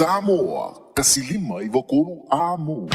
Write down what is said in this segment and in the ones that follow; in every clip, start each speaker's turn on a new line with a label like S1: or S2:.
S1: Samoa, 1 5 93 Amu.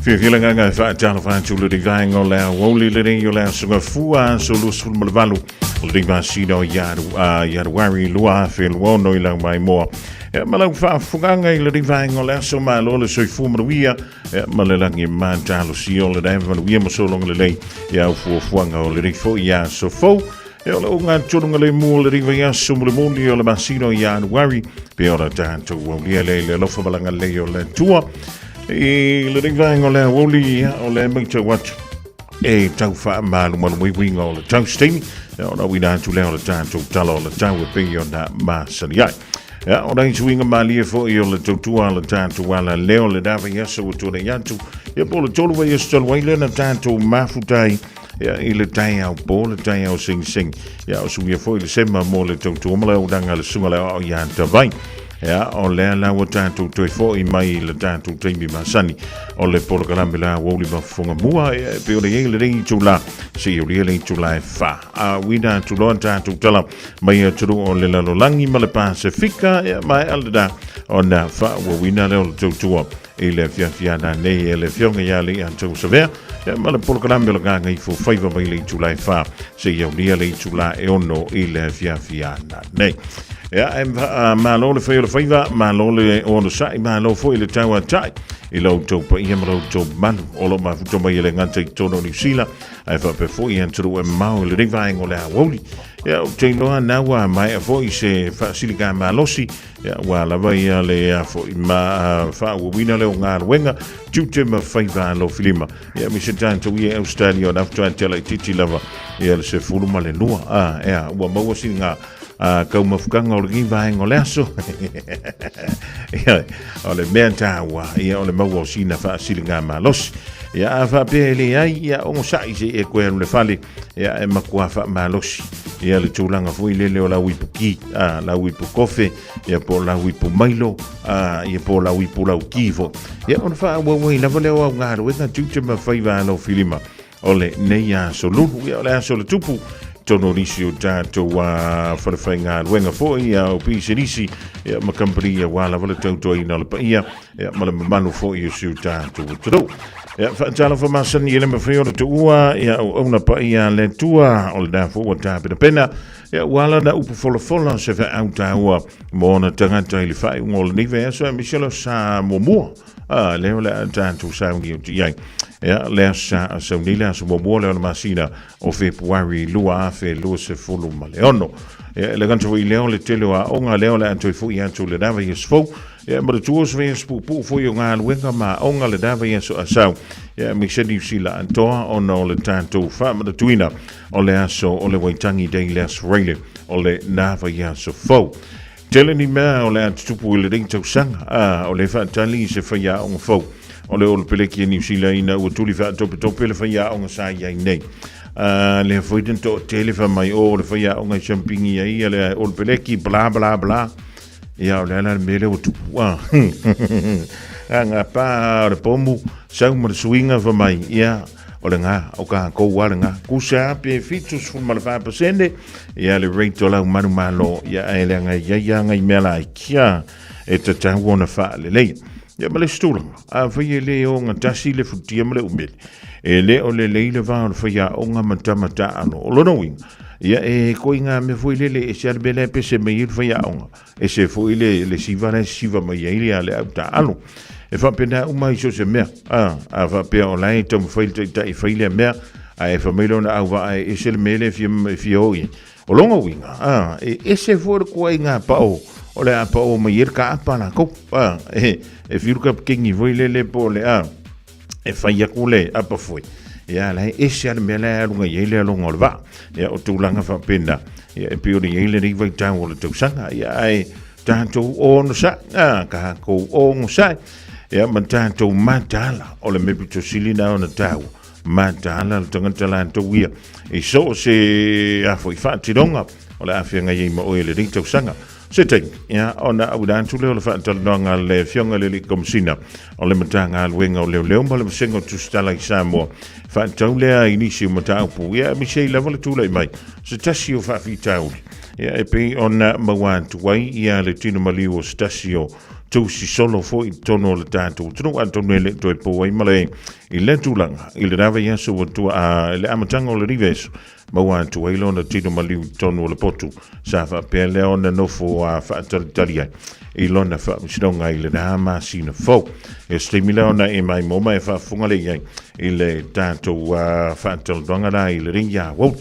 S2: Fiafia le agaga e faatalofa atu le vaega o le aoauli lenei o le aso Gafua, aso 28 o le masina o Ianuari 2026 i lau maimoa. Ia, ma lau faafofogaga i le vaega o le aso malo le soifua manuia ia, ma le lagi matalosia o le manuia ma sologa lelei ia au fuafuaga o lenei foi aso fou. Ia, o le ugatonu le mu o le vaiaso mulimuli o le masina o Ianuari pe ona tatou aulia lea i le alofa ma le agalelei o le Atua. I lenei vaega o le aoauli, ia, o le matau atu e tau faamalumalu mai uiga o le tau se taimi, ia, ona uina atu lea o le tatou tala o le tau e pei ona masani ai. Ia, o nai suiga malie foi o le tautua a le tatou ala leo le na vaiaso ua tuanai atu, ia po o le 3 vaiaso talu ai lea na tatou mafuta ai ia, i le taeao po le taeao segisegi. Ia, o suia foi le sema mo le tautua ma le auaunaga a le susuga i le aoao ia Tavai. Ia, o lea la ua tatou toe foi mai i le tatou taimi masani o le polokalame la aoauli ma fofoga mua, ia, e pei ona i ai lenei itula seia aulia le itula e 4. A uina atu loa tatou tala mai atunuu o le lalolagi ma le Pasefika, ia, maea lena ona faaauauina lea o le tautua i le afiafi ana nei e le Afioga ia Leiatou Savea, ia, ma le polokalame o le Gagaifo Faiva mai le itula e 4 seia aulia le itula e 6 i le afiafi ana nei. Ia, e malo le fai o le faiva, malo le onosai, malo foi le tauatai i lo outou paia ma lo outou mamalu o lo o mafuta mai e le gata i totonu o Niu Sila, ae faapea foi i atunuu e mamao i lenei vaega o le aoauli. Ia, ou te iloa na ua maea foi se faasiliga malosi, ia, ua lava ia le a foi ma faaauauina lea o galuega tiute ma faiva alofilima. Ia, aemaise tatou ia i Australia o faatoa te laitiiti lava ia le 12. Ea, ua maua sina kaumafukaga o lenei vaega o le aso. Ia, o le mea taua, ia, o le maua o sina faasiliga malosi. Ia, a faapea e leai, ia, onosai se i e koe alu le fale, ia, e matua faamalosi. Ia, le tulaga foi lele o lau ipu ki, lau ipu kofe, ia, po o lau ipu mailo, ia, po o lau ipu lau ki foi. Ia, ona faaauau ai lava lea o au galuega tiute ma faiva alofilima o lenei aso lulu. Ia, o le aso o le tupu, tonu o nisi o tatou falefaigaluega foi, ia, o pisinisi, ia, ma kampani, ia, ua lava le tautuaina o le paia, ia, ma le mamalu foi o si o tatou atunuu. Ia, faatalofa masani e le mafai ona tuua, ia, auauna paia a le Atua, o lena foi ua tapenapena, ia, ua ala na upu folafola o se feau taua mo ona tagata i le faaiuga o lenei vaiaso, aemaise o le sa muamua. Lea o le a tatou sauni atu i ai. Ia, lea sa sauni le aso muamua lea o le masina o Fepuari 2026. Ia, e le gata foi i lea o le tele o aoga lea o le a toe foi atu i lena vaiaso fou. Ia, ma le tua o se vaiaso puupuu foi o galuega ma aoga lena vaiaso a sau. Ia, aemaise Niu Sila atoa ona o le tatou faamanatuina o le aso o le Waitangi Day le aso Faraile o lena vaiaso fou. Tele ni mea o le a tutupu i lenei tausaga, a o le faatali i se faiaoga fou o le Olopeleki a Niu Sila ina ua tuli faatopetope le faiaoga sa i ai nei. A lea foi na toatele fai mai, o le faiaoga i siampigi ai ia le Olopeleki, bla bla bla. Ia o le a la le mea lea ua tupu, a. A ngā pā o le pomu, sau ma le suiga fai mai, ia, o le ngā, o kākou a le ngā. Kusa pe 74% ia le rate o lau manumalo, ia ae leaga e iai a ngai mea laiti a e tatau ona faaleleia. Ia ma le isi tulaga, afai e le ogatasi le futia ma le umele, e le o lelei le va o le faiaoga ma tama taalo. O lona uiga, ia e koi ngā mea foi lele e ese a le mea la e pese mai ai le faiaoga, ese foi le siva la e siva mai ai le au taalo. E faapena uma ai so o se mea. A faapea o la e taumafai le taitai e fai lea mea, ae fai mai lona auvaa e ese le mea lea e fia o i ai. O lona uiga, e ese foi le ituaiga pao o le a pao mai ai le kaapa latou. E fiu le kapikeni foi lele po o le a e fai atu le apa foi. Ia, la e ese lava le mea la e alu i ai le aloga o le vaa. Ia, o tulaga faapena, ia, e pei ona i ai lenei vaitau o le tausaga. Ia, ae tatou onosai, tatou onosai. Ia ma tatou mataala o le mea pito sili na ona taua mataala le tagata latou ia i so o se a foi faatinoga o le a feagai ai ma oe i lenei tausaga. Se taimi, ia, ona auina atu lea o le faatalanoaga a le Afioga i le Alii Komesina o le Matagaluega o Leoleo ma le Vasega o Tusitala i Samoa, faatatau lea i nisi o mataupu, ia, aemaise ai lava le tulai mai se tasi o faafitauli, ia, e pei ona maua atu ai ia le tino maliu o se tasi o tusi solo foi i totonu o le tatou atunuu, atonu e le toe po ai ma le i lea tulaga i lena vaiaso ua tua, a, i le amataga o lenei vaiaso, maua atu ai lona tino maliu i totonu o le potu sa faapea lea ona nofo a faatalitali ai i lona faamasinoga i lena masina fou. E se taimi lea ona e mai mo ma e faafofoga lea i ai i le tatou faatalanoaga la i lenei ia uauli.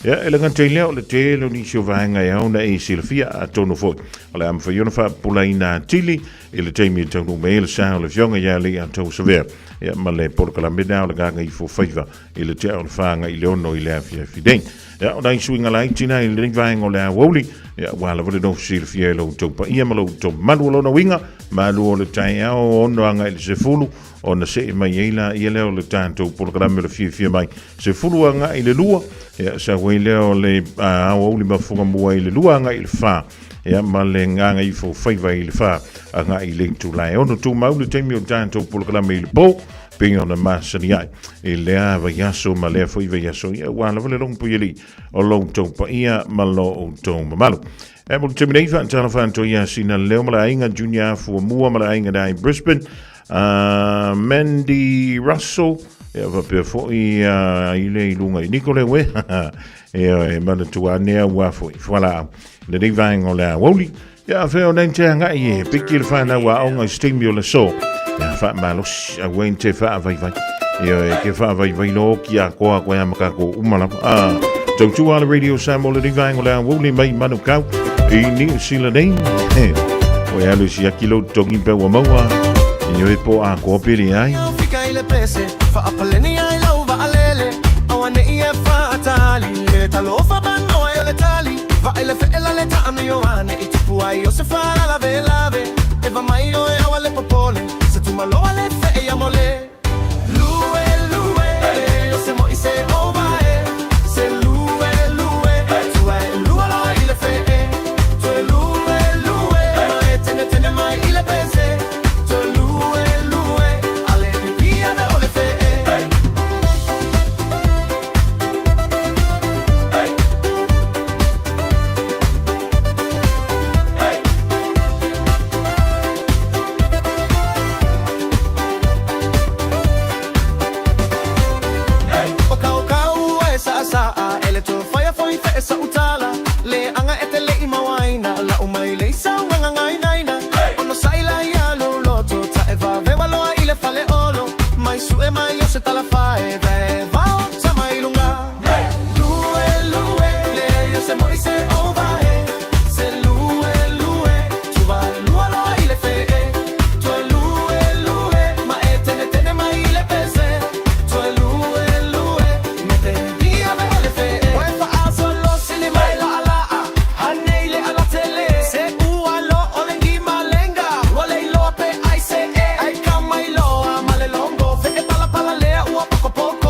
S2: Ia, e le gata i lea o le tele o nisi o vaega e ao ona e silafia atonu foi o le a mafai ona faapupulaina atili i le taimi e taunuu mai ai le sa o le Afioga ia Leiataua Savea ia ma le polokalame lea o le Gagaifo Faiva i le tea o le 4:06 i le afiafi nei. Ia, o nai suiga laiti na i lenei vaega o le aoauli, ia, ua lava le nofo silafia e lo outou paia ma lo outou mamalu. O lona uiga, malu o le taeao 6 agai i le 10, ona see mai ai la ia lea o le tatou polokalame o le fiafia mai 10 agai i le 2, ia, sau ai lea o le aoauli mafuga mua i le 2 agai i le 4, ia, ma le Gagaifo Faiva i le 4 agai i le itula e 6. Tumau le taimi o le tatou polokalame i le po, pei ona masani ai i lea vaiaso ma lea foi vaiaso, ia, ua lava le logopuialii o lo outou paia ma lo outou mamalu. E mo le taimi nei, faatalofa atu ia sina leo ma le aiga Junior Fuamua ma le aiga na i Brisbane, Mandy Russell, ia faapea foi i le i luga i Nikolewe, ia e manatua ane au ua foi fualaau lenei vaega o le aoauli. Ia fea o nei te agai e piki le whanau a onga i steam o le so. Ia whaamalosi a wen te whaavaivai. Ia e ke whaavaivai lo ki a koa koe a makako uma lava. A tautua le Radio Samoa le rivaenga o le aoauli mai Manukau i New Zealand nei. O e alu si aki lo tongi pe ua maua. Ia e po a koa pere ai. Fika i le pese, faapaleni ai lau vaalele, auane'i e faatali, le talofa manoa e o le tali, vaai le fe'ela le taamio ane i tupu ai o se faalavelave, e va mai oe aua le popole, se tumaloa le fe'e ia mole. Lue lue, o se mo'i se ova e, se lue lue, tua e lua loa i le fe'e, toe lue lue, ma e tenetene mai i le pese, toe lue lue, ale pipia ve o le fe'e. O kaukau e sa'asa'a e le tofaia foi fe'e sa'utala le aga e te le'i mauaina la'u mai le isaugaga gainaina ono sa'i la ia lou loto ta'e vavewa loa i le fale olo mai su'e mai o se talafae ve vao sa mai luga. Lue lue le o se mo'i se ova e se lue lue tuva lua loa i le fe'e toe lue lue ma e tenetene mai i le pese toe lue lue me te dia ve o le fe'e. Oe fa'asolo sili mai la'ala'a hanei le alatele se ua lo o le malenga ua le iloa pe ai se e ai ka mai loa ma le logo fe'e palapala lea ua pokopoko.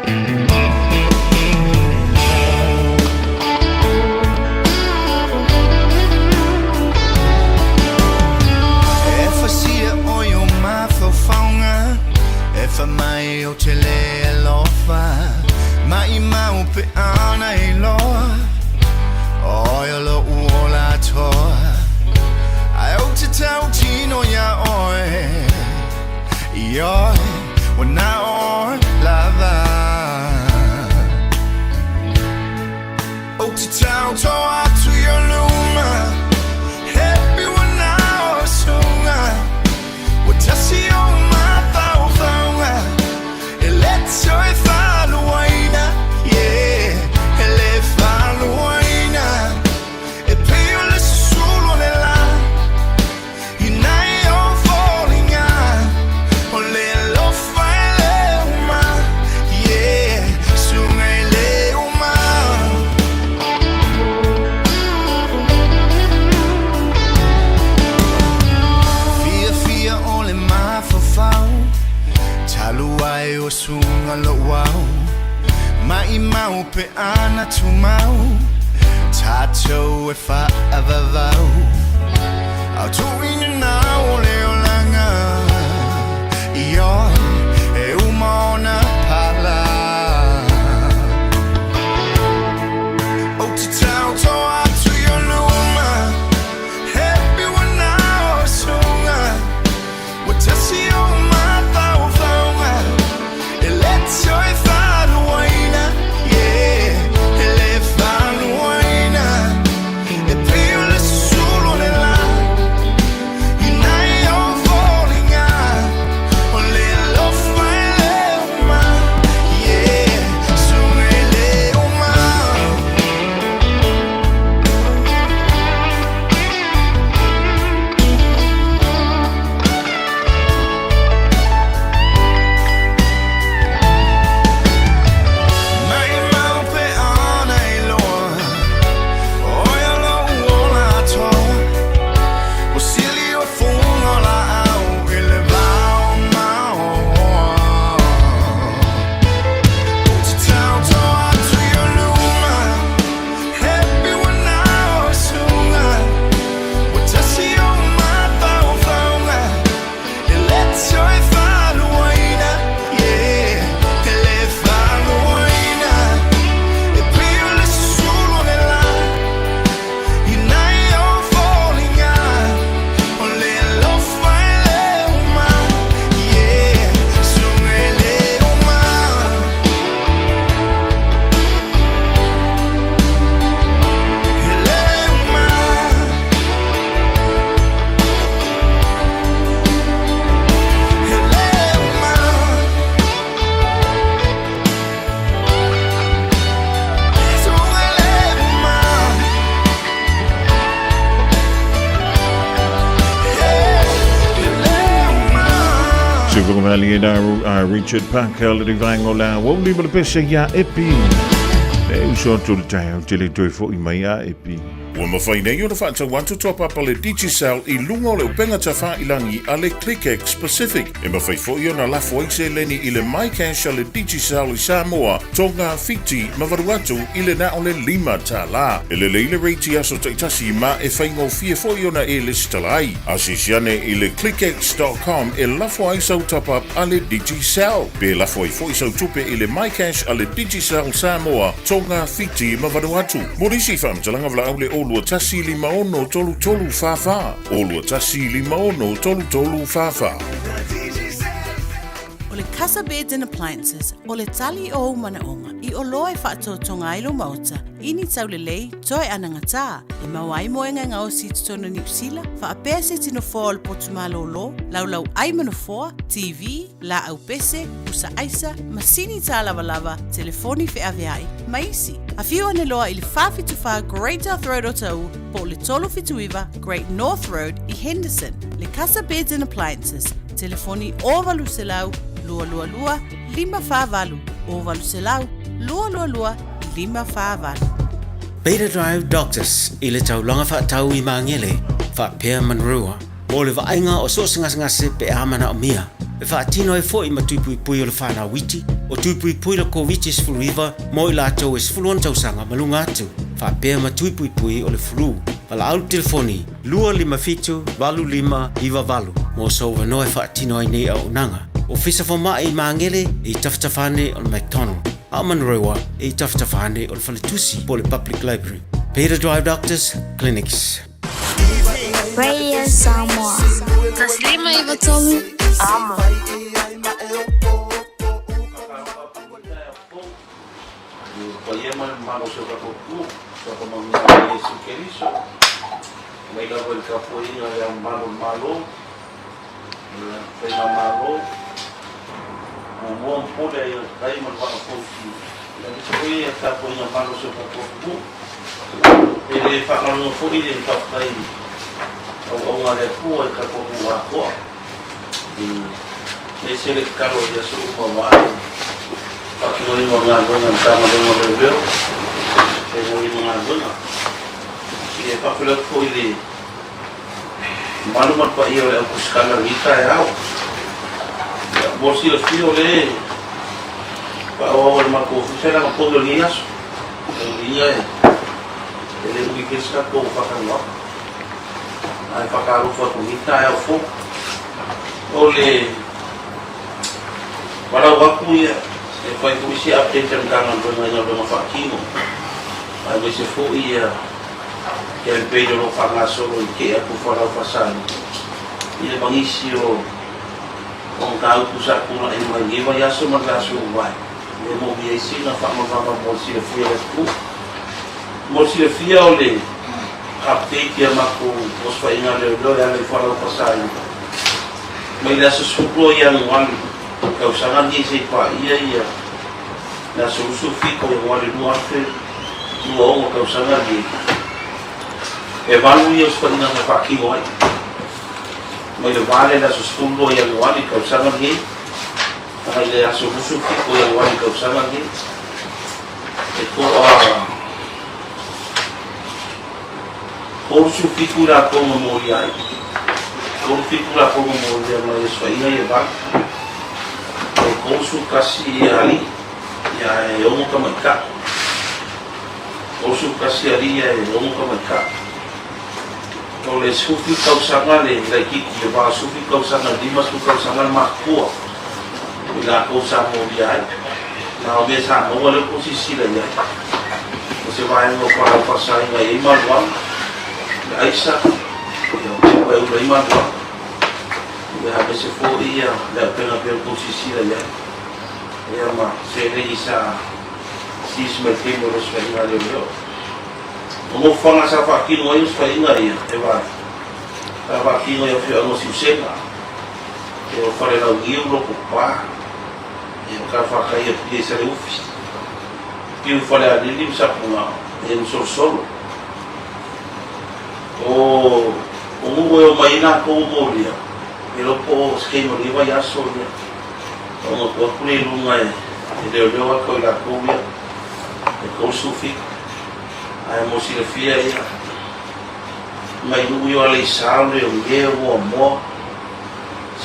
S3: E fasia ʻoe o mafaufauga E fai mai ou te le alofa Maʻimau pe ana iloa ʻOe o loʻu ola atoa Ae ou te tautino iā ʻoe Ioe, ua na ʻoe lava Ou te taoto atu i ou luma Happy ua na ʻoe suga Ua tasi ou mafaufauga E le toe faluaina Yeah, e le faluaina E pei o le susulu o le lā I nai ou foliga O le alofa e le uma Yeah, suga e le uma. Fiafia o le mafaufau Talu ai ua suga lou au Maʻimau pe ana tumau Tatou e faavavau Au tuuina nau o le olaga Ioe e uma ona pala Ou te taoto atu i ou luma Happy ua na ʻoe suga Ua tasi ou mafaufauga E le toe faluaina Yeah, e le faluaina E pei o le susulu o le lā I nai ou foliga O le alofa e le uma Yeah, suga e le uma. Maʻimau pe ana iloa ʻOe o loʻu ola atoa Ua sili o fuga o laau i le vao maoa Ou te taoto atu i ou luma Happy ua na ʻoe suga Ua tasi ou mafaufauga E le toe faluaina Yeah, e le faluaina E pei o le susulu o le lā I nai ou foliga O le alofa e le uma Yeah, suga e le uma. E le uma. E le uma. Suga e le uma. E le uma.
S2: Sifugamali na Richard Parker le vaenga o le Aoauli ma le pese iā Epi. E uso atu le taeao tele toe fo'i mai a Epi.
S4: Ua mafai nei ona faatau atu top up a le Digicel i luga o le upega tafailangi a le ClickX Pacific. E mafai foi ona lafo ai seleni i le MyCash a le Digicel i Samoa, Tonga, Fiti ma Vanuatu i le na o le $5. E lelei le rate i aso taitasi ma e faigofie foi ona e lesitala ai. Asiasi ane i le clickx.com e lafo ai sau top up a le Digicel. Pe lafo ai foi sau tupe i le MyCash a le Digicel Samoa, Tonga, Fiti ma Vanuatu. Mo nisi faamatalaga valaau le 0 21 56 33 44, 0 21 56 33 44.
S5: O le Casa Beds and Appliances, o le tali o ou manaoga i oloa e faatotoga ai lou maota i ni taulelei toe anagatā, e maua ai moega e gaosi i totonu o Niu Sila, faapea se tino foa o le potu malōlō, laulau ai ma nofoa, TV, laau pese, pusa aisa, masini tālavalava, telefoni feaveai, ma isi. Afio ane loa i le 474 Great South Road o Tauu po o le 379 Great North Road i Henderson. Le Casa Beds and Appliances, telefoni 0800 222 548, 0800 222 548.
S6: Beta Drive Doctors i le taulaga faatau i Magele faapea Manrua mo le vaaiga o so o se gasegase pe a manaomia, e faatino ai foi ma tui puipui o le fanau iti. O tui puipui le Koviti-19 mo i latou e 16 tausaga ma luga atu, faapea ma tui puipui o le flu. Valaau le telefoni 257 8598 mo sou avanoa e faatino ai nei auaunaga. Ofisa Fomai i Magele e i tafatafa ane o le McDonald, a o Manurewa e i tafatafa ane o le Faletusi po o le Public Library. Peter Drive Doctors Clinics.
S7: Radio Samoa. 153 Amo.
S8: Paia ma le mamalu o si o tatou Atua, faapamanuia mai Iesu Keriso, mai lava i le tapuaiga i le Ao Mamalu o le Malo, ma le Faigamalo, muamua ma pule ai o le tai ma le vaa fausi, aemaise foi ia tapuaiga malu a si o tatou atunuu. E le faagaloina foi le faafetai i auauna a le Atua i le tatou atunuu atoa, i ese le tatalo i aso uma aua le faatinoina o galuega a le Matagaluega o Leoleo, feagai ma galuega. E faafeiloai atu foi i le mamalu ma le paia o le au tusitala i lenei taeao. Ia, mo le silafia o lea e faaauau e le matou ofisa lana povi o lenei aso. O lona uiga e le umi tele se tatou faatanoaga. Ae faatalofa atu i lenei taeao fou. O le valaau atu ia e fai foi se update a le Matagaluega i galuega faatino aemaise foi ia campaign o lo o faagasolo i tea atu Folau Faasani ia ma nisi o mataupu sa tulai mai lenei vaiaso ma le vaiaso ua mavae e moomia ai sina faamavaga mo le silafia e le atunuu. Mo le silafia o le update ia matou osofaiga leoleo e ala i Folau Faasani mai le aso 12 Ianuari tausaga lenei se i paia ia le aso 27 o Ianuari 2026 tausaga lenei, e valu ia osofaiga na faatino ai mai le va lea i le aso 12 Ianuari tausaga lenei agai le aso 27 o Ianuari tausaga lenei, e toa 37 i latou na molia ai. 37 latou na molia mai osofaiga ia e valu. E 31 ia alii, ia e 6 tamaitai. 31 alii ia e 6 tamaitai. O le 17 tausaga le laitiiti, le 87 tausaga, le 50 tausaga le matutua i latou sa molia ai. Na o mea sa maua lea ua silasila i ai. O se vaega o Palau Faasaina e i ai maluaga, le aisa, ia o pepa e ula ai maluaga. Ia aemaise foi ia le auupega pei ona outou silasila i ai. Ia ma seleni sa seize mai taimi o le osofaiga a leoleo. O nofoaga sa faatino ai osofaiga ia e valu, sa faatino i afioaga o Siusega, ia o Falelauniu, Lotopa, ia o Talafatai Apia i Saleufi, Piu Falealili ma Sapuga, ia ma Solosolo. O o nuu e omai ai latou o molia, e iloa po o se taimi o lenei vaiaso ia, ona tuu atu lea i luga e leoleo atu ai latou ia, e 37. Ae mo silafia ia, mai nuu ia o Aleisa, o Leogea, o Moamoa,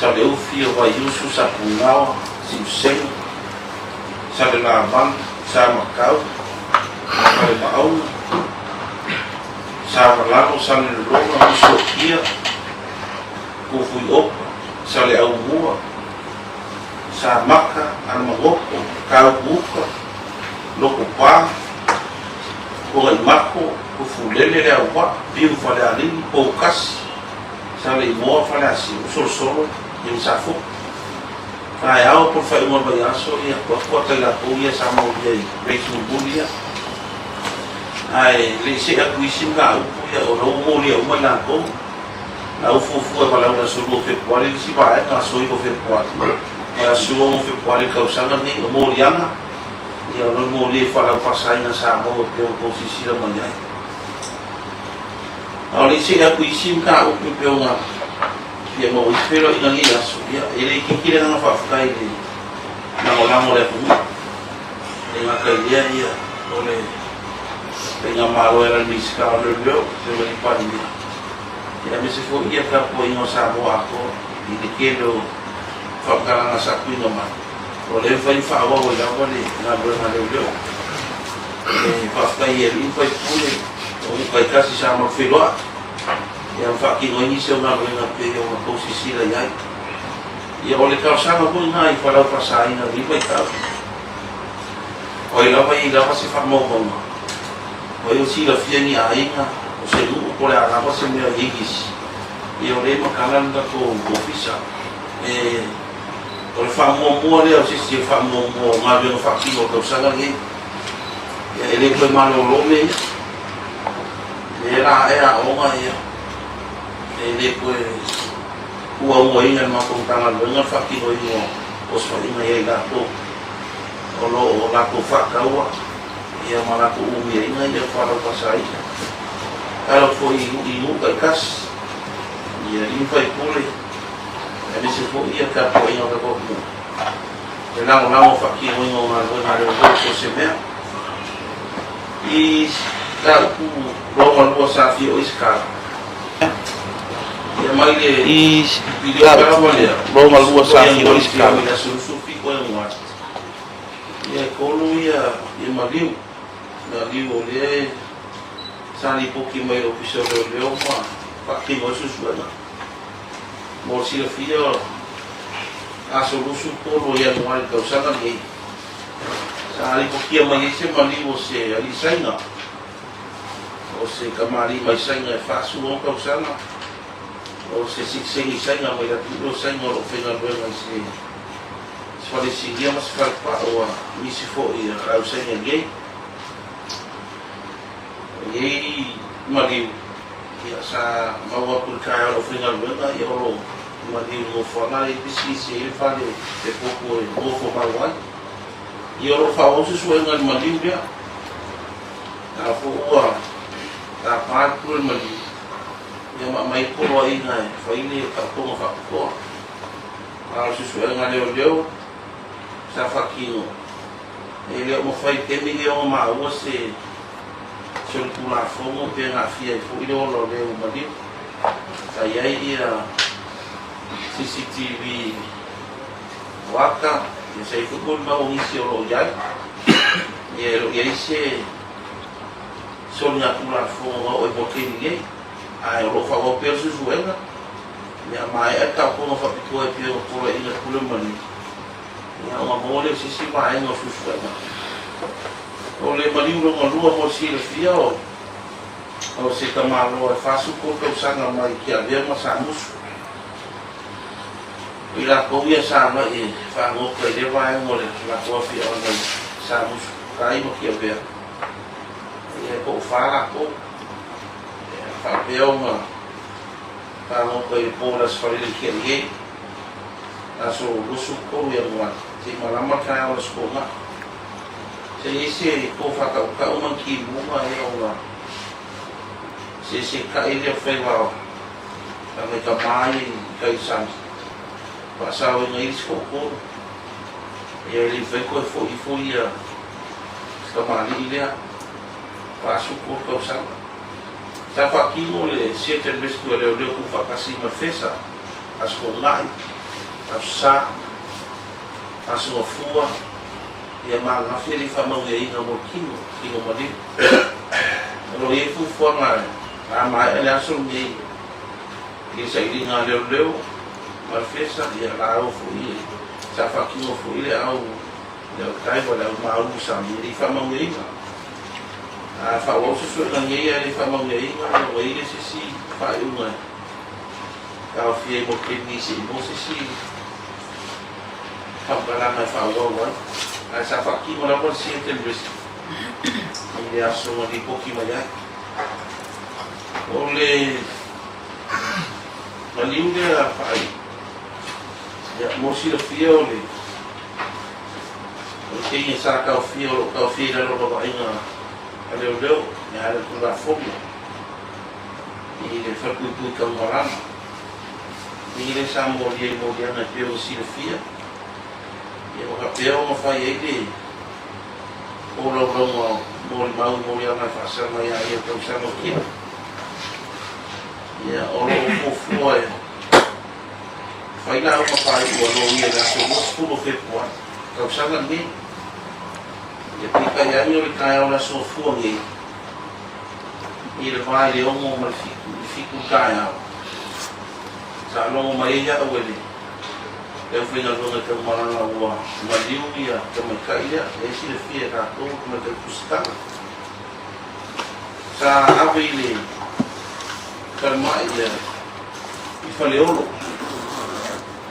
S8: Saleufi, o Vaiusu, Sapugaoa, Siusega, Salelavalu, Samakau, Falemaauga, Savalalo, Salelologa, Musuakia, Kufuiopa, Saleaumua, Samaka, Alamagoto, Kauuka, Lokopa, Tuagaimako, Tufulele, Leauvaa, Piu Falealili, Poukasi, Saleimoa, Faleasiu, Solosolo, ia ma Safotu. Taeao po o le faaiuga o le vaiaso, ia, atu ata i latou ia sa maulia i race mulimuli ia. Ae le i see atu isi mataupu ia, o la ua molia uma i latou. La ua fuafua e valaau i le aso 2 o Fepuari le isi vaega, aso 9 o Fepuari, ma le aso 6 o Fepuari i le tausaga lenei. O moliaga, ia o la ua molia i Falau Faasaina Samoa e pei ona outou silasila mai ai. A o le i see atu i isi mataupu e pei ona fia maua ai se feiloaiga i lenei aso, ia, e le itiiti le agaga faafetai i le lagolago a le atunuu. E le gata i lea, ia, o le Faigamalo e ala i le Minisita o Leoleo, le Afioga i le Palemia, ia, aemaise foi ia tapuaiga o Samoa atoa i le tele o faamatalaga sa tuuina mai. Ua le mafai ona faaauau ai lava le galuega a leoleo. E faafetai i alii ma faipule o nuu taitasi sa matou feiloai ia ma faatino ai nisi o galuega e pei ona tou silasila i ai. Ia o le talosaga foi lena i Folau Faasaina i lenei vaitau. O ai lava e i ai lava se faamaumauga, o ai o silafia ni aiga, o se nuu po o le a lava se mea o i ai nisi, ia o lea e matala le latou ofisa. E, o le faamuamua lea o se isi o faamuamua o galuega faatino o le tausaga lenei. Ia e le toe malolo mea ia. Lea la ae aoga ia, e le toe uauaina e le matou Matagaluega le faatinoina o osofaiga ia i latou o lo o latou faataua ia ma latou umiaina ia fualaau faasaina. E ala foi i nuu taitasi, i alii ma faipule, aemaise foi ia tapuaiga o tatou atunuu, le lagolago faatinoina o galuega a leoleo so o se mea. I mataupu lona lua sa fia oi se tala. Ia mai le
S9: I
S8: piliona lava lea,
S9: lona lua sa fia oi se tala.
S8: I le aso 27 Ianuari, ia e tolu ia ia maliu, maliu o lea sa lipoti mai e le Ofisa o Leoleo ma faatino ai suesuega. Mo le silafia, aso 23 o Ianuari i le tausaga lenei, sa lipotia mai ai se maliu o se alii Saina, o se tamalii mai Saina e 46 tausaga, o se sitiseni Saina mai le atunuu o Saina o lo o faigaluega i se fale sinia ma se fale pao a nisi foi a le au Saina i nei. O nei maliu, ia, sa maua atu i le taeao i le aufaigaluega, ia, o lo o maliu i le nofoaga lea i pisinisi ai le fale e popo e nofo mau ai. Ia, o lo o faaauau suesuega i le maliu lea. A foi ua tapa le pule maliu, ia ma aumai poloaiga e fai le taotoga faapitoa. A o le suesuega a leoleo sa faatino, e le o mafai i le taimi lenei ona maua se solitulafono pe na aafia ai foi le ola o le ua maliu. Sa i ai ia CCTV o ata, ia sa i ai foi molimau o nisi o lo o i ai. Ia e le o i ai se soligatulafono na oo ai mo le taimi nei, ae o lo o faaauau pea le suesuega, ia maea le taotoga faapitoa e pei ona poloaiina e le Pule Maliu, ia ona maua lea o se isi vaega o suesuega. O le maliu lona lua mo le silafia o o se tamaloa e 43 tausaga mai Tiavea ma Samusu. O i latou ia sa agai e faagoka i lea vaega o le latou afioaga i Samusu tai ma Tiavea, ia e toafa latou. Ia faapea ona faagoka i le po o le Aso Faraile i Tiaviei, aso 23 Ianuari, seia malama le taeao o le Aso Toonai. Se i ai se po faatautau ma ni timuga ia ona sesetai lea o faiva a nai tama ia i tai sami faasaoina ai isi toatolu. Ia e le mafai toe foi ifo ia si tamalii lea 43 tausaga. Sa faatino le search and rescue a leoleo tuufaatasi ma le FESA, Aso Toonai, Aso Sa, Aso Gafua, ia ma ananafi e le i faamanuiaina mo le kino, kino maliu. O lo o i ai fuafuaga a maea le aso lenei i le sailiga a leoleo ma le FESA, ia la o foi sa faatino foi le au le au diver, le au maulu sami e le i faamanuiaina. A faaauau suesuega nei ae le i faamanuiaina, ia ua i ai le se isi faaiuga e taofia ai mo le taimi nei se i maua se isi faamatalaga e faaauau ai, ae sa faatino lava le search and rescue i le aso na lipoti mai ai. O le maliu lea faaiu, ia, mo silafia o le o le teine sa taofia, o lo o taofia i lalo o le vaaiga a leoleo e ala i le Tulafono i le Falepuipui Taumalama. I le sa molia i moliaga e pei ona silafia, ia ua faapea ona fai ai le polaulauga o molimau i moliaga e faasaga ia ia tausaga o tia. Ia, o lo o fuafua e fai lauga faaiu a loia i le aso 20 o Fepuari. tausaga lenei. Ia peitai ane o le taeao o le Aso Gafua nei, i le va i le 6 ma le 7 i le 7 i le taeao, sa logo mai ai au e le le aufaigaluega i Taumalaga ua maliu ia tamaitai lea, lea e silafia e tatou le tamaitai tusitaga. Sa ave i le falemai ia i Faleolo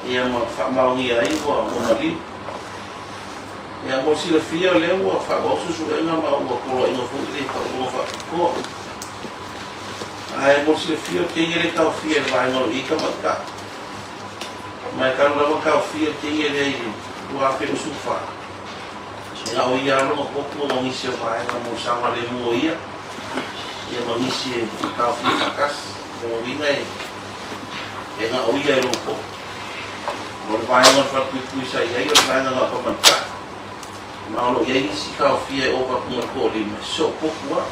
S8: ia ma faamaonia ai ua maliu. Ia mo le silafia o lea ua faaauau suesuega ma ua poloaiga foi le faaupuga faapitoa. Ae mo le silafia o le teine lea e taofia e le vaega o lo o i ai tamaitai. Ma e talu lava taofia le teine lea i le 2024. E na o ia lava lona potu ona o nisi o vaega mo le saogalemu o ia, ia ma nisi e taofia faatasi. O lona uiga e na o ia e lona potu. O le vaega o le falepuipui sa i ai o le vaega na o tamaitai. Ma o lo o i ai nisi taofia e ova atu ma le toalima, e sosoo potu lava.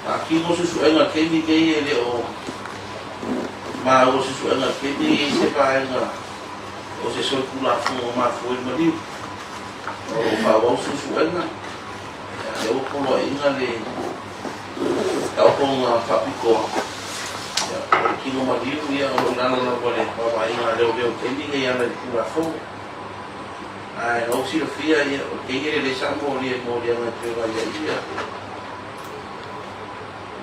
S8: Faatino suesuega i le taimi lenei e le o maua suesuega i le taimi lenei e i ai se vaega o se solitulafono mafua i le maliu. O lo o faaauau suesuega, a lea ua poloaiga le taotoga faapitoa. O le tino maliu ia o lo o i lalo lava o le vaavaaiga a leoleo i le taimi lenei e ala i le Tulafono. Ae na ou silafia ia, o le teine lea lea sa molia i moliaga e toe vaai ai ia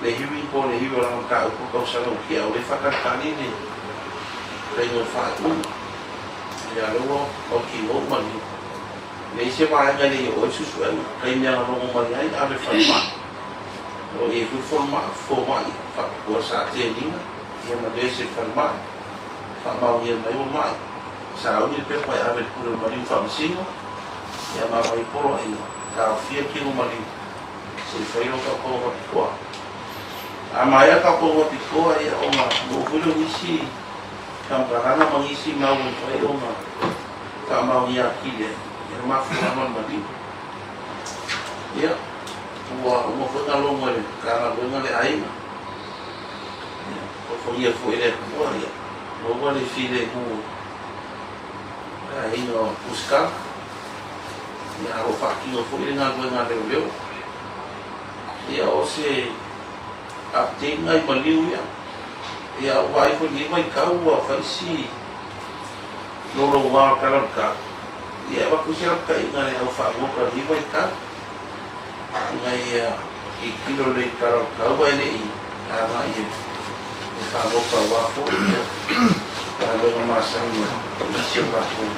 S8: le hearing po o le hearing o lana mataupu i tausaga ua tea, o lea e faatalitali le faiga o le faaiuga. Ia o lea ua mautinoa ua manino. E leai se vaega e le i oo ai le suesuega, taimi lava na logo mai ai ave i le falemai. O lo o i ai foi le fomai faapitoa sa attend ina ia ma nurse i le falemai, faamaonia mai ua mai. Sauni le pepa e ave i le Pule o Maliu Faamasino, ia ma aumai poloaiga, taofia tino maliu, se i fai lau taotoga faapitoa. A maea taotoga faapitoa, ia ona maua foi lea o nisi faamatalaga ma nisi mau e mafai ona faamaonia atili ai, ia le mafuaaga o le maliu. Ia, ua uma foi ona logo e le Matagaluega le aiga, ia, alofagia foi e le Atua, ia, Maua le filemu le aiga o Pusikala, ia a o lo o faatino foi le galuega a leoleo. Ia o se update na i maliu ia. Ia ua vaai foi i lenei vaitau ua fai si louloua o le Tala o le Tau. Ia e avatu se lapataiga i le au faagoto i lenei vaitau ina ia tilotilo lelei i le Tala o le Tau ae le i agai e faagoto aua foi ia galuega masani a nisi o tatou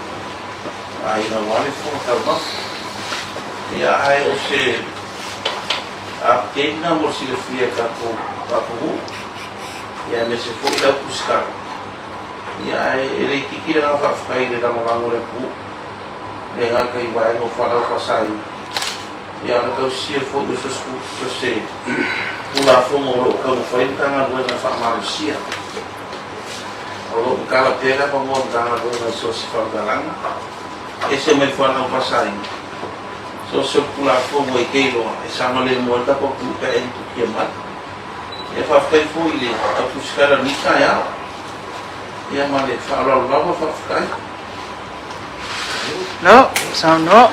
S8: aiga aua le fofoga taumafa. Ia ae o se update lena mo le silafia e tatou atunuu ia aemaise foi le au tusitala. Ia ae e le itiiti le agaga faafetai i le lagolago a le atunuu e le gata i vaega o fualaau faasaina, ia a o le tausisia foi o so se Tulafono o lo o taumafai le Matagaluega e faamalosia. O lo o tatala pea le avanoa o le Matagaluega i so o se faamatalaga, ese mai fualaau faasaina, so o se Tulafono e te iloa e saogalemu ai le tatou atunuu pe a e litukia mai. Ia faafetai foi i le tautusikala i lenei taeao. Ia ma le faaaloalo lava faafetai.
S10: No, saunoa.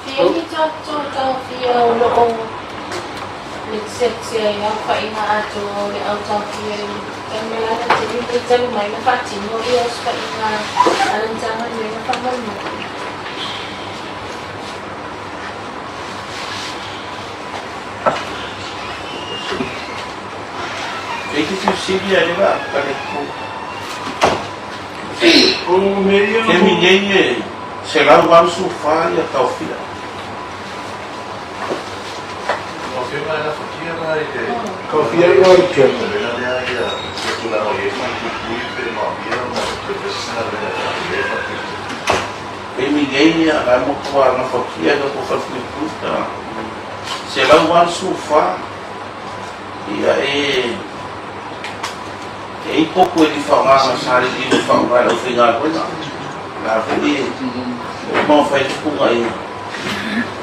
S11: Fia ni tatou taofia o lo o lekselekse ai aofaiga atoa o le au taofia i Tanumalala tele mai talu mai na faatino ia osofaiga a le Matagaluega faamolemole.
S8: Kei te whiwhiri a Eva ka le ku. Kemi nei e 184 ia taofia. Kemi nei ia la matua gafatia e tatou falepuipui ka 184 ia e E i popo e liwhaogaga sa le lilo whaoga e lau whaingaluega. La foi e o mau whai tupunga i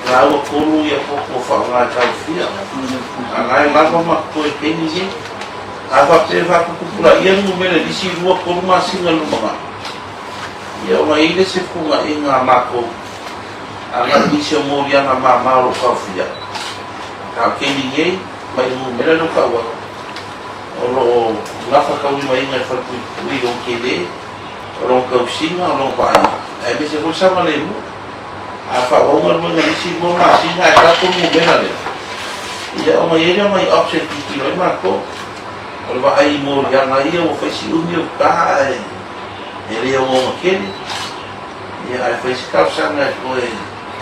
S8: rāua kolu ia popo whaoga e taufia. A ngai lava ma toe teini nei. A whapea whakupupura ia numere nisi rua kolu masina lumaga. Ia ona i ai le isi fetuunaiga a matou agai i nisi o moliaga mama o lo o taofia. A o le taimi nei, mai le numera lea ua tau atu, o lo o gafataulimaina e le Falepuipui lona tele, o lona tausiga, o lona vaaiga, aemaise foi le saogalemu. A faaauau galuega i le isi lua masina ae tatou le numera lea, ia ona i ai lea o nai option e tilotilo ai matou. O le vaai i moliaga ia ua fai si umi o ta ae e le ogaoga tele, ia ae fai se talosaga e toe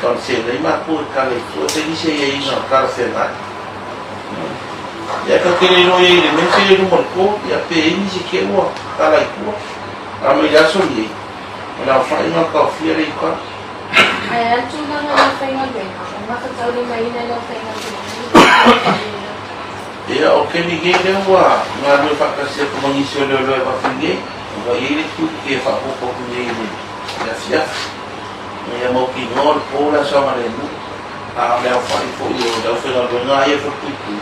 S8: concern ai matou e tala i tua e fai nisi aiaiga talafeagai. Ia ae tatou te le iloa i ai i le mea se i luma o le court, ia pe i ai nisi te ua tala i tua. A mai le aso lenei, o le aofaiga o le taofia lea i uta.
S11: Ae a le tulaga i le faigaluega, o gafataulimaina e le aufaigaluega i le tulaga.
S8: Ia, o taimi nei lea ua galulue faatasi atu ma nisi o leoleo e avatu i nei, ua i ai le tiute e faaopoopo atu nei i le afiafi, ina ia mautinoa o le po le a saogalemu, a o le aofai foi o le aufaigaluega lava ia e falepuipui,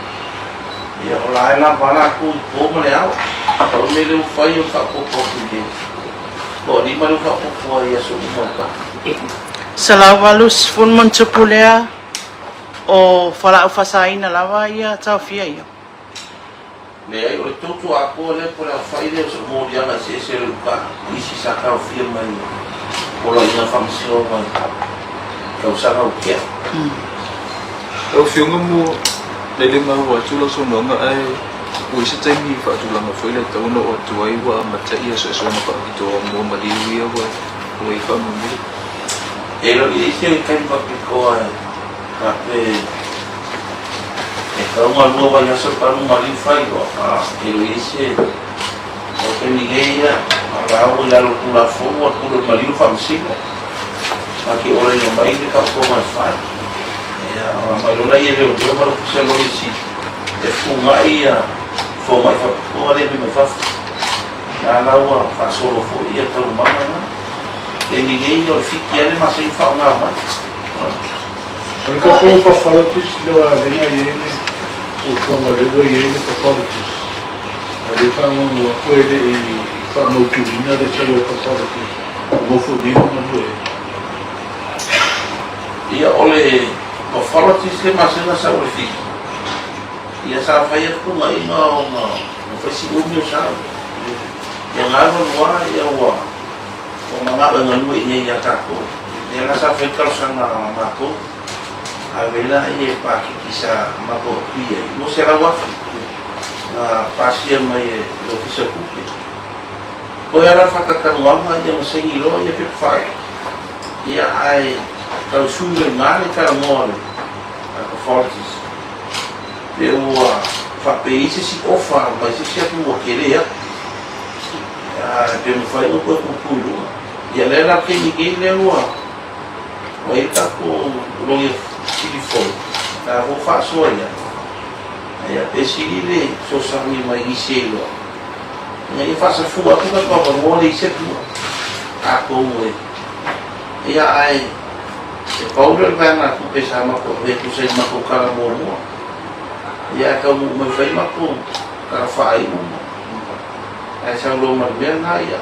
S8: ia o la e lava latou i le po ma le ao. Pau le mea lea ua fai o le faaopoopo atu i le toalima lea ua faaopoopo ai i aso uma o le tau.
S5: 180 lea O fualaau faasaina lava ia taofia ia.
S8: Leai, o le toto atoa lea po o le aofai lea o se moliaga eseese o le uka isi sa taofia mai i poloaiga faamasinoga i tausaga ua tea.
S10: Lau Afioga mo le le maua atu lau saunoaga ae ua i se taimi faatulaga foi le tatau ona oo atu ai ua amata ia suesuega faapitoa mo maliu ia ua i ai faamolemole.
S8: E le o i ai se taimi faapitoa e faapea e tatau ona lua vaiaso talu maliu fai loa, a e le o i ai se o le taimi nei ia, o la ua i lalo o le Tulafono ua pule o le maliu le Faamasino. Na te olaina mai le taotoga e fai. Ia, ona aumai loa lea e leoleo ma le Ofisa o Loia Sili e fetuunai ia fomai faapitoa lea e aumai mai fafo. La la ua faasolo foi ia taualumaga na. Taimi nei o le fiki lava le masani faaaoga mai.
S12: O le tatou pathologist lea a lea na i ai le fuafuaga o lea ua i ai le pathologist a o lea e faamuamua atu e le i faamautuina le sau o le pathologist o nofo i nei ma galue ai.
S8: Ia o le pathologist le masani na sau o le fiki ia sa fai atu tuuaiga ona Ua fai si umi o sau. Ia galualu a ia ua ua manao e galue i inei ia tatou. Lea la sa fai talosaga a matou ave la ia pakiki sa matou atu i ai $200,000 na pasia mai e le Ofisa o Tupe. Toe ala le faatautanuaga ia ma saini loa ia pepa faaiu. Ia ae tau sui loa i ina le talanoa a le pathologist. Pe ua faapei se isi ofa mai se isi atunuu ua tele atu, pe mafai ona toe tutu i luga. Ia lea la taimi nei lea ua ua i ai le tatou loia sili fou, la ua faasoa i ai. Ia pe sili le fesoasoani mai nisi e iloa, ina ia faasafua atu tatou avanoa lea i isi atunuu tatou e ia ae E pau lea o le vaegatupe sa matou avea e tusa ai ma matou tala muamua. Ia ae taunuu mai fai matou tala faaiu ae sau loa ma le mea lena ia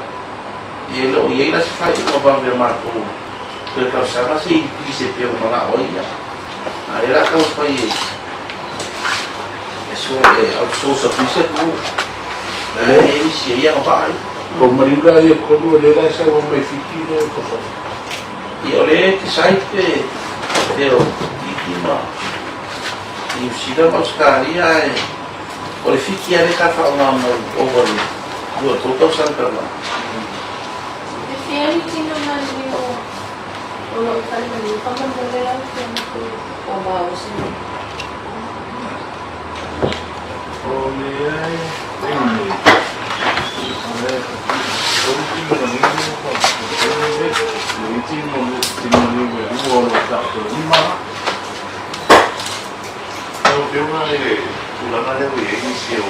S8: e le o i ai la se faaiuga vave a matou toe talosaga se i pise pei ona manao ai ia. A o lea la taumafai e e so e outsource atu i se atunuu o lea e i ai nisi e i ai agavaa ia.
S12: Ko maliu la ia tonu o lea la e sau mai Fiti lea e fafo.
S8: Ia o lea e decide pe pe o Fiti ma Niu Sila ma Ausetalia ae o le Fiti lava lea sa faaaoga mai ova i le 2 tausaga talu ai.
S11: E fia ni tino maliliu o lo o fale maliu faamolemole lau Afioga pe ua maua se mea.
S12: O lea e taimi nei, o lea o le tino manino o le tino tino niu e lua o lo tatou lima la.
S13: Lau Afioga i le tulaga lea ua i ai nisi o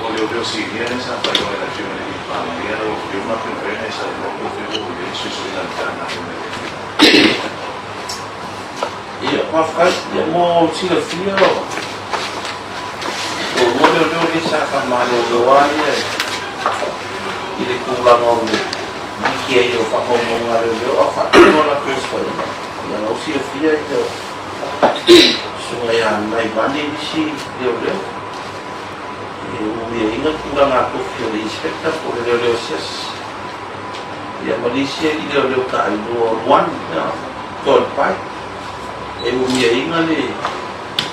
S13: o leoleo sinia lea sa faailoa e le Afioga i le Palemia, lau Afioga pe mafai ona e saunoa po o fea ua i ai le suesuega a le Matagaluega i lea tulaga.
S8: Ia, faafetai. Ia, mo silafia, o lua leoleo lea sa faamalolo lava ia i le tulaga o le sikia ia o faamaumauga a leoleo a o faatino a latou osofaiga. Ia na ua silafia ia o Susuga ia Naivani nisi leoleo e umiaina tulaga tofi o le Inspector po o le leoleo asiasi. Ia ma nisi alii leoleo taailua o Luan Toalepai e umiaina le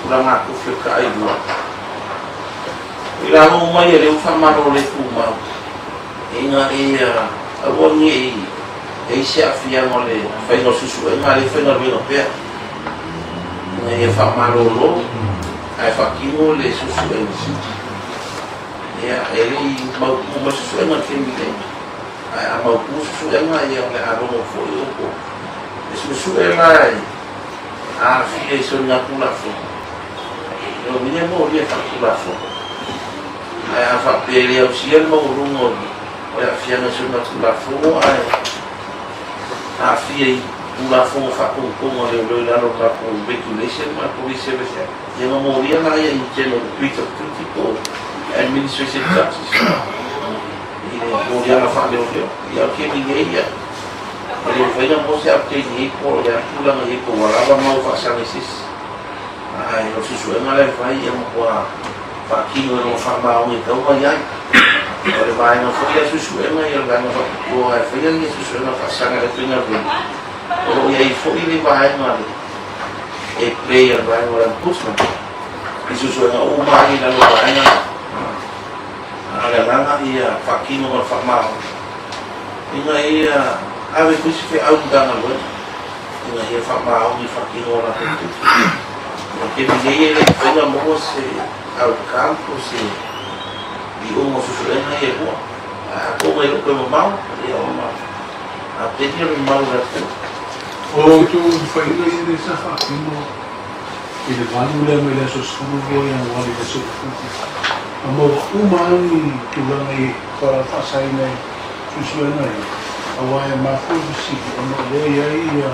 S8: tulaga tofi o taailua. I lalo uma ia lea ua faamalo le tumau ina ia aua ne i i ai se aafiaga o le faiga o suesuega a lea e faigaluega pea ina ia faamalolo ae faatino le suesuega. Ia, e le i mautu mai suesuega i le taimi nei, ae a mautu suesuega ia o le a logo foi outou. E suesue la e aafia i soligatulafono, e uia molia faatulafono. Ae a faapea e le ausia le maualuga o le aafiaga i soligatulafono ae aafia i Tulafono faatonutonu a leoleo i lalo o tatou Regulation ma le Police Service Act, ia ona molia laia in general breach of duty po o administration charges i le moliaga faaleoleo. Ia o le taimi nei ia, e le mafai ona maua se update nei po o le a tulaga i ai po ua lava mau faasaga i se isi. Ae o le suesuega la e fai ia matua faatino i lona faamaoni e tatau ona i ai. O le vaega foi lea suesuega ia o le vaega faapitoa e faia ia suesuega faasaga i le aufaigaluega. O lo o i ai foi le vaega le e play a le vaega o le Ombudsman i suesuega uma ai i lalo o vaega lea. A o le agaga ia faatino ma le faamaoni ina ia ave foi se feau i Matagaluega ina ia faamaoni i le faatino o latou tiute. O le taimi nei e le mafai ona maua se outcome po o se iuga o suesuega ia e lua. Ae a toga i lou toe mamao, ia ona update lea o le mamalu o le atunuu.
S12: O outou faiga ia lea sa faatino i le 8 lea mai le aso 12 Ianuari i le aso 17, na maua uma lava ni tulaga i faasaina i suesuega ia, aua e mafua le fesili ona o lea e i ai ia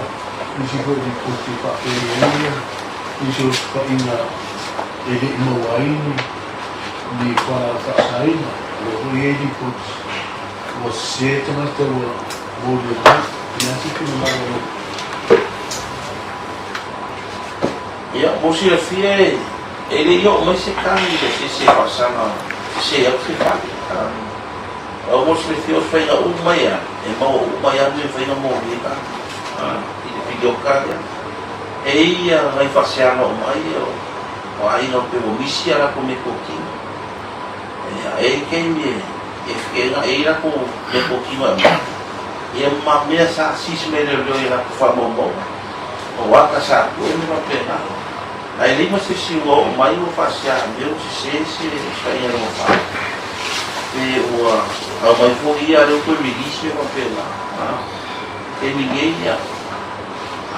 S12: nisi foi lipoti e faapea e i ai ia nisi o osofaiga e le i maua ai ni fualaau faasaina. O lea foi e i ai lipoti ua sese tagata ua molia mai. O le a se finagalo o lau.
S8: Ia, mo silafia e le i oo mai se tagi i le sese faasaga sese atu se fale. Aua mo silafia o se faiga uma ia, e maua uma ai lava mea e mafai ona molia i le pilioka lea. E i ai nai faaseana o mai o aiga pei ua misi a latou meatotino. E i ai taimi e fekeaina e i ai latou meatotino e aumai. Ia ma mea sa sisi mai e leoleo i a latou faamaumauga, o ata sa pue ma mea faapena. Ae leai ma se isi ua oo mai ua faasea mea ua sese se faiga lona fa. Pe ua aumai foi ia lea ua toe release mea faapena. Taimi nei ia,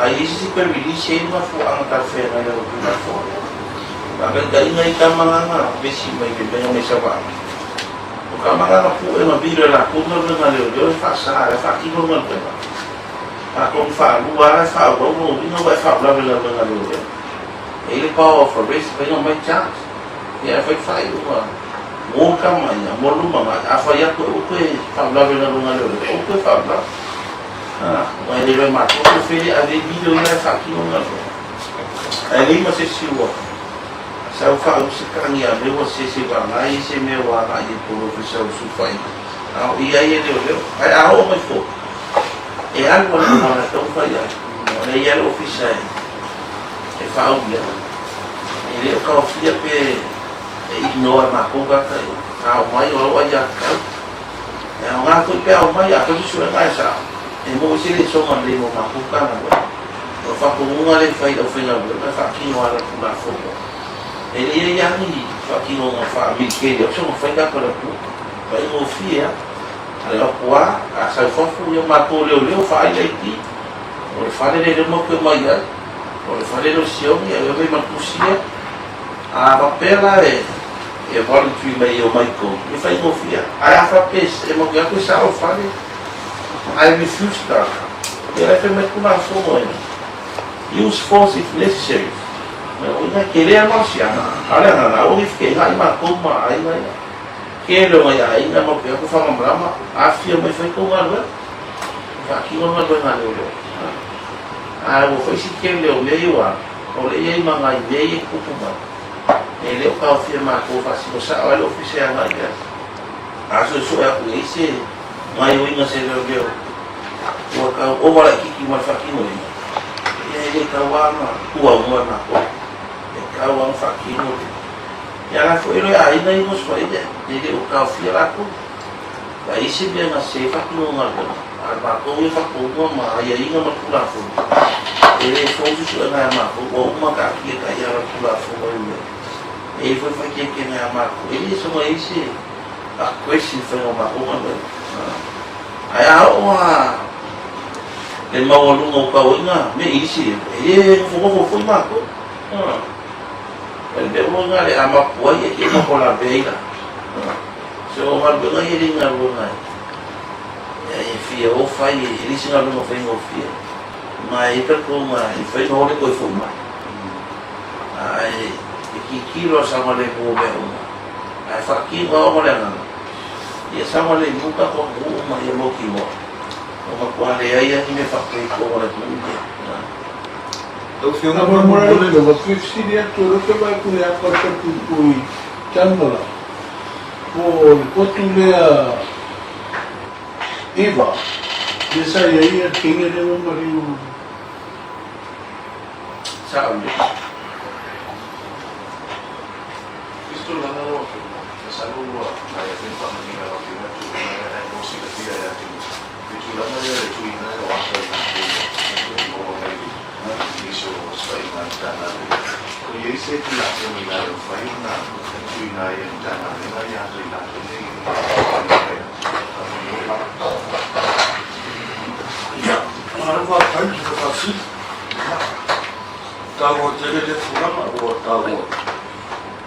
S8: a i ai se isi toe release ai le mafuaaga talafeagai o le Tulafono lea. Faataitaiga i tama la na vesi mai le mea mai Savaii. O tama la na pue na vilo e latou galuega leoleo e faasa e faatino le galuega. Atonu faalua lava e faaauau lona uiga ua e faalavelave galuega leoleo. E i ai le power of arrest e mafai ona aumai charge. Ia ae fai faaiuga mo tama ia mo le lumanai. A fai atu aua toe faalavelave galuega leoleo, aua toe faalavelave. Aua e le iloa e matou pe fea e ave ai video ia e faatino le galuega. Ae leai ma se isi ua sau faausitagi a mea ua sese vaaga ai se mea ua agai i totonu o Ofisa o Sulufaiga. A o ia ai e leoleo. Ae a oo mai foi, e alu a le auala e taumafai ai. O lea e i ai le Ofisa e faaaulia. E le o taofia pe e ignore e matou tagata ia. A oo mai o lau aiatatau. E aoga foi pe a omai, a fai se suega e sao, e maua ai se lesona lelei mo matou Matagaluega. O le faatonuga lea e fai i le aufaigaluega e faatino ala i le Tulafono. E le i ai lava ni faatinoga faa-militeli au soona fai tagata o le atunuu. Faigofie lava. A le apoa, a sau fafo, ia matou leoleo faaali ID. O le fale lea lea matou te omai ai, o le fale lea o Sioni, e ave ma le tusi ia. A faapea la e e voluntary mai e omai i totonu, e faigofie lava. Ae a faapea e matou atu e sao le fale, ae refuse tagata, ia la e fai mai le Tulafono e use force if necessary. O ina e tele lava malosiaga, a o le agaga, aua ne i feteenai matou ma aiga ia. Tele o nai aiga matou te o atu faamalamalama, afifio mai fai tou galuega. Faatino le galuega a leoleo. Ae ua fai si tele o mea ia ua alu, o lea e i ai ma nai mea ia e tutupu mai, e le o taofia matou e faasino sao ai le ofisa e agai i ai. A suesue atu i ai se gaioiga a se leoleo ua tau ova laititi ma le faatinoina, ia e le tau lava ona tuauma e matou. E tau lava ona faatino le... Ia la foi loa e aiga ia osofaiga, e le o taofia latou. A i ai se mea na se faatinoga galuega a matou ia faatouga ma aiaiga ma Tulafono, e le fou se suega ia matou, ua uma ona taatia taiala o le Tulafono i mea e i ai foi faitiaitiaga ia matou. E le soona i ai se aggressive faiga o matou galuega. Ae a oo lava le maualuga o tauaiga mea i isi, e le nofonofo foi matou. O le mea ua le a mapu ai, e mapu lavea ai la. So o galuega ia e le galuega e fia o fai, e le se galuega faigofie. Ma e i ai talitonuga e mafai ona o le toe foi mai. Ae e tilotilo a saogalemu o mea uma, ae faatino lava ona o le agaga, ia saogalemu tatou atunuu ma ia mautinoa, ua matua leai lava ni mea faapea i totonu o le atunuu lenei.
S12: Lau Afioga faamolemole. Ua fia fesili atu, o lea ou te vaai atu i le apa o le falepuipui Tanumalala. Po o le potu lea Iva, lea sa i ai le teine lea ua maliu.
S8: Sao lelei.
S13: I se tulaga lau Afioga, masalo ua maea foi ona faamanino e lau Afioga le tulaga lea ae mo silafia ia te le tulaga lea o le tuuina o ata i latou ua maua mai nisi o osofaiga a le Matagaluega. O i ai se Tulafono i lalo e mafai ona tuuina ai e le Matagaluega ia ata i latou nei e maua mai ai?
S12: Ia, malo faafetai i le faafesili. Ia, e taua tele lea tulaga ua taua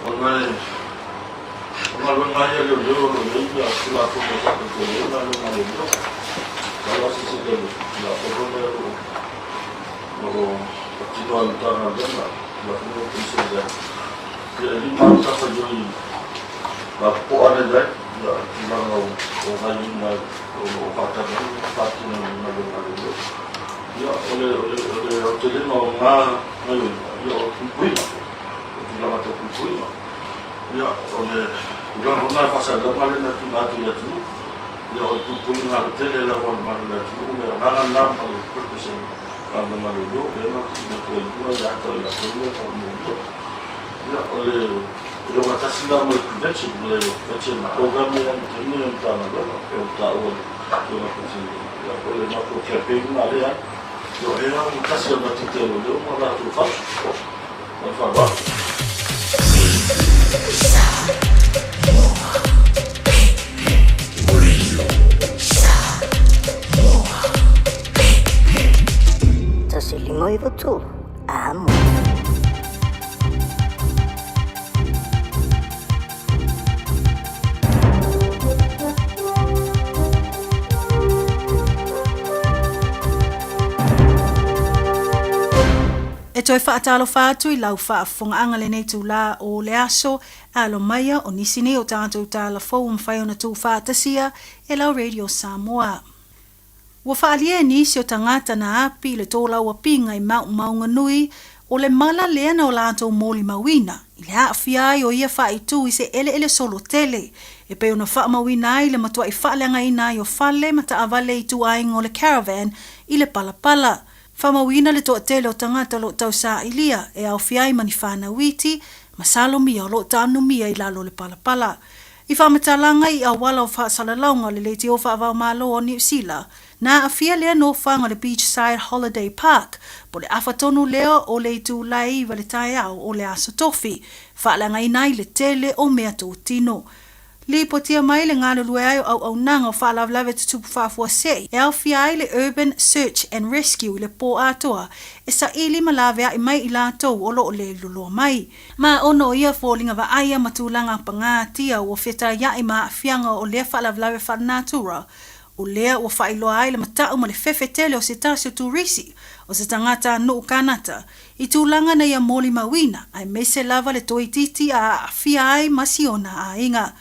S12: ona o galuega lava ia a leoleo o lo o i ai ia Tulafono e faatautaia ai galuega a leoleo. Masalo a silasila i le Tulafono lea o lo o o lo o patino ai le Matagaluega, Tulafono o Policing Act, ia e lima lava matafaioi lapopoa lea e i ai, ia tulaga o gaoioiga o lo o faatali ai le faatinoina o galuega a leoleo. Ia, o le o le o le aotelega o na gaoioiga, ia o le puipuiga, o tulaga tau puipuiga. Ia, o le tulaga foi lena e faasalalauga lea na tuuina atu i le atunuu, ia o le puipuiga tele lava o le malu o le atunuu, le agaga lena ma le purpose o le galuega a leoleo, lea na tuuina atu ai i tua ia ata i latou ia e faamuamua. Ia, o le le ogatasi lena ma le prevention, le prevention program lea e amataina e le Matagaluega, pei ona taua e le Afioga i le Peresetene, ia, o le matou campaign lena lea, ia, o lea ua tasi a matite a leoleo ma latou fale. Ma le faaaloalo.
S7: 153 Amo.
S5: E toe faatalofa atu i lau faafofogaaga lenei itulā o le aso, alo maia o nisi nei o tatou tala fou ua mafai ona tuufaatasia e lau Radio Samoa. Ua faaalia e nisi o tagata na api i le tolauapiga i maumauga nui o le mala lea na o latou molimauina i le aafia ai o ia faaitu i se eleele solo tele e pei ona faamauina ai le matuai faaleagaina ai o fale ma taavale i ituaiga o le caravan i le palapala. Faamauina le toatele o tagata o lo o tausailia e aofia ai ma ni fanau iti ma salomia o lo o taanumia i lalo o le palapala. I faamatalaga i auala o faasalalauga o le leitio faava-o-Malo o Niu Sila, na aafia lea nofoaga o le Beachside Holiday Park, po o le afa tonu lea o le itula e 9 le taeao o le Aso Tofi, faaleagaina ai le tele o mea totino. Lipotia mai le galulue ai o auaunaga o faalavelave tutupu faafuasei e aofia ai le Urban Search and Rescue i le pō atoa e saili ma laveai mai i latou o lo o le loloa mai. Ma ona o ia foliga vaaia ma tulaga pagatia ua fetaiaʻi ma aafiaga o lea faalavelave faalenatura, o lea ua faailoa ai le mataʻu ma le fefe tele o se tasi o turisi, o se tagata nuu Kanata, i tulaga na ia molimauina, aemaise lava le toeitiiti a aafia ai ma si ona aiga.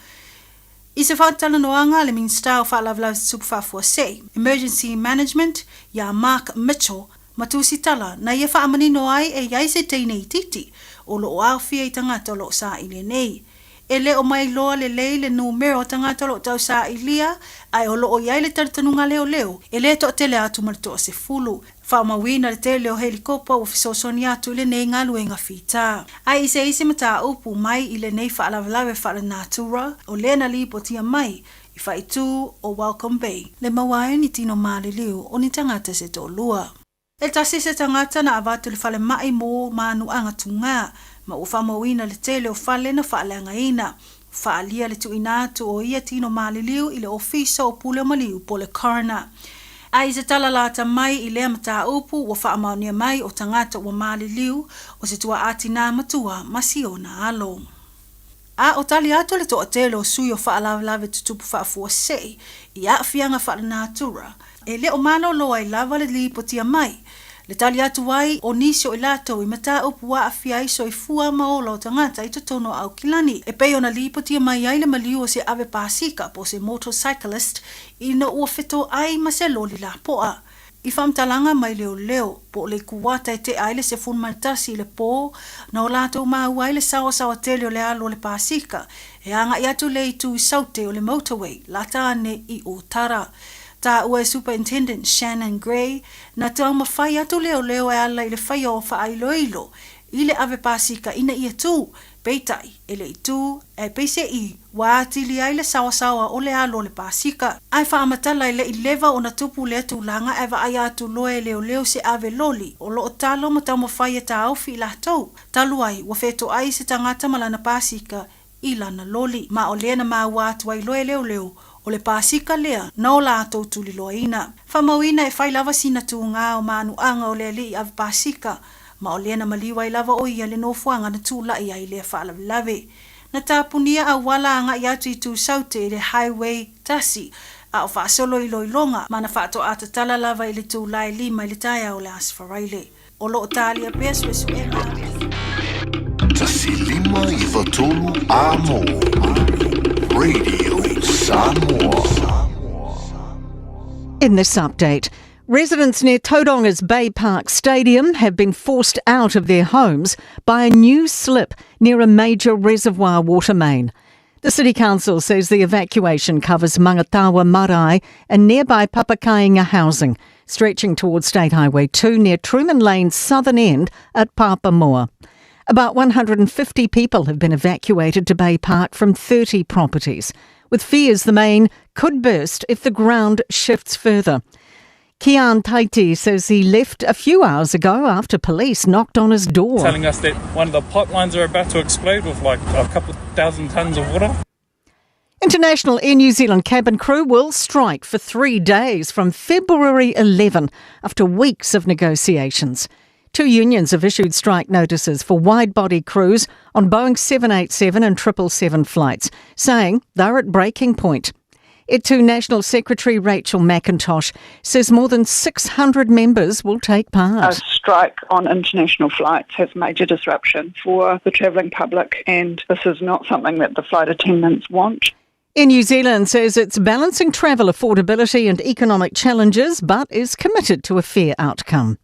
S14: I se faatalanoaga a le Minisita o Faalavelave Tutupu Faafuasei, Emergency Management, iā Mark Mitchell, ma Tusitala, na ia faamanino ai e i ai se teine itiiti o lo o aofia i tagata o lo o sailia nei. E le o mailoa lelei le numera o tagata o lo o tausailia, ae o lo o i ai le talitonuga leoleo e le toatele atu ma le toasefulu. Faamauina le tele o helikopa ua fesoasoani atu i lenei galuega fita. Ae i se isi mataupu mai i lenei faalavelave faalenatura, o lea na lipotia mai i faaitu o Welcome Bay, le maua ai ni tino maliliu o ni tagata se toalua. E tasi se tagata na avatu i le falemai mo manuaga tugā, ma ua faamauina le tele o fale na faaleagaina. Faaalia le tuuina atu o ia tino maliliu i le Ofisa o Pule o Maliu po o le Coroner. A i se tala lata mai i lea mataupu, ua faamaonia mai o tagata ua maliliu o se tuaa tinā matua ma si ona alo. A o tali atu le toatele o sui o faalavelave tutupu faafuasei i aafiaga faalenatura, e le o malolo ai lava le lipotia mai, le tali atu ai o nisi o i latou i mataupu ua aafia ai soifua ma ola o tagata i totonu o Aukilani, e pei ona lipotia mai ai le maliu o se ave pasika po o se motorcyclist ina ua fetoai ma se loli lapoa. I faamatalaga mai leoleo, po o le ikuata e tea ai le 11 i le pō, na o latou maua ai le saoasaoa tele o le alu o le pasika, e agai atu le itu i Saute o le motorway, lata ane i Ōtara. Taua e Superintendent Shannon Gray, na taumafai atu leoleo e ala i le faia o faailoilo i le ave pasika ina ia tū, peitai, e le i tū, ae peiseʻi, ua atili ai le saoasaoa o le alu o le pasika. Ae faamatala e le i leva ona tupu lea tulaga ae vaai atu loa e leoleo se ave loli o lo o talo ma taumafai e taofi i latou. Talu ai, ua fetoai se tagata ma lana pasika i lana loli, ma o lea na maua atu ai loa e leoleo, o le pasika lea na o latou tuliloaina. Faamauina e fai lava sina tugā o manuaga o le alii ave pasika, ma o lea na maliu ai lava o ia le nofoaga na tulai ai lea faalavelave. Na tapunia auala agai atu i Tusaute i le Highway 1, a o faasolo iloiloga ma na faatoa tatala lava i le itula e 5 i le taeao o le Aso Faraile. O lo o talia pea suesuega a.
S1: 1 5 9 3 Amo Radio Samoa.
S15: In this update, residents near Tauranga's Bay Park Stadium have been forced out of their homes by a new slip near a major reservoir water main. The City Council says the evacuation covers Mangatawa Marae and nearby Papakainga housing, stretching towards State Highway 2 near Truman Lane's southern end at Papamoa. About 150 people have been evacuated to Bay Park from 30 properties, with fears the main could burst if the ground shifts further. Kian Taiti says he left a few hours ago after police knocked on his door.
S16: Telling us that one of the pipelines are about to explode with like a couple thousand tonnes of water.
S15: International Air New Zealand cabin crew will strike for three days from February 11 after weeks of negotiations. Two unions have issued strike notices for wide body crews on Boeing 787 and 777 flights, saying they're at breaking point. Itu National Secretary Rachel McIntosh says more than 600 members will take part.
S17: A strike on international flights has major disruption for the travelling public, and this is not something that the flight attendants want.
S15: Air New Zealand says it's balancing travel affordability and economic challenges, but is committed to a fair outcome.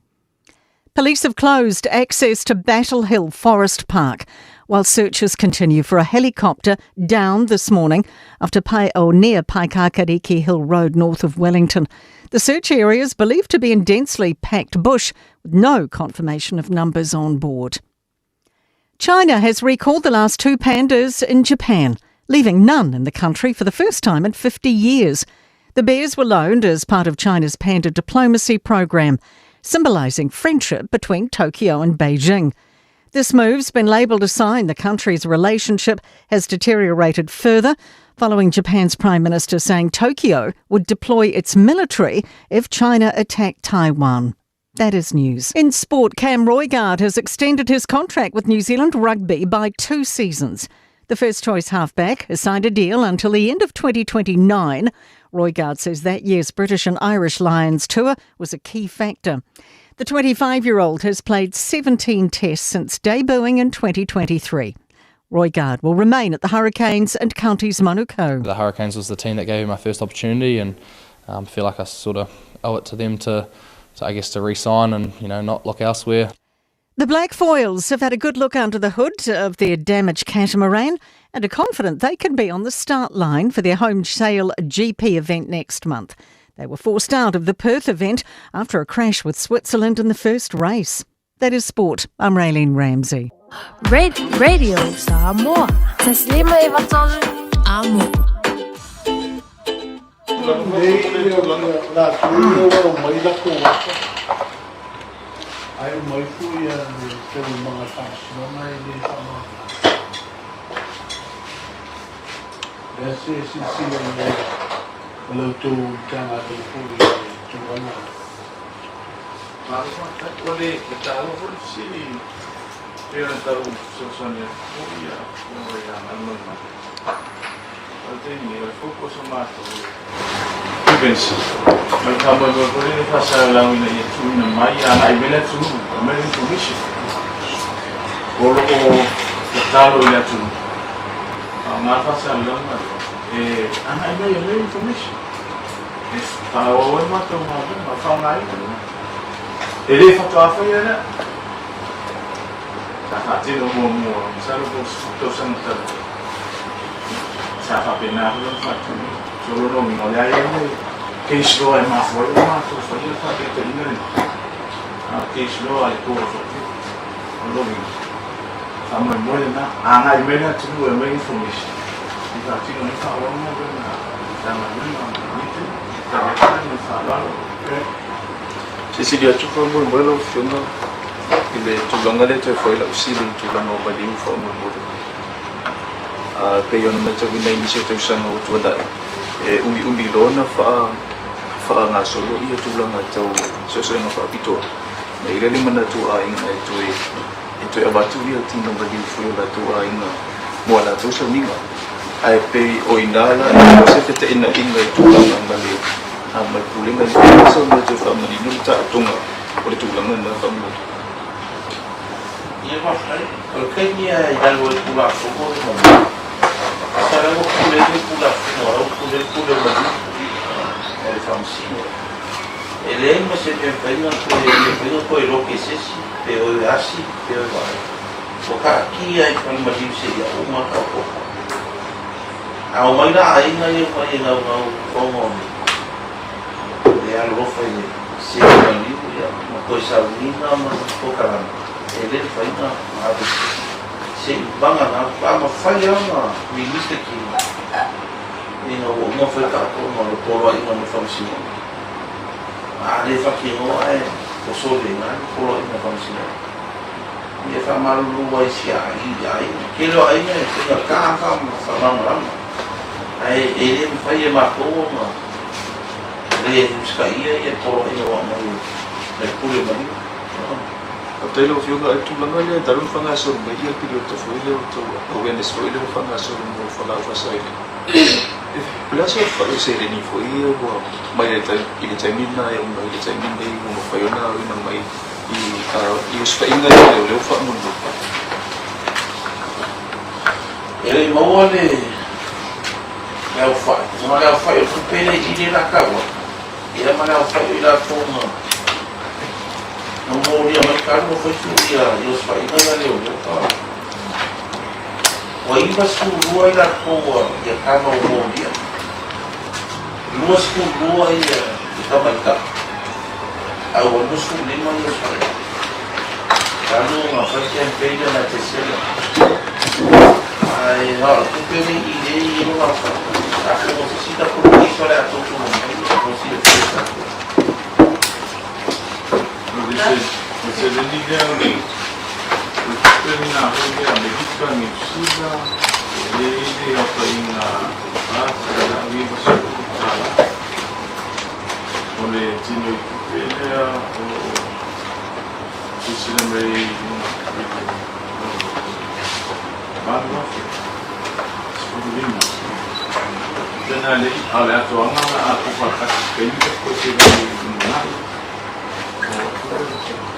S15: Police have closed access to Battle Hill Forest Park while searches continue for a helicopter down this morning after Paeo near Paekakariki Hill Road north of Wellington. The search area is believed to be in densely packed bush with no confirmation of numbers on board. China has recalled the last two pandas in Japan, leaving none in the country for the first time in 50 years. The bears were loaned as part of China's panda diplomacy program, symbolising friendship between Tokyo and Beijing. This move's been labelled a sign the country's relationship has deteriorated further, following Japan's Prime Minister saying Tokyo would deploy its military if China attacked Taiwan. That is news. In sport, Cam Roigard has extended his contract with New Zealand Rugby by two seasons. The first choice halfback has signed a deal until the end of 2029. Roigard says that year's British and Irish Lions tour was a key factor. The 25 year old has played 17 tests since debuting in 2023. Roigard will remain at the Hurricanes and Counties Manukau.
S18: The Hurricanes was the team that gave me my first opportunity and um, feel like I sort of owe it to them to, to I guess, to re-sign and, you know, not look elsewhere.
S15: The Black Foils have had a good look under the hood of their damaged catamaran and are confident they can be on the start line for their home sail GP event next month. They were forced out of the Perth event after a crash with Switzerland in the first race. That is sport. I'm Raylene Ramsey.
S7: Red Radio Samoa. Amo.
S12: Ai mai foi a taumaga faamasinoga e lē faamagata. O le a se silasila i ai a la outou Matagaluega foi i le tulaga lea?
S13: Malo faafetai. O le taua foi le fesili pei ona tau fesoasoani atu foi ia Afioga ia Galumalemana. O le taimi nei, o le focus o matou o le prevention. Ma le faamoemoe foi lea i le faasalalau ina ia tuuina mai agai mai le atunuu, aumai le information o lo o tatalo i le atunuu. Faaaoga le faasalalauga lea e agai mai e aumai le information e faaauau ai le matou galuega, o le faaaogaina lena. E le faatoa faia lea. Sa faatino muamua, masalo po o le 10 tausaga talu ai. Sa faapena foi ona faatino. So o lona uiga, o le a i ai le case law e mafua ai ona matou faia le faataitaiga lenei. A o case law a le Court of Appeal. O lona uiga, faamoemoe lena, agai mai le atunuu e aumai information e faatino ai faaauau galuega a le Matagaluega o lenei taimi. Tali atu la ma le faaaloalo.
S10: Silasila atu faamoemoe lau Afioga i le tulaga lea toe fai lau sili i le tulaga o maliu faamolemole. E pei ona matauina i nisi o tausaga ua tuanai, e umiumi loa ona faagasolo ia tulaga tau suesuega faapitoa. Ma e i ai le manatu o aiga e toe e toe avatu ia tino maliu foi o latou aiga mo a latou sauniga. Ae pei o i ina la e maua se feteenaiga i tulaga ma le ma le pulega i le sau mea toe faamanino le taotoga o le tulaga lena faamolemole.
S8: Ia faafetai. O le taimi lava i lalo o le Tulafono le maliu. Sa la ua pule ai le Tulafono, a ua pule ai le pule o maliu o le Faamasino. E leai ma se mea mafai ona toe, mafai ona toe loke e se isi, pe o e asi, pe o e vaai. Ua taatia i fale maliu seia uma taotoga. A omai la aiga ia omai e naunau fono le alolofa i le sē maliu ia ma toe sauniga ma polokalame, e le mafai ona ave se isi se i vagana atu. A mafai lava ona release le tino ina ua uma fai taotoga o le poloaiga mai faamasinoga. A le faatinoa ae posoli ai ina le poloaiga faamasinoga. Ia faamalulu ai si aiga. Tele o aiga e faigata faamalamalama, ae e le mafai e matou ona le usitaia ia poloaiga ua aumai e le pule maliu.
S10: Faafetai lau Afioga, o le tulaga lea talu ona faagasolo mai ia le piliota foi lea o tou awareness foi lea ua faagasolo mo le fualaau faasaina. O le a se aofai o seleni foi ia ua mai i le taimi lena e oo mai i le taimi lenei ua mafai ona aoina mai i osofaiga ia leoleo faamolemole.
S8: E le i maua le aofai, ma le aofai o tupe lea i le la taua, ia ma le aofai o i latou na momolia mai talu ma fai atu ia osofaiga ia leoleo ka. Ua 92 i latou ia tama ua molia, 22 ia tamaitai. A ua 25 ia fale. Talu ona fai campaign lea na Tesela. Ae na o le tupe nei i lea i lona fale. Atonu o se isi tatou case o le a tou tonu mai mo silafia e tatou.
S13: O le seleni lea o le tupe lena foi lea Amerika, Niu Sila, e i ai le aofaiga $490. O le tino i tupe lea o lo o silasila mai ai i luga i le 8,015. Tena lei, a o le atoaga la a tofa tasi i taimi ka koe se lei i lumanai. O atu le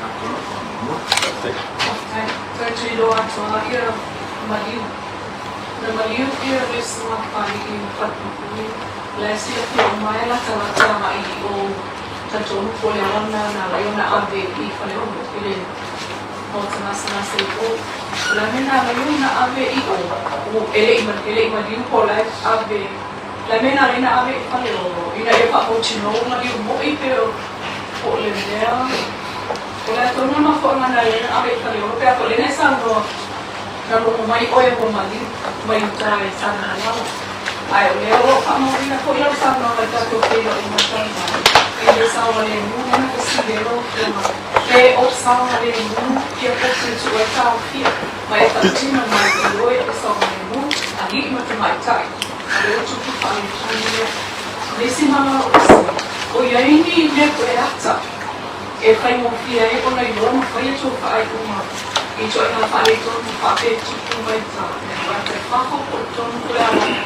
S13: atoaga.
S11: Faafetai. Faafetai. Toe tuiloa atu lava ia maliu. Na maliu ia le isi Papalii ma Falepuipui, o la e silafia uma ai la tagata agai i o, talitonu po o le ala lena na ala ai ona ave i Faleolo i le maota gasegase i o. O le a mea na ala ai ona ave i o, e le i e le i maliu po o la e ave, o le a mea na ala ai ona ave i Faleolo ina ia faamautinoa ua maliu moi pe po o le mea, o le a tonu le mafuaaga na ala ai ona ave i Faleolo pe a foi o lea na e saunoa Na logo mai oe ua maliu mai uta e Sagamalala. Ae o lea ua faamauina foi lau saunoaga i tatou feiloaiga talu ai, e le saogalemu lea na fesili ai lau Afioga, pe o saogalemu ia potu e tuu ai taofia ma e tautino mai i oe o le saogalemu, alii ma tamaitai, a lea ua tupu faaletonu lea. Le isi mala o le sui, o i ai ni mea toe ata e faigofie ai ona iloa ma fai a tou faaiuga i ituaiga faaletonu faapea tupu mai ta tagata i fafo po o totonu o le alala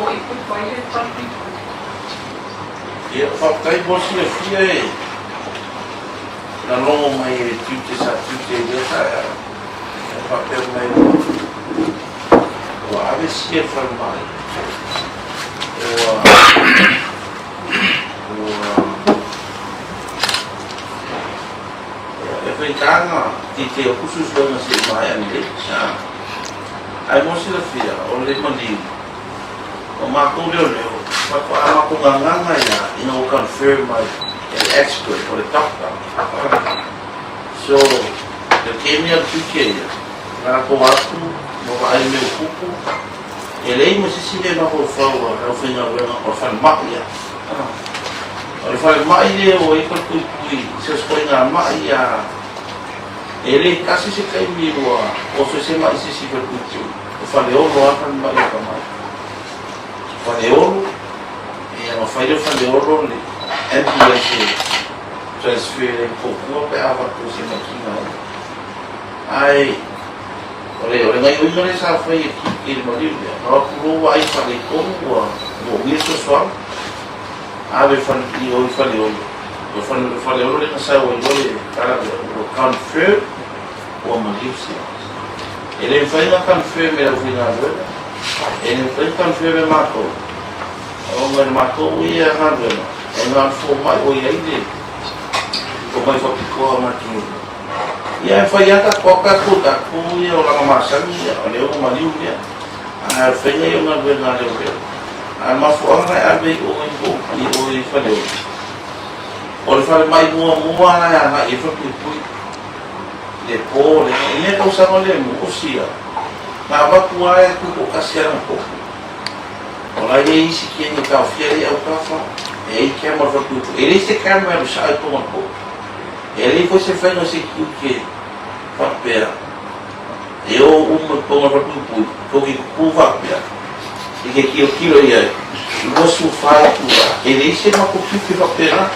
S11: o i puipu ai le falepuipui.
S8: Ia, faafetai mo le silafia e na logo mai e tiute sa tiute i lea taeao, e faapea mai ua ave sia falemai, ua ua E faitaga i te o kususuega se i maea lelei. Ae mo silafia, o le maliu, o matou leoleo, faatoa matou gagaga ia ina ua confirm mai e le expert, o le doctor. So, le kemi a le tiute ia, na latou atu ma vaai mea ua tupu, e leai ma se isi mea mafaufau a le aufaigaluega o le falemai ia. O le falemai lea ua i ai falepuipui i se ituaiga mai a e le tasi se taimi ua oso ai se mai i se isi falepuipui. O Faleolo lava le falemai o Tamai. Faleolo, ia ona fai lea o Faleolo le ambulance e transfer ai i Motootua pe a avatu se maitiga ai. Ae o le o le gaioiga lea sa fai e Kiki i le maliu lea, na o atu loa ua ai faaletonu ua moomia le fesoasoani. Ave fale i o i Faleolo. O le Faleolo lea na sau ai loa le tala lea, ua confirm ua maliu sia. E le mafai ona confirm e le aufaigaluega, e le mafai ona confirm e matou, ona o le matou ia galuega, e na o le fomai ua i ai le fomai faapitoa ma le Ia e fai lava tatou ata atu o tatou ia o lana masani ia, o lea ua maliu lea. Ae o le faiga ia o galuega a leoleo. A o le mafuaaga e ave i o i o i o i Faleolo, o le falemai muamua la e agai i ai Falepuipui, le po le i lea tausaga lea muosi ia, na avatu lava e tutoatasi lava lana popo. O la e i ai isi keni e taofia ai autafa, e i ai camera o le Falepuipui. E leai se camera e alu sao i totonu o le popo. E leai foi se faiga o se tiute faapea e o uma i totonu o le falepuipui, tou te tutu faapea i te tilotilo i ai, 24 itula, e leai se matou tiute faapena.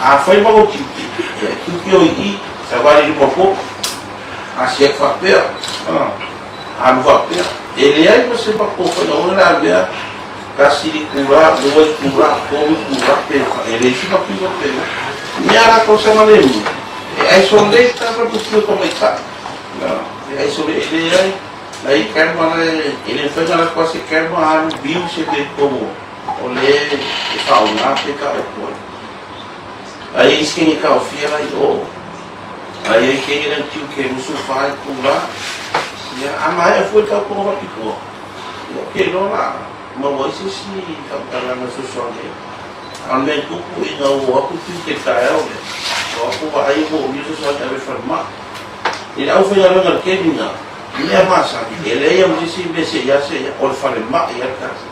S8: A fai le matou tiute, ia e tiute o i i, savali i luma o le popo, a siaki faapea, alu faapea. E leai ma se matou faiga foi lea a mea, tasi le itula, lua itula, tolu itula, pe fa, e leai se matou faapena. Mea la tausaga lemu, e isolate lava le puipui o tamaitai. E isolate, e leai, na i camera e, e le mafai ona alu atu lava se camera alu view se mea i totonu o le e faaaoga pe taoto ai. Ae i ai isi keni e taofia la i o, ae i ai keni la i tiute 24 itula, ia, a maea foi le taotoga faapitoa, ia ou te iloa la maua ai se isi faamatalaga e fesoasoani ai. A o le mea e tupu ina ua o atu tiute i le taeao lea, o atu vaai ua umia fesoasoani e ave i le falemai. I le aufaigaluega i le taimi lena, i mea masani, e leai lava ma se isi mea se i a se i a, o le falemai lava le tasi.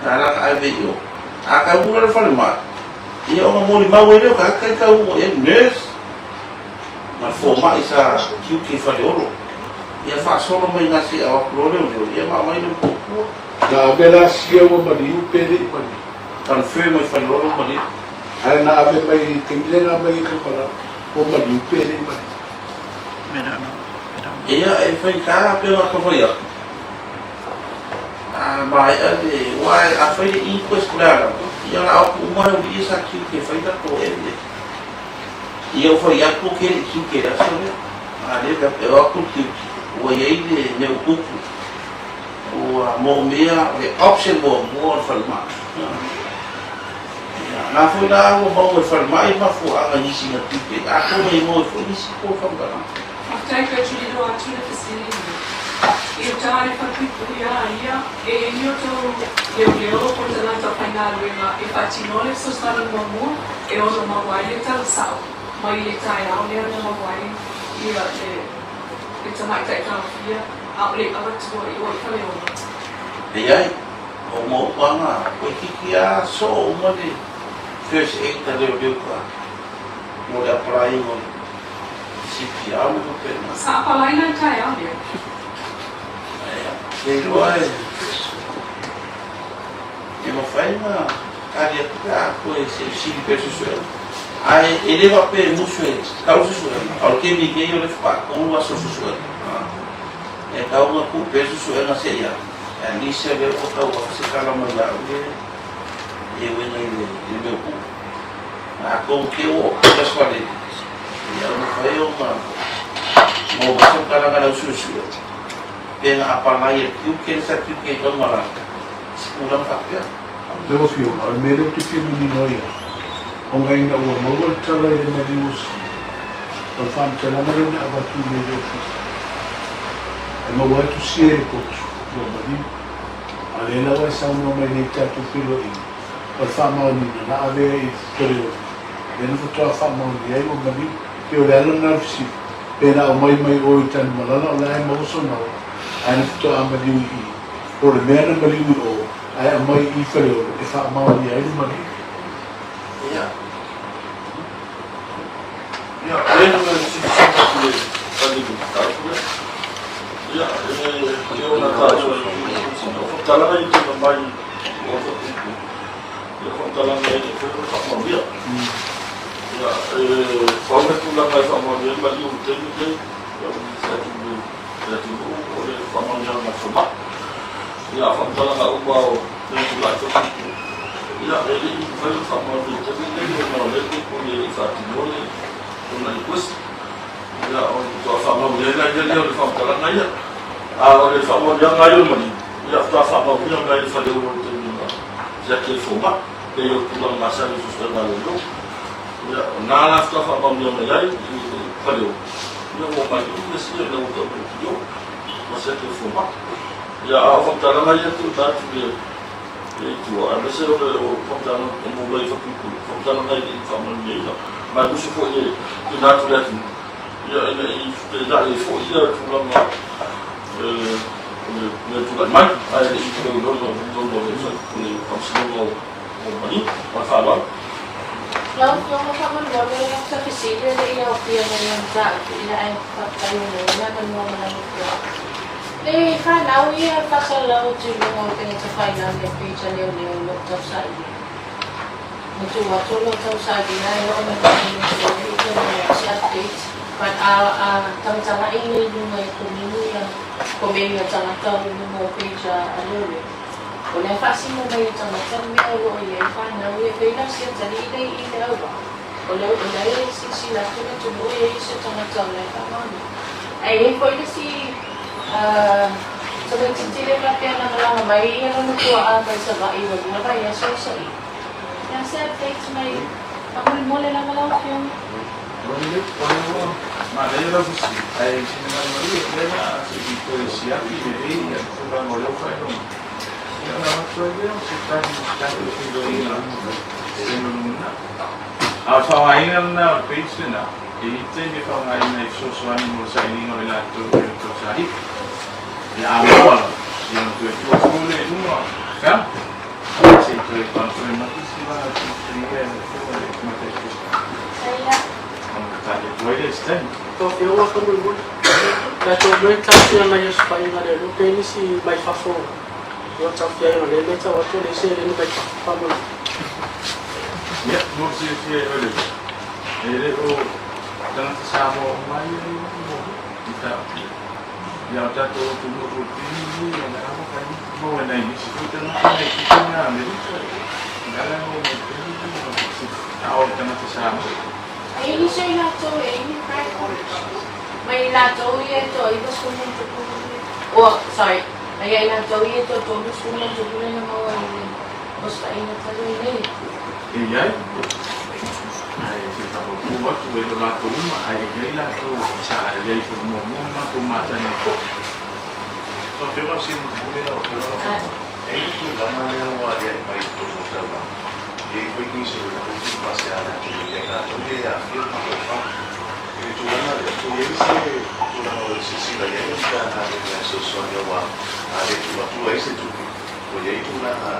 S8: Na ala ona ave i o. A taunuu la i le falemai, ia ona molimau ai lea o tagata ia e taunuu i ai, nurse ma le fomai sa tiute i Faleolo. Ia faasolo mai ina se i ao atu loa leoleo, ia ma aumai le motootua.
S12: Na ave la sia ua maliu pe le i maliu.
S8: Confirm mai Faleolo maliu.
S12: Ae na ave mai i taimi lea na aumai ai Kampala ua maliu pe le i maliu.
S8: Ia e faigata pe ona tau fai atu. A maea le, aua a fai le inquest o le a lava, ia o le a o atu uma le aualii ia sa tiute e fai latou evidence. Ia ua fai atu ke le i tiute i le aso lea. A lea e o atu le tiute, ua Ua i ai le mea ua tupu, ua moomia le option muamua o le falemai. Ia, na foi la ua maua e le falemai mafuaaga i nisi na tupe, atonu e maua ai foi nisi po o le faamatalaga.
S11: Faafetai toe tililo atu le fesili lenei. I uta le falepuipui a ia e i ai ni outou leoleo po o tagata faigaluega e faatinoa le fesoasoani muamua e ono maua ai le tala sao mai le taeao lea na maua ai ia le le tamaitai taofia a o le i avatua i o i Faleolo.
S8: Leai, o maupaga toeitiiti a soo uma le first aid a leoleo ka mo le apalaiga o le CPR ma faapena.
S11: Sa apalaina le taeao lea.
S8: Ia, le iloa e e mafai ona tali atu pe a toe se i sili pea suesuega. Ae e le faapea e musu e tau suesuega, a o le taimi nei o lea faatoa tolu aso o suesuega. E tatau ona tuu pea suesuega seia at least o lea ua tau afe se tala mai ia au ia e uiga i le mea o tuu. Atonu te ua oo le aso valele, ia ua mafai ona maua mai se faamatalaga a le au suesue pe na apalai e le tiute le certificate o le malata i se tulaga faapea.
S12: Lau Afioga, o le mea lea ou te fia manino ai au, ona ina ua maua le tala i le maliu o Sili, o le faamatalaga lea na avatu i inei i le Ofisa, e maua ai tusia i le potu, ua maliu. A o lea la ua e saunoa mai nei i le tatou feiloaiga, o le faamaoniga na ave ai i Faleolo, lea na faatoa faamaonia ai ua maliu. Pei o le ala lena o le fesili, pe na aumai mai o i Tanumalala o la e maua sona ola, ae na faatoa maliu i i, po o le mea na maliu i o, ae aumai i Faleolo e faamaonia ai le maliu.
S8: Ia.
S19: Ia, o lea na silasila atu le tali i le mataupu lea. Ia, e ona taua i o faamatalaga ia tuuina mai o faapuipui, ia faamatalaga e le foi ona faamaonia. Ia, e pau le tulaga e faamaonia ai maliu i le taimi lenei, ia, o se atunuu o le faamaoniaga a le fomai. Ia, a o faamatalaga uma o mea tulai faapuipui, ia, e le i mafai ona faamaonia i le taimi lenei ona o lea e le i faatinoa le lona inquest. Ia, ona faatoa faamaonia ai lea o le faamatalaga ia. A o le faamaoniaga lava ia o le maliu, ia faatoa faamaonia mai le faleolo i le taimi na siaki ai le fomai, pei o le tulaga masani i suesuega a leoleo. Ia, o lena la faatoa faamaonia mai ai i le faleolo, ia ua maliu le isi ina ua tau mai i o, ua siaki e le fomai. Ia, a o faamatalaga ia e tuuina atu i le i tua, aemaise o le faamatalaga mo mea i faapuipui, faamatalaga e le i faamanuiaina. Ma e musu foi e tuuina atu i le atunuu, ia, ina i fepetai ai foi ia tulaga o le mea tulai mai, ae le i toe iloilo i totonu o le Faamasinoga o Maliu. Ma le faaaloalo.
S20: Lau Afioga faamolemole lau ta fesili e le i aofia mai i mataupu ia ae faafetai o lea ua avanoa ma lau Afioga. Le fanau ia faasalalau atu i luga o upega tafailagi a page a leoleo o lo o tausaili. Na tuu atu o lo o tausaili ae oo mai i le taimi e le i toe maua se update but a a tagatagai i luga i komeni ia komeni a tagata o luga o page a leoleo o lea faasino mai e tagata le mea o lo o i ai fanau ia pei la si atalii le i le auvaa o lea o lea e silasila atu le atunuu e i ai se tagata o la e faamaonia. Ae i ai foi le isi tamaitiiti lea faapea na malaga mai ia lona tuaa mai Savaii ua lua vaiaso o saili. Le a se update mai faamolemole lava lau Afioga.
S13: Manaia lau fesili, ae sina malumalu e lea la se i toe siaki lelei ia le tulaga o lea ua faailoa mai, ia ona avatu ai lea o se tali i se tatou feiloaiga i se lulumunai. A o le faaaogaina lena o le page lena, e i ai taimi e faaaogaina ai fesoasoani mo le sailiga o i latou e le tausaili. Ia a maua lava, ia ona toe tuu atu foi lea i luga o le fale, se i toe confirm atu se tulaga tuituia e le Afioga i le Tamaitai Peresetene. Ona tali atu ai lea i se taimi.
S21: Lau Afioga faamolemole, tatou mea e taofia nai aso faaiuga lea aloa pe nisi mai fafo o lo o taofia ai ona o lea e matau atu o leai se seleni mai fafo faamolemole.
S13: Ia, mo le silafia e oe lelei, e le o tagata Samoa uma ia e i taofia. Ia, o tatou atunuu Filipini nei, o le a mafai ona maua e nai nisi foi tagata mai tupe na Amerika, o le ala e maua mai pea a o le tagata Samoa.
S20: E i ai nisi o i latou e i ai ni records mai i latou ia e toa 90 ma ona tupu ua sorry na ia i latou ia e toa 30 ma ona tupu lea na maua i le osofaiga talu ai nei.
S3: E i ai, ae fia faapaupu atu e le o latou uma, ae e i ai latou sa i ai foi muamua ma matou matagi foi.
S13: Lau Afioga i le Sui Mulimuli lau Afioga Lafoga, e i ai le tulaga lea ua aliae mai i totonu o le taulaga, e i ai foi nisi o le tusi pasea a le atunuu ia i latou ia e aafia le mafaufau. I le tulaga lea, po i ai se tulaga o silasila i ai le Matagaluega e fesoasoani aua a le tuu atua ai se tupe, ua i ai tulaga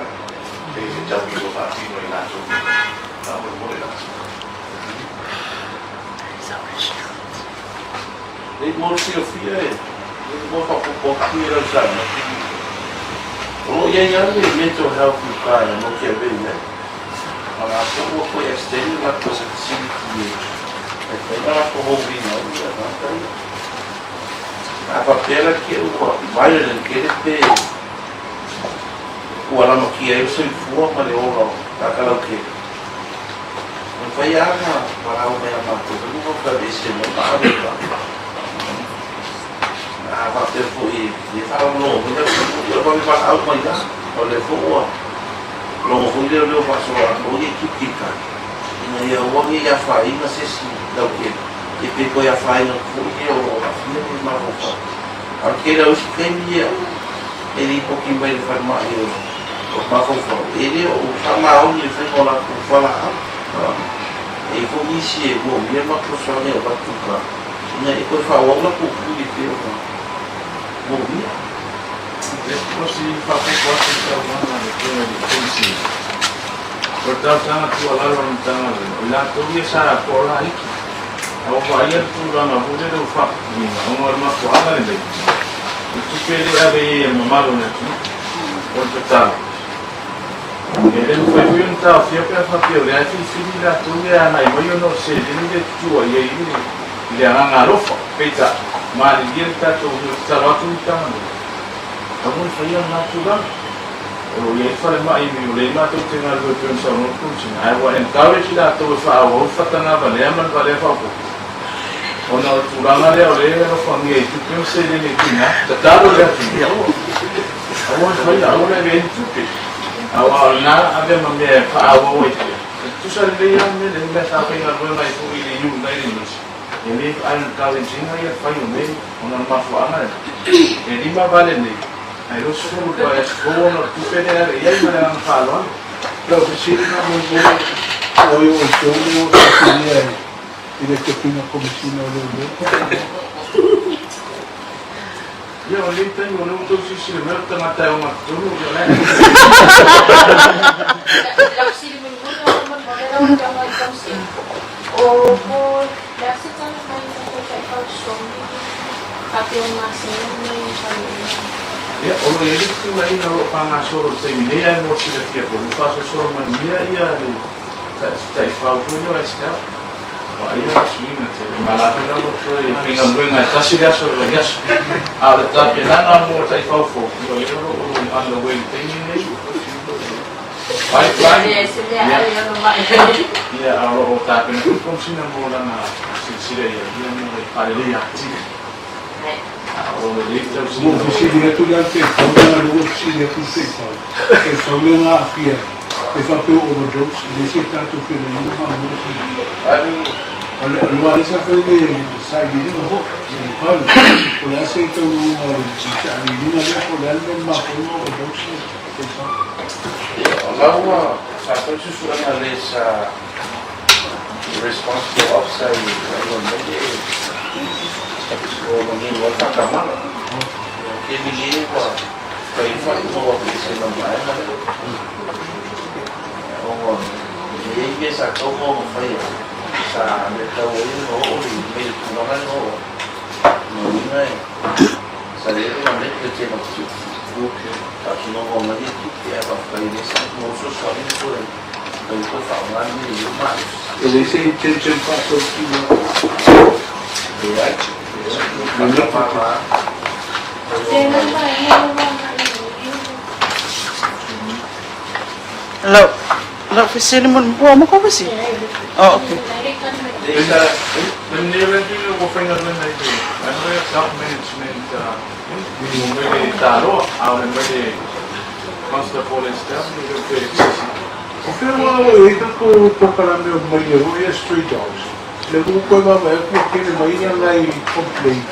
S13: e fetaui ua faatino e i latou nei. Faamolemole lava.
S8: Nei mo le silafia e mo faaopoopo atu i lau saunoaga, o lo o i ai lava le mental health i uta e matou te ave i ai. Ma latou ua toe extend le latou facility e fai ai latou hold-ina ai tagata ia. A faapea la ke ua violent tele pe ua lamatia ai le soifua ma le ola o tagata lautele, e mafai lava ona valaau mai ia matou foi ma toe aveese mai ma ave i fafo. A faapea foi e le faalogologo mai le atunuu, ia vave valaau mai lava. O lea foi ua logo foi leoleo faasoloatoa ia i Kirikirikai, ina ia aua ne i afaina se isi lautele, ia pe toe afaina atu foi e o lo o aafia nei mafaufau. A o le tele o isi taimi ia e lipoti mai le falemai o mafaufau, e le o faamaoni le faiga o latou fualaau. E i ai foi nisi e moomia le matou fesoasoani e avatu ka ina ia toe faaauau latou pule e pei ona moomia.
S3: O si faaopoopo atu i le saunoaga a le Afioga i le Komesina, o le talosaga tuualalo a le Matagaluega, o i latou ia sa toala iki, a ua vaaia le tulaga foi lele ua faapupuina ona o le mafuaaga lenei, o le tupe e le ave i ai e le mamalu o le atunuu. O le tatalo, e le mafai foi ona taofia pe a faapea o lea e filifili i latou ia e agai mai ona o le seleni lea e tutua i ai i le agaga alofa. Peitai, malilie le tatou nuu e tatalo atu le Matagaluega, aua ne faia lena tulaga. O lo o i ai le falemai i o lea matou te galulue pei ona saunoa le Komesina, ae ua encourage i latou e faaauau le fatanavalea ma le valea faaopoopo ona o le tulaga lea o lea e alofagia i tupe ma seleni e tuuina atu. Tatalo le atunuu, aua ne faia, aua ne ave ai ni tupe, aua o lena ave ma mea e faaauau ai pea. E tutusa lelei lava le mea lea, le mea sa faigaluega ai foi i le United Nations. E le encourage ina ia fai o mea ona o le mafuaaga lena. E lima vale nei, ae 20 le vaiaso fou ona o le tupe lea e ave i ai ma le agaga faaaloalo.
S12: Lau fesili faamolemole, o ai o outou lea ua filifilia i le tofiga Komesina o Leoleo?
S3: Ia, o lenei taimi o lea ua outou silasila mai o le tagata e oma totonu, ia o la e.
S20: Lau fesili mulimuli faamolemole lau Afioga i le Komesina. O po le a se tala mai i tatou taifau totogi faapea o masina mai faleina.
S3: Ia, o lo o i ai le fetuunaiga o lo o faagasolo i le taimi nei ae mo le silafia foi, ua faasolosolo manuia ia le taifau foi lea o SL. Vaaia le suiga tele ma latou la ua toe faigaluega e tasi le aso o le vaiaso. A o le tapenaga mo taifau fou, ia o lea o lo o underway i le taimi lenei. Pipeline. Ia, a o lo o tapena foi le Komesina mo lana silasila i ai, ia mo le faaleleia atili. A o lenei tausiga.
S12: Ua ou fesili atu la i le taifau leaga o lea ua ou fesili atu i le taifau, taifau lea na aafia ai, e faapea ua overdose, e leai se tatou feoaiga faamolemole. Aua o lea sa fai le sailiiliga foi, le pau, po o le a se taunuuga o le sailiiliga lea, po o le a le mea na mafua ai ona overdose le taifau.
S8: O la ua sa fai suesuega a le sa responsible officer i le mea lea o manino ai faatamala. O le taimi nei ua fai le faaiuga ua aveese ma le vaega lea. Ona e i ai mea sa tatau ona faia sa le tatau ai ona oo mai le tulaga lea na oo ai. O lona uiga sa i ai lona negligent of duty. Faatinoga o nai tupe ae faafetai o lea sa maua fesoasoani ma toe mafai ona toe faaaoga le mea i lou malosi.
S12: E leai se intention faatautino.
S8: Leai, leai, faamama.
S5: Lau, lau fesili mulimuli, ua uma kou fesili? Oh, okay.
S3: ua faigaluega i le vaega lea Self Management mai le taloa, a o le mai le Councillor Paul Estelle, e le o toe se isi.
S12: O fea ua o i ai tatou polokalame o maile foi ia stray dogs? Lea foi ua toe vaavaai atu ua tele mai ia nai complaint.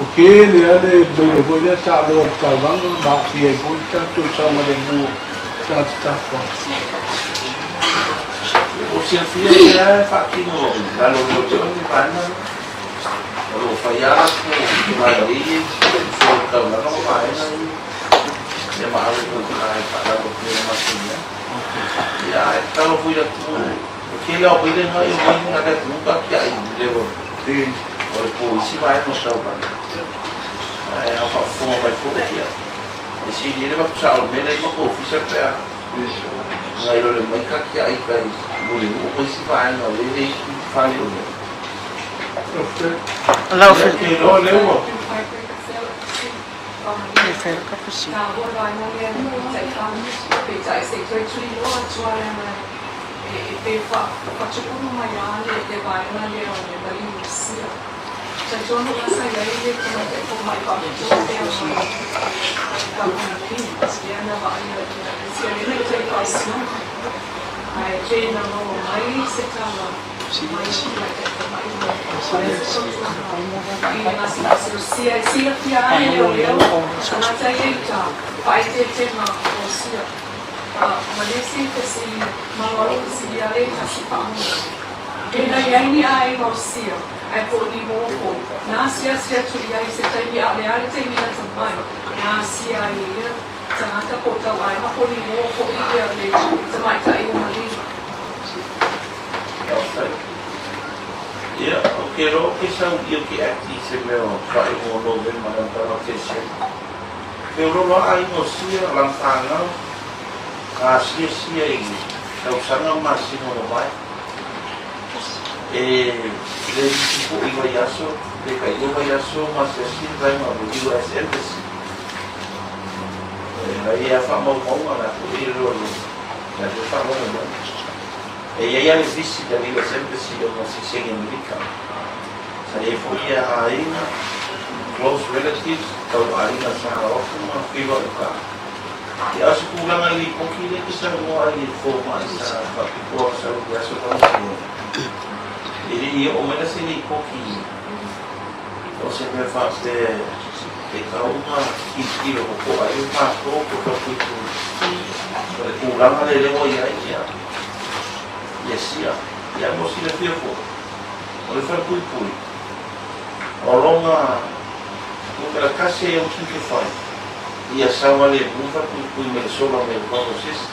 S12: Ua tele lava le maile foi lea taaloa i le taulaga ma aafia ai foi le tatou saogalemu o tagata tafafao.
S8: Ua silafia o lea e faatino i lalo o leoleo le vaega lea. O lo o fai lava latou tulaga ia i fua o le taulaga ma vaega ia. Ia ma ave foi i ina e faalalo pei ona masani ai. Ia ae tatalo foi i le atunuu, o le tele lava o maile na e omai i le atunuu tatiai i le o le polisi vaega o le taulaga. Ae a faafofoga mai foi ia, e sili ai le avatu sao o le mea lea i matou ofisa pe a nai lo le omai tatiai i tai Mulinuu ma isi vaega o lea e leai ni fale o i ai.
S21: Lau
S8: Ia, ou te iloa o lea ua. Ia, ou te iloa ou te sau i o ke Act i se mea o faaiuga o Novema i le amataga o Tesema. Feoloolo lava aiga o sia, lana fanau, gasiasia i tausaga ma masina ua mavae. E le isi foi vaiaso pe tailua vaiaso gasiasia le vaega o le US Embassy. E nai a faamaumauga la foi e le la foi faalogo mai. E i ai lava le visit a le US Embassy ona o siliseni Amerika. Sa i ai foi ia aiga, close relatives, tau aiga sa alo atu ma feiloai i uta. Ia a o se tulaga i lipoti lea e te saunoa ai i le fomai sa faapitoa sau i le aso faamasinoga, e le i oo mai la se lipoti o se mea faapea e tatau ona tilotilo totoa ai matou po o taupuipui o le tulaga lea lea ua i ai ia ia sia. Ia mo silafia foi, o le falepuipui, o lona numera tasi ai au tiute fai, ia saogalemu le falepuipui mai le sola mai le vava o se isi.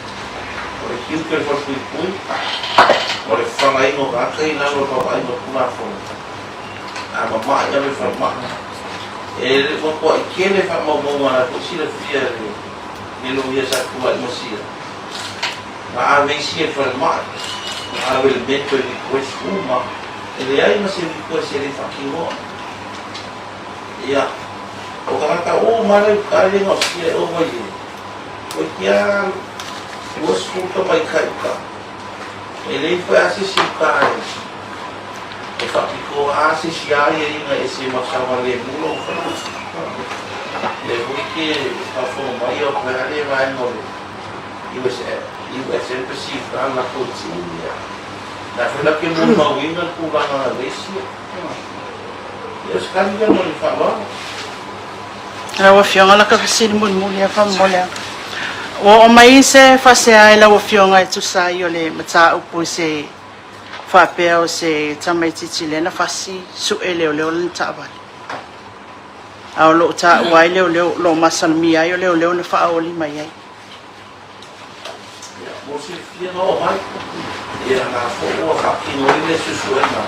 S8: O le tiute o le falepuipui, o le fafagaina o tagata i lalo o le vaavaaiga o le Tulafono, a mama'i ave i le falemai. E le o matua'i tele faamaumauga la foi silafia e le loia sa tulai ma sia. Na ave isi e le falemai, na ave i le mental request uma, e leai ma se request e le faatinoa. Ia, o tagata uma lava lea i uta e le gaosia e ova i le toeitiiti lava 20 tamaitai uta. E leai foi lava se isi uta e faapitoa lava se isi aiaiga e ese ma saogalemu lou fale. Lea foi ke faafofoga mai o toe lava le vaega o le US US Embassy i uta le latou team ia. Na foi la ke molimauina le tulaga na le isi ia. Ia o se tali lea ma le faaaloalo.
S21: Lau Afioga la ka fesili mulimuli lava faamolemole atu. Ua oo mai se faasea i lau Afioga e tusa ai o le mataupu i se faapea o se tamaitiiti lea na fasi sue leoleo lana taavale. A o lo o taua ai leoleo, o lo o masalomia ai o leoleo na faaoli mai ai.
S8: Ia, mo silafia na oo mai, ia na foi ua faatino ai le suesuega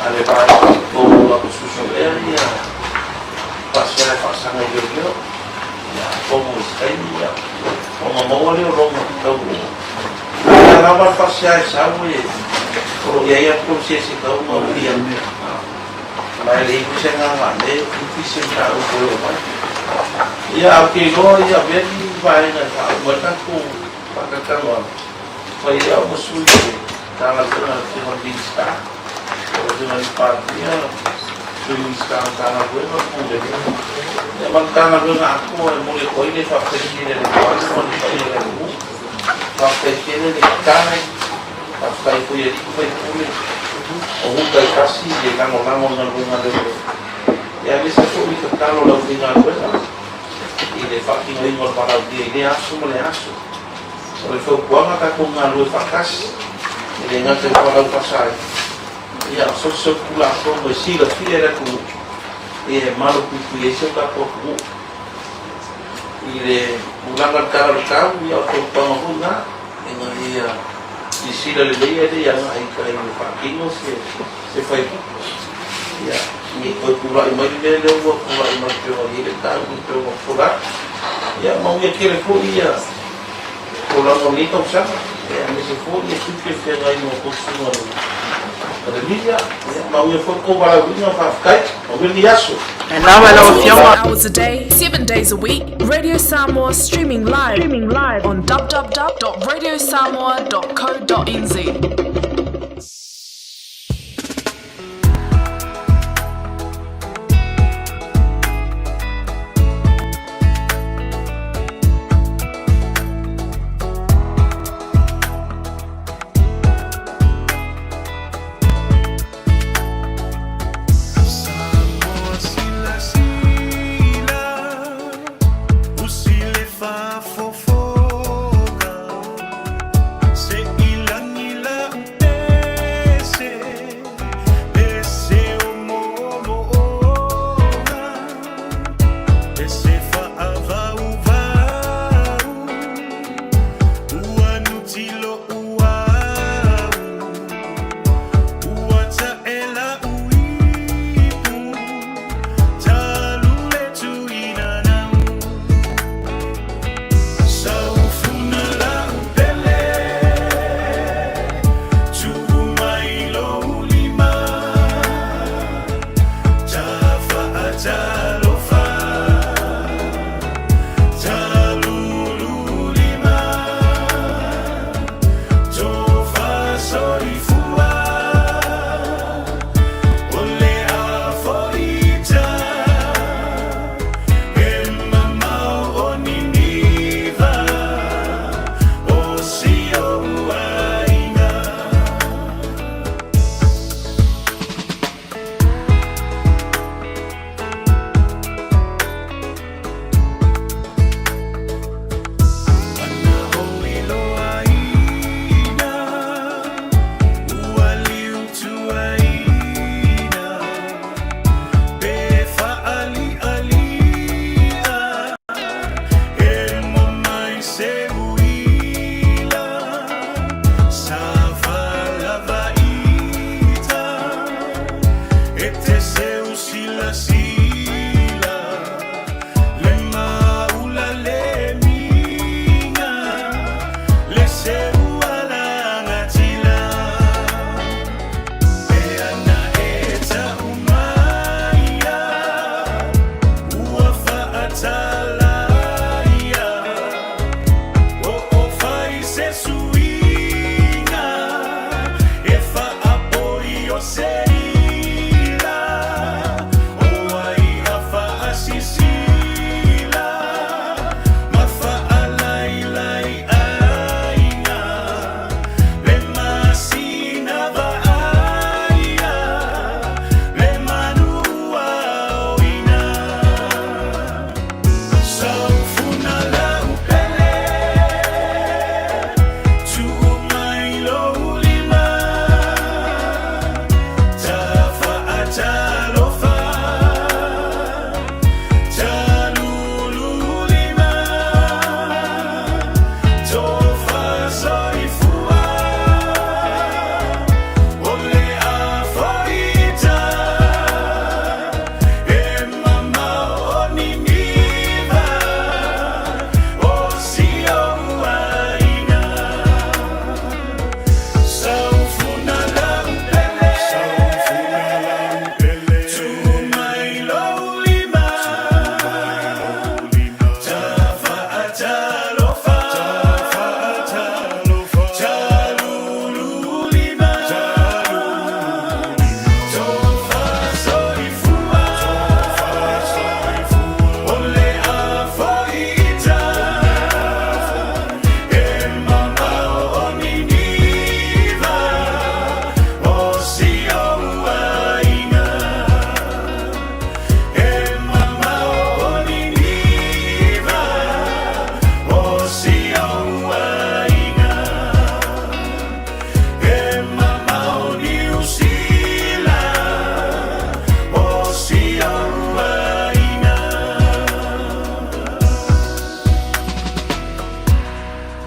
S8: a le vaega o la suesuea ia faasea e faasaga i leoleo. Ia, atonu i se taimi, ia, ona maua lea o lona taunuu. Ae a lava le faasea e sau e, o lo o i ai lava le process e tatau ona uia. Ma e leai foi se agaga e ufi se mataupu e oo mai. Ia, ae ou te iloa ia avea ni vaega e faauma ai le tatou faatalatalanoaga, fai ai au ma sui o le Matagaluega a le Afioga i le Minisita. Lau Afioga i le Palemia, Sui Minisita o Matagaluega, Pulega, ia ma le Matagaluega atoa e momoli atu ai le faafetai tele a le Malo ma le paia o le atunuu. Faafetai tele le tatalo, faafetai foi i alii ma faipule o nuu taitasi i le lagolago i galuega a leoleo, ia aemaise foi le tatalo a le aufaigaluega i le faatinoina o le valaaulia i lea aso ma lea aso. O le fautuaga tatou galulue faatasi, e le gata i fualaau faasaina, ia o so o se Tulafono e silafia e le atunuu, ia e malupuipuia ai si o tatou atunuu. I le tulaga i le Tala o le Tau, ia o le fautuaga foi lena, ina ia silasila lelei ae le i agai i tai e faatino se faitupe. Ia, ne i toe tulai mai le mea lea ua tulai mai pei ona i ai le mataupu pei ona fofola atu. Ia manuia tele foi ia tulaga o lenei tausaga, aemaise foi ia tiute feagai ma outou susuga i le Media. Ia manuia foi le tou valaauina, faafetai. Manuia lenei aso.
S2: Hours a day, 7 days a week, Radio Samoa streaming live, streaming live on www.radiosamoa.co.nz.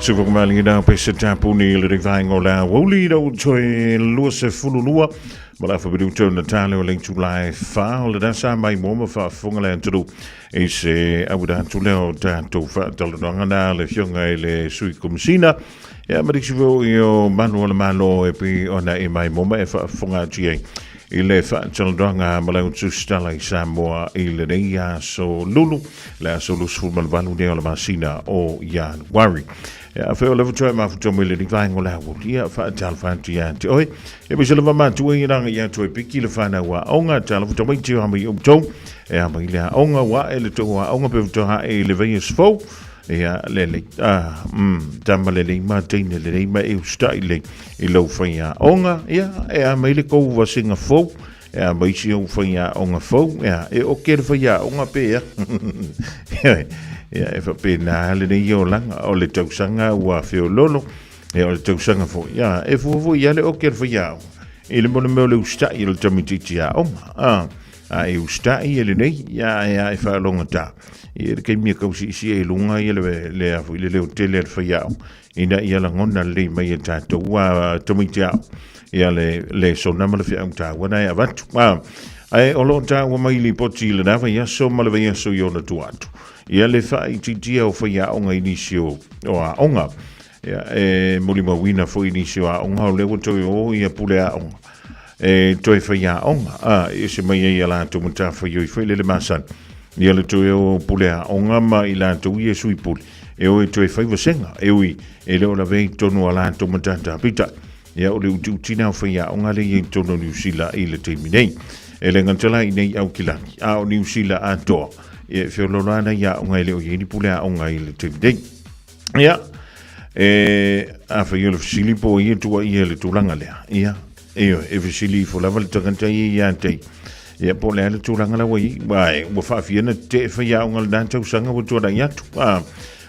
S4: Suvakumaligina pe se tapuni i le vaenga o le aoauli lau toe 22 ma le afa minuto na tale o le itula e 4 o lena sa maimoa ma faafofoga le atunuu i se auina atu lea o tatou faatalanoaga na le Afioga i le Sui Komesina ia ma nisi foi o malu o le Malo e pei ona e maimoa ma e faafofoga atu i ai i le faatalanoaga ma lau tusitala i Samoa i lenei aso Lulu, le aso 28 nei o le masina o Ianuari. Ia, afai o leva toe mafuta mai lenei vaega o le aoauli, ia, faatalofa atu ia te oe. Ia, maise lava matua i ranga ia toe piki le whanau aoga, talofa tamaiti o hama i outou, e ama i le aoga, wa e le tau aoga pe watoha e le vei fou, ia, le le, ah, tama le lei ma teine le lei ma e ustai le i lau whai aoga, ia, e ama i le kou vasenga fou, e ama isi au whai aoga fou, ia, e oke le whai aoga pe ia. Ia, e whapena le nei o langa, o le tausaga ua feololo, ia, o le tausaga foi, ia, e fua foi ia le oke le whai aoga. I le mona mea o le ustai o le tamititi aoga, ah, a e ustai e lenei, ia, e a e whaalonga tā. Ia, le keimia kausi isi e lunga, ia le, le a foi le leo tele le whai aoga. Ina ia lagona lelei mai e tatou a tamaiti ao ia le le sona ma le feau taua na e avatu. A, ae o lo o taua mai lipoti i lena vaiaso ma le vaiaso i ona tua atu. Ia le faaitiitia o faiaoga i nisi o, o aoga. Ia, e molimauina foi i nisi o aoga o lea ua toe o ia pule aoga. E toe faiaoga, a, e ese mai ai a latou matafaioi foi lele masani. Ia le toe o pule aoga ma i latou ia sui pule. E o e toe fai vasega, e ui, e le o lavea i totonu o a latou matata. Peitai, ia o le utiuti lena o faiaoga lea e i ai i totonu o Niu Sila i le taimi nei. E le gata la i nei Aukilani, a o Niu Sila atoa, ia e feoloolo ana i aoga e le o i ai ni pule aoga i le taimi nei. Ia, e afai o le fesili po o ia tuuaia i le tulaga lea, ia, ioe, e fesili ifo lava le tagata ia ia te ia, ia po o le a le tulaga la ua i ai, aua ua faafia ona tetee faiaoga i lena tausaga ua tuanai atu, a,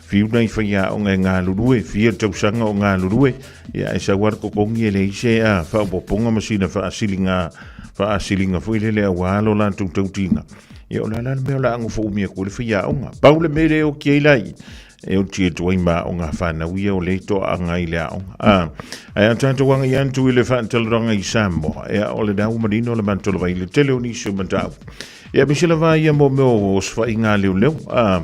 S4: fiu nai faiaoga e galulue, fia tausaga o galulue, ia ae sau lava le totogi e leai se a, faaopoopoga ma sina faasiliga, faasiliga foi lele aua lo latou tautiga, ia o le a la le mea o le a nofo umi atu ai le faiaoga. Pau le mea lea e oti ai la i i, E oti atu ai ma aoga whanau ia o le toaga i le aoga. A, ae a tātou anga i antu i le whaataloranga i Samoa, e a o le nau manino le mantolo vai le tele o nisi o matau. Ia misi lava ia mo meo o oswha i ngā leo leo, a,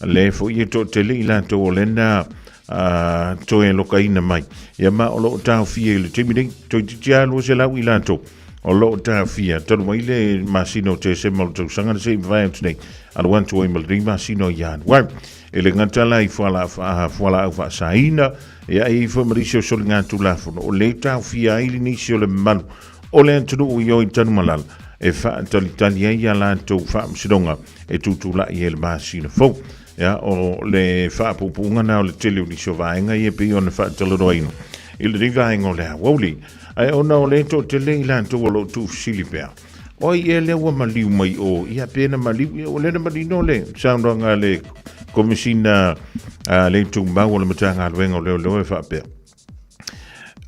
S4: le fo i e to tele i lātou o lena a, toe lokaina mai. Ia ma o loo taofia i le taimi nei, toi titi a lua se lau i lātou. O loo taofia, talu mai le masina o Tesema o le tausaga na se i mavae atu nei, alu atu ai ma lenei masina o Ianuari. E le gata la i fualaau faasaina, ia e i ai foi ma nisi o soligatulafono o lē taofia ai nisi o le mamalu o le atunuu i o i Tanumalala e faatalitali ai a latou faamasinoga e tutulai ai le masina fou. Ia, o le faapuupuuga na o le tele o nisi o vaega ia e pei ona faatalanoaina i lenei vaega o le aoauli. Ae ona o lē toatele i latou o lo o tuufesili pea, O ai ea lea ua maliu mai o? Ia, pe na maliu, ia, ua le na manino le saunoaga a le Komesina a le Tumau o le Matagaluega o Leoleo e faapea.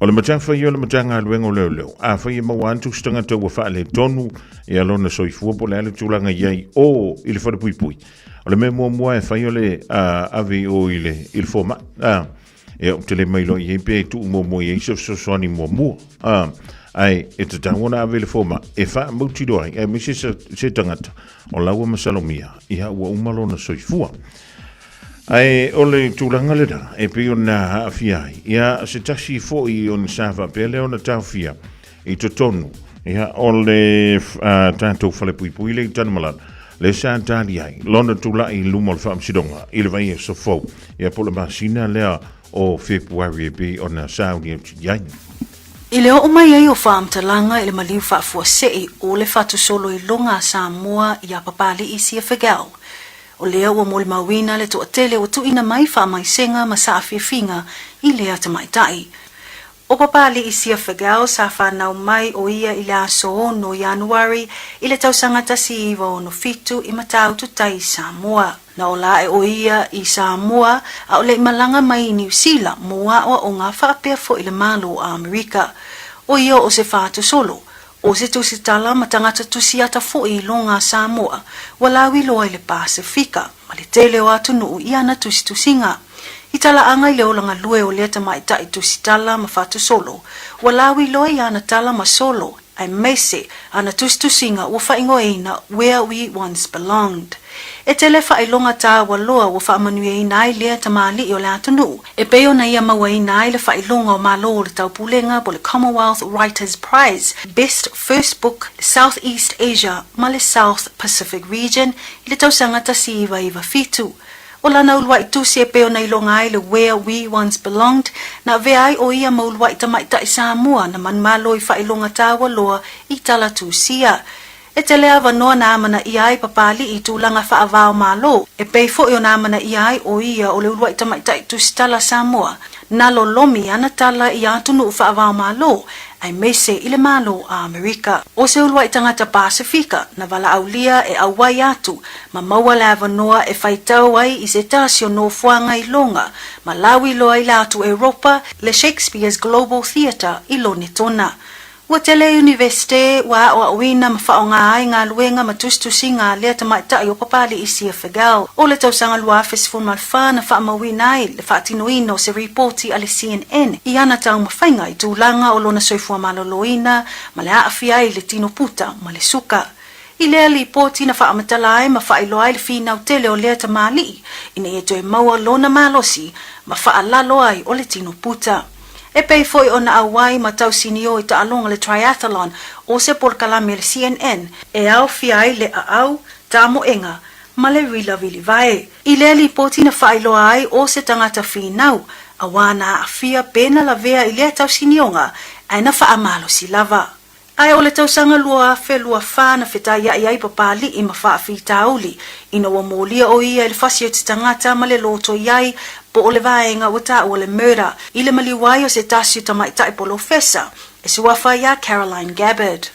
S4: O le matafaioi o le Matagaluega o Leoleo, afai e maua atu se tagata ua faaletonu ia lona soifua po o le a le tulaga i ai o i le falepuipui, o le mea muamua e fai o le ave i o i le, i le fomai. Ia, ou te le mailoa i ai pe tuu muamua i ai se fesoasoani muamua. A, ae e tatau ona ave i le fomai e faamautinoa ai, aemaise se, se tagata o la ua masalomia, ia ua uma lona soifua. Ae o le tulaga lena e pei ona aafia ai, ia se tasi foi o ni sa faapea lea ona taofia i totonu ia, o le uh, tatou falepuipui le i Tanumalala, le sa tali ai lona tulai i luma o le faamasinoga i le vaiaso fou, ia po o le masina lea o Fepuari e pei ona sauni atu i ai.
S14: I le oo mai ai o faamatalaga i le maliu faafuasei o le fatusolo i luga a Samoa iā Papali'i Sia Figel, o lea ua molimauina le toatele ua tuuina mai faamaisega ma saafiafiga i lea tamaitai. ʻO Papali'i Sia Figel sa fanau mai ʻo ia i le aso 6 Ianuari i le tausaga 1967 i Matautu Tai i Samoa. Na ola aʻe ʻo ia i Samoa a ʻo le i malaga mai i Niu Sila mo aʻoaʻoga faapea foʻi le Malo o ʻAmerika. ʻO ia o se faatusolo, ʻo se tusitala ma tagata tusiata foʻi i loga a Samoa ua lauiloa i le Pasefika ma le tele o atunuu i ana tusitusiga. I talaaga i le ola galue o lea tamaitai tusitala ma fatusolo, ua lauiloa i ana tala ma solo, aemaise ana tusitusiga ua faaigoaina Where We Once Belonged. E tele faailoga taua loa ua faamanuiaina ai lea tamalii o le atunuu, e pei ona ia mauaina ai le faailoga o Malo o le Taupulega po le Commonwealth Writers Prize, Best First Book, South East Asia ma le South Pacific Region i le tausaga 1997. ʻO lana uluaʻi tusi e pei ona iloga ai le Where We Once Belonged, na avea ai ʻo ia ma uluaʻi tamaitai Samoa na manumalo i faailoga taua loa i tala tusia. E tele avanoa na amanaia ai Papali'i i tulaga faavao Malo, e pei foi ona amanaia ai ʻo ia o le uluaʻi tamaitai tusitala Samoa, na lolomi ana tala i atunuu faavao Malo, aemaise i le Malo a Amerika. ʻO se uluaʻi tagata Pasifika na valaaulia e ʻauai atu ma maua le avanoa e faitau ai i se tasi o nofoaga i Loga ma lauiloa i le atu Europa le Shakespeare's Global Theatre i Lonetona. Ua tele Iunivesite ua aʻoaʻoina ma faʻoga ai galuega ma tusitusiga a lea tamaitai o Papali'i Sia Figel. ʻO le tausaga 2014 na faamauina ai le faatinoina o se ripoti a le CNN i ana taumafaiga i tulaga o lona soifua maloloina ma le aafia ai i le tino puta ma le suka. I lea lipoti na faamatala ai ma faailoa ai le finau tele o lea tamalii ina ia toe maua lona malosi ma faalalo ai o le tino puta. E pei foi ona auai ma tausinio i taaloga le triathlon o se polokalame a le CNN e aofia ai le aau, tamoega ma le uila vilivae. I lea lipoti na faailoa ai o se tagata finau auā na aafia pe na lavea i lea tausinioga ae na faamalosi lava. Ae o le tausaga 2024 na fetaiaʻi ai Papali'i ma faafitauli, ina ua molia ʻo ia i le fasi o te tagata ma le loto i ai, po o le vaega ua taua le murder, i le maliu ai o se tasi o tamaitai polofesa, e suafa iā Caroline Gabbard.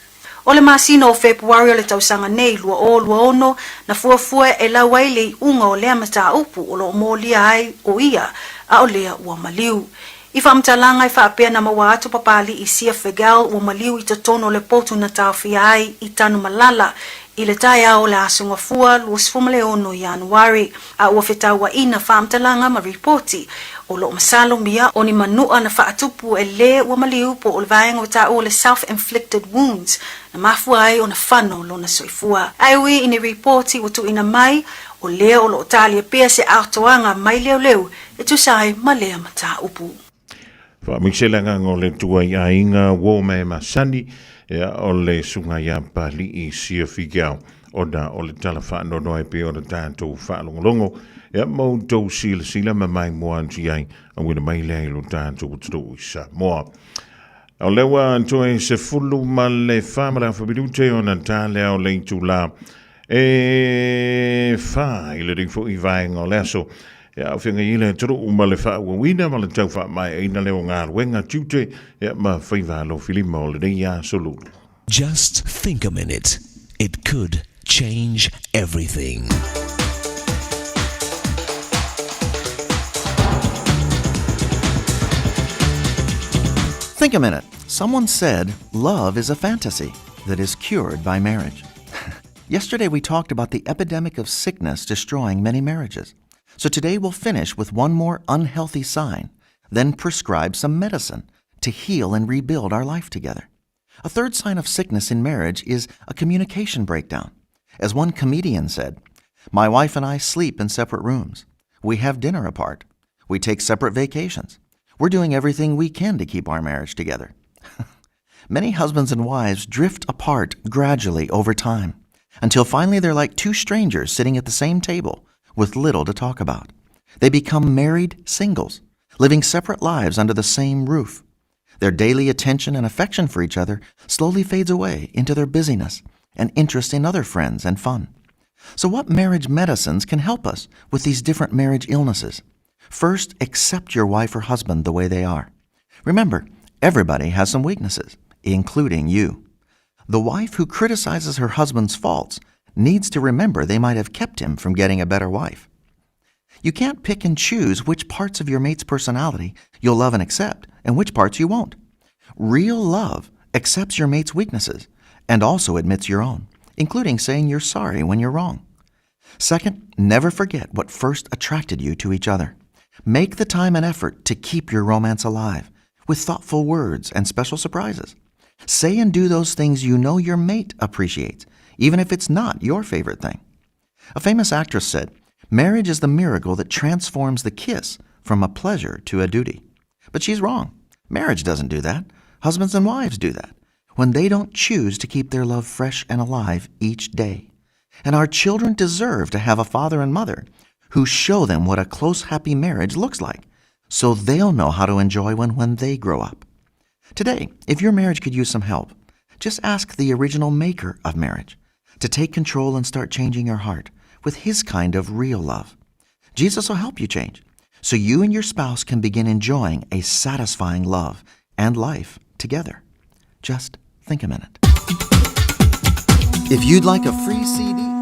S14: O le masina o Fepuari o le tausaga nei 2026, na fuafua e lau ai le iʻuga o lea mataupu o lo o molia ai ʻo ia, a o lea ua maliu. I faamatalaga e faapea na maua atu Papali'i Sia Figel ua maliu i totonu o le potu na taofia ai i Tanumalala i le taeao o le Aso Gafua 26 Ianuari, a ua fetauaina faamatalaga ma ripoti o lo o masalomia o ni manuʻa na faatupu e lē ua maliu po o le vaega ua taua le self-inflicted wounds na mafua ai ona fano lona soifua. Ae ui i ni ripoti ua tuuina mai, o lea o lo o talia pea se atoaga mai leoleo E tusa ai ma lea mataupu.
S4: Faamaise le agaga o le Atua i aiga uo me masani, ia, o le susuga ia Pali'i Siafikiao, ona o le tala faanoanoa e pei ona tatou faalogologo, ia, ma outou silasila ma maimoa atu i ai, auina mai lea i lo tatou atunuu i Samoa. O lea ua toe 14 ma le afa minute ona ta lea o le itula e fa i lenei foi vaega o le aso. Ia, o feagai ai le atunuu ma le faaauauina ma le tau faamaeaina lea o galuega tiute ia, ma faiva alofilima o lenei aso lulu.
S6: Just think a minute, it could change everything.
S22: Think a minute. Someone said love is a fantasy that is cured by marriage. Yesterday we talked about the epidemic of sickness destroying many marriages. So today we'll finish with one more unhealthy sign, then prescribe some medicine to heal and rebuild our life together. A third sign of sickness in marriage is a communication breakdown. As one comedian said, My wife and I sleep in separate rooms. We have dinner apart. We take separate vacations. We're doing everything we can to keep our marriage together. Many husbands and wives drift apart gradually over time until finally they're like two strangers sitting at the same table with little to talk about. They become married singles, living separate lives under the same roof. Their daily attention and affection for each other slowly fades away into their busyness and interest in other friends and fun. So, what marriage medicines can help us with these different marriage illnesses? First, accept your wife or husband the way they are. Remember, everybody has some weaknesses, including you. The wife who criticizes her husband's faults needs to remember they might have kept him from getting a better wife. You can't pick and choose which parts of your mate's personality you'll love and accept and which parts you won't. Real love accepts your mate's weaknesses and also admits your own, including saying you're sorry when you're wrong. Second, never forget what first attracted you to each other. Make the time and effort to keep your romance alive with thoughtful words and special surprises. Say and do those things you know your mate appreciates, even if it's not your favorite thing. A famous actress said, Marriage is the miracle that transforms the kiss from a pleasure to a duty. But she's wrong. Marriage doesn't do that. Husbands and wives do that when they don't choose to keep their love fresh and alive each day. And our children deserve to have a father and mother who show them what a close, happy marriage looks like so they'll know how to enjoy one when they grow up. Today, if your marriage could use some help, just ask the original maker of marriage to take control and start changing your heart with his kind of real love. Jesus will help you change so you and your spouse can begin enjoying a satisfying love and life together. Just think a minute. If you'd like a free CD,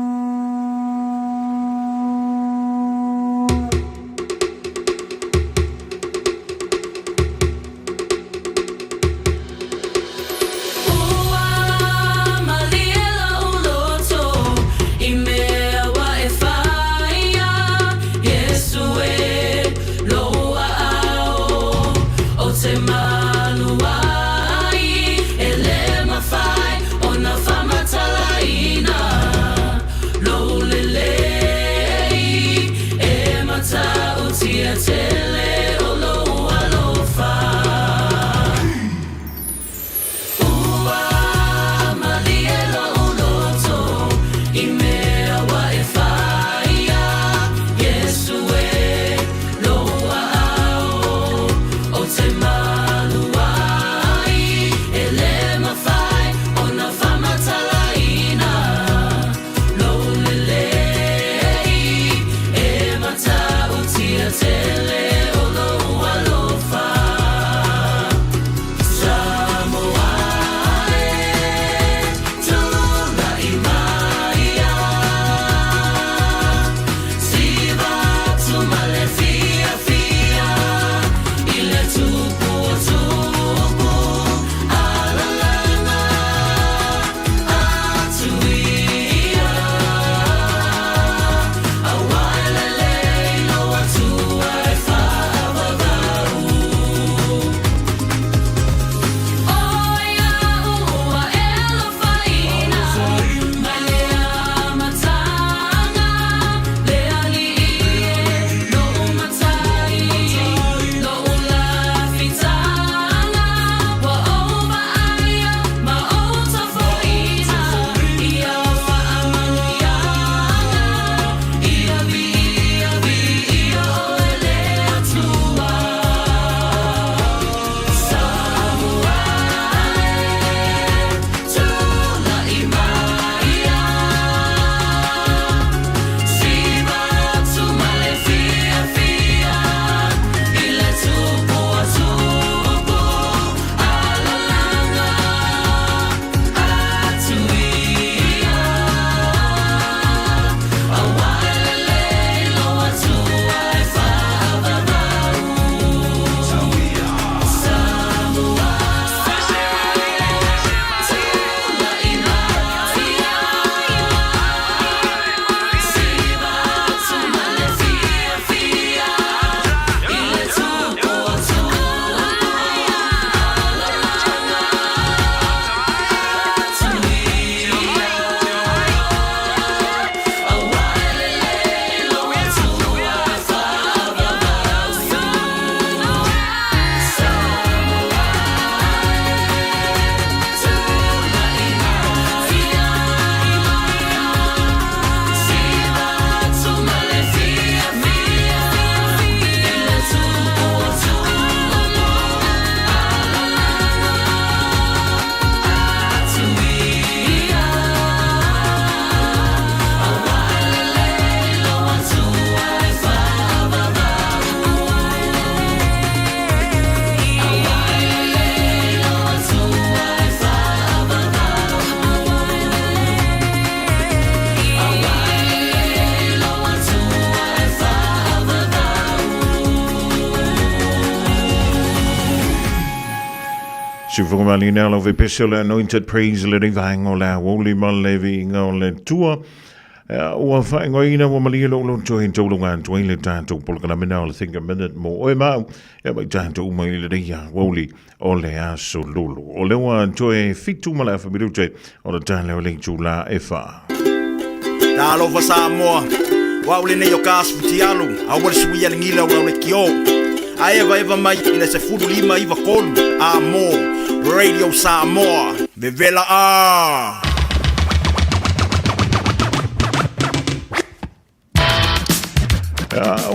S4: Siufoga malina lau vepese o le Anointed Praise le vaenga o le aoauli ma le viiga o le Atua. Ua faaigoaina ua malie lou loto e taulaga atu ai le tatou polokalame o le Think a Minute mo oe ma au, ia ma i tatou uma i lenei aoauli o le aso Lulu. O lea ua toe 7 ma le afa minute o le tala o le itula e 4.
S1: Talofa Samoa, o au lenei o ka asu futialu, aua le suia le gila o lau leitio. A evaeva mai i le 15 93 a mo Radio Samoa, vevela a!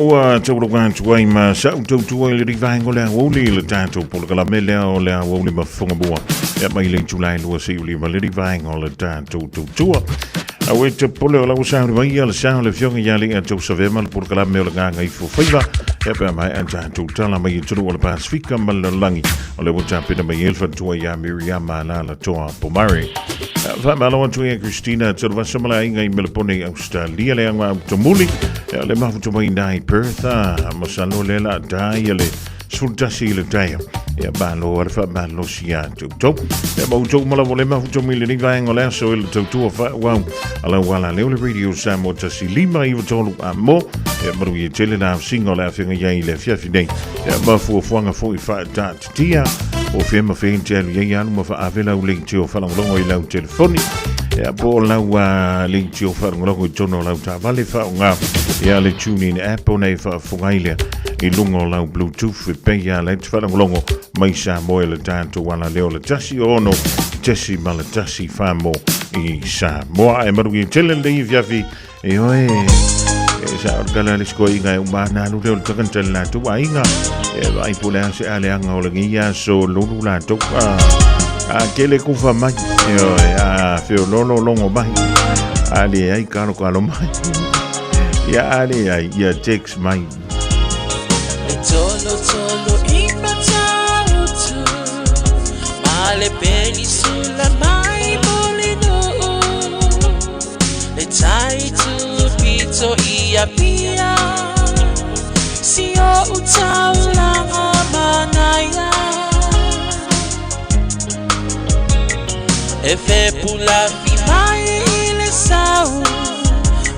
S4: Ua taulaga atu ai ma sa'u tautua i le vaega o le aoauli i le tatou polokalame lea o le aoauli ma fofoga mua, ia mai le itula e 2 seia 5 le vaega o le tatou tautua. Aua e te popole o la ua sauni mai ia le sao le afioga ia Alii Tausavea ma le polokalame o le Gagaifo Faiva, ia pe a maea tatou tala mai atunuu o le Pasifika ma le lalolagi. O lea ua tapena mai ai le faletua ia Miriama Alaalatoa Pomare. Faamalo atu ia Christina Televasa ma le aiga i Melapone i Australia le aga automuli. Ia le mafuta mai ina i Perth, masalo lea la da ia le 11 i le taeao. Ia malo ale faamalosi ia te outou. Ia ma outou ma lavo le mafuta mai lenei vaega o le aso i le tautua faaauau a lau ala lea o le Radio Samoa 1 5 9 3 a mo. Ia manuia tele la ausiga o le afioga iai i le afiafi nei. Ia ma fuafuaga foi faataatitia o fea ma fea te alu iai alu ma faave lau leitio faalogologo i lau telefoni. Ia po o lau leitio faalogologo i totonu o lau taavale faaaoga ia le TuneIn app ona e faafofoga ai lea i luga o lau Bluetooth e pei a le te faalogologo mai Samoa i le tatou ala lea o le 106.1 whamo i Samoa. E manuia tele lenei afiafi e oe. E sa o le tala le sikoa inga e umana alu leo le takanta le latou aiga. E vai po le ase a le anga o le ngi aso lulu latou. A kele kufa mai. E oe, a feololo longo mai. A le ai kalo kalo mai. Ia a le ai, ia text mai.
S9: E tolo tolo i Matautu Ma le penisula mai Mulinuu Le tai tupito i Apia Si o utaulanga manaia E fepulafi mai i le sau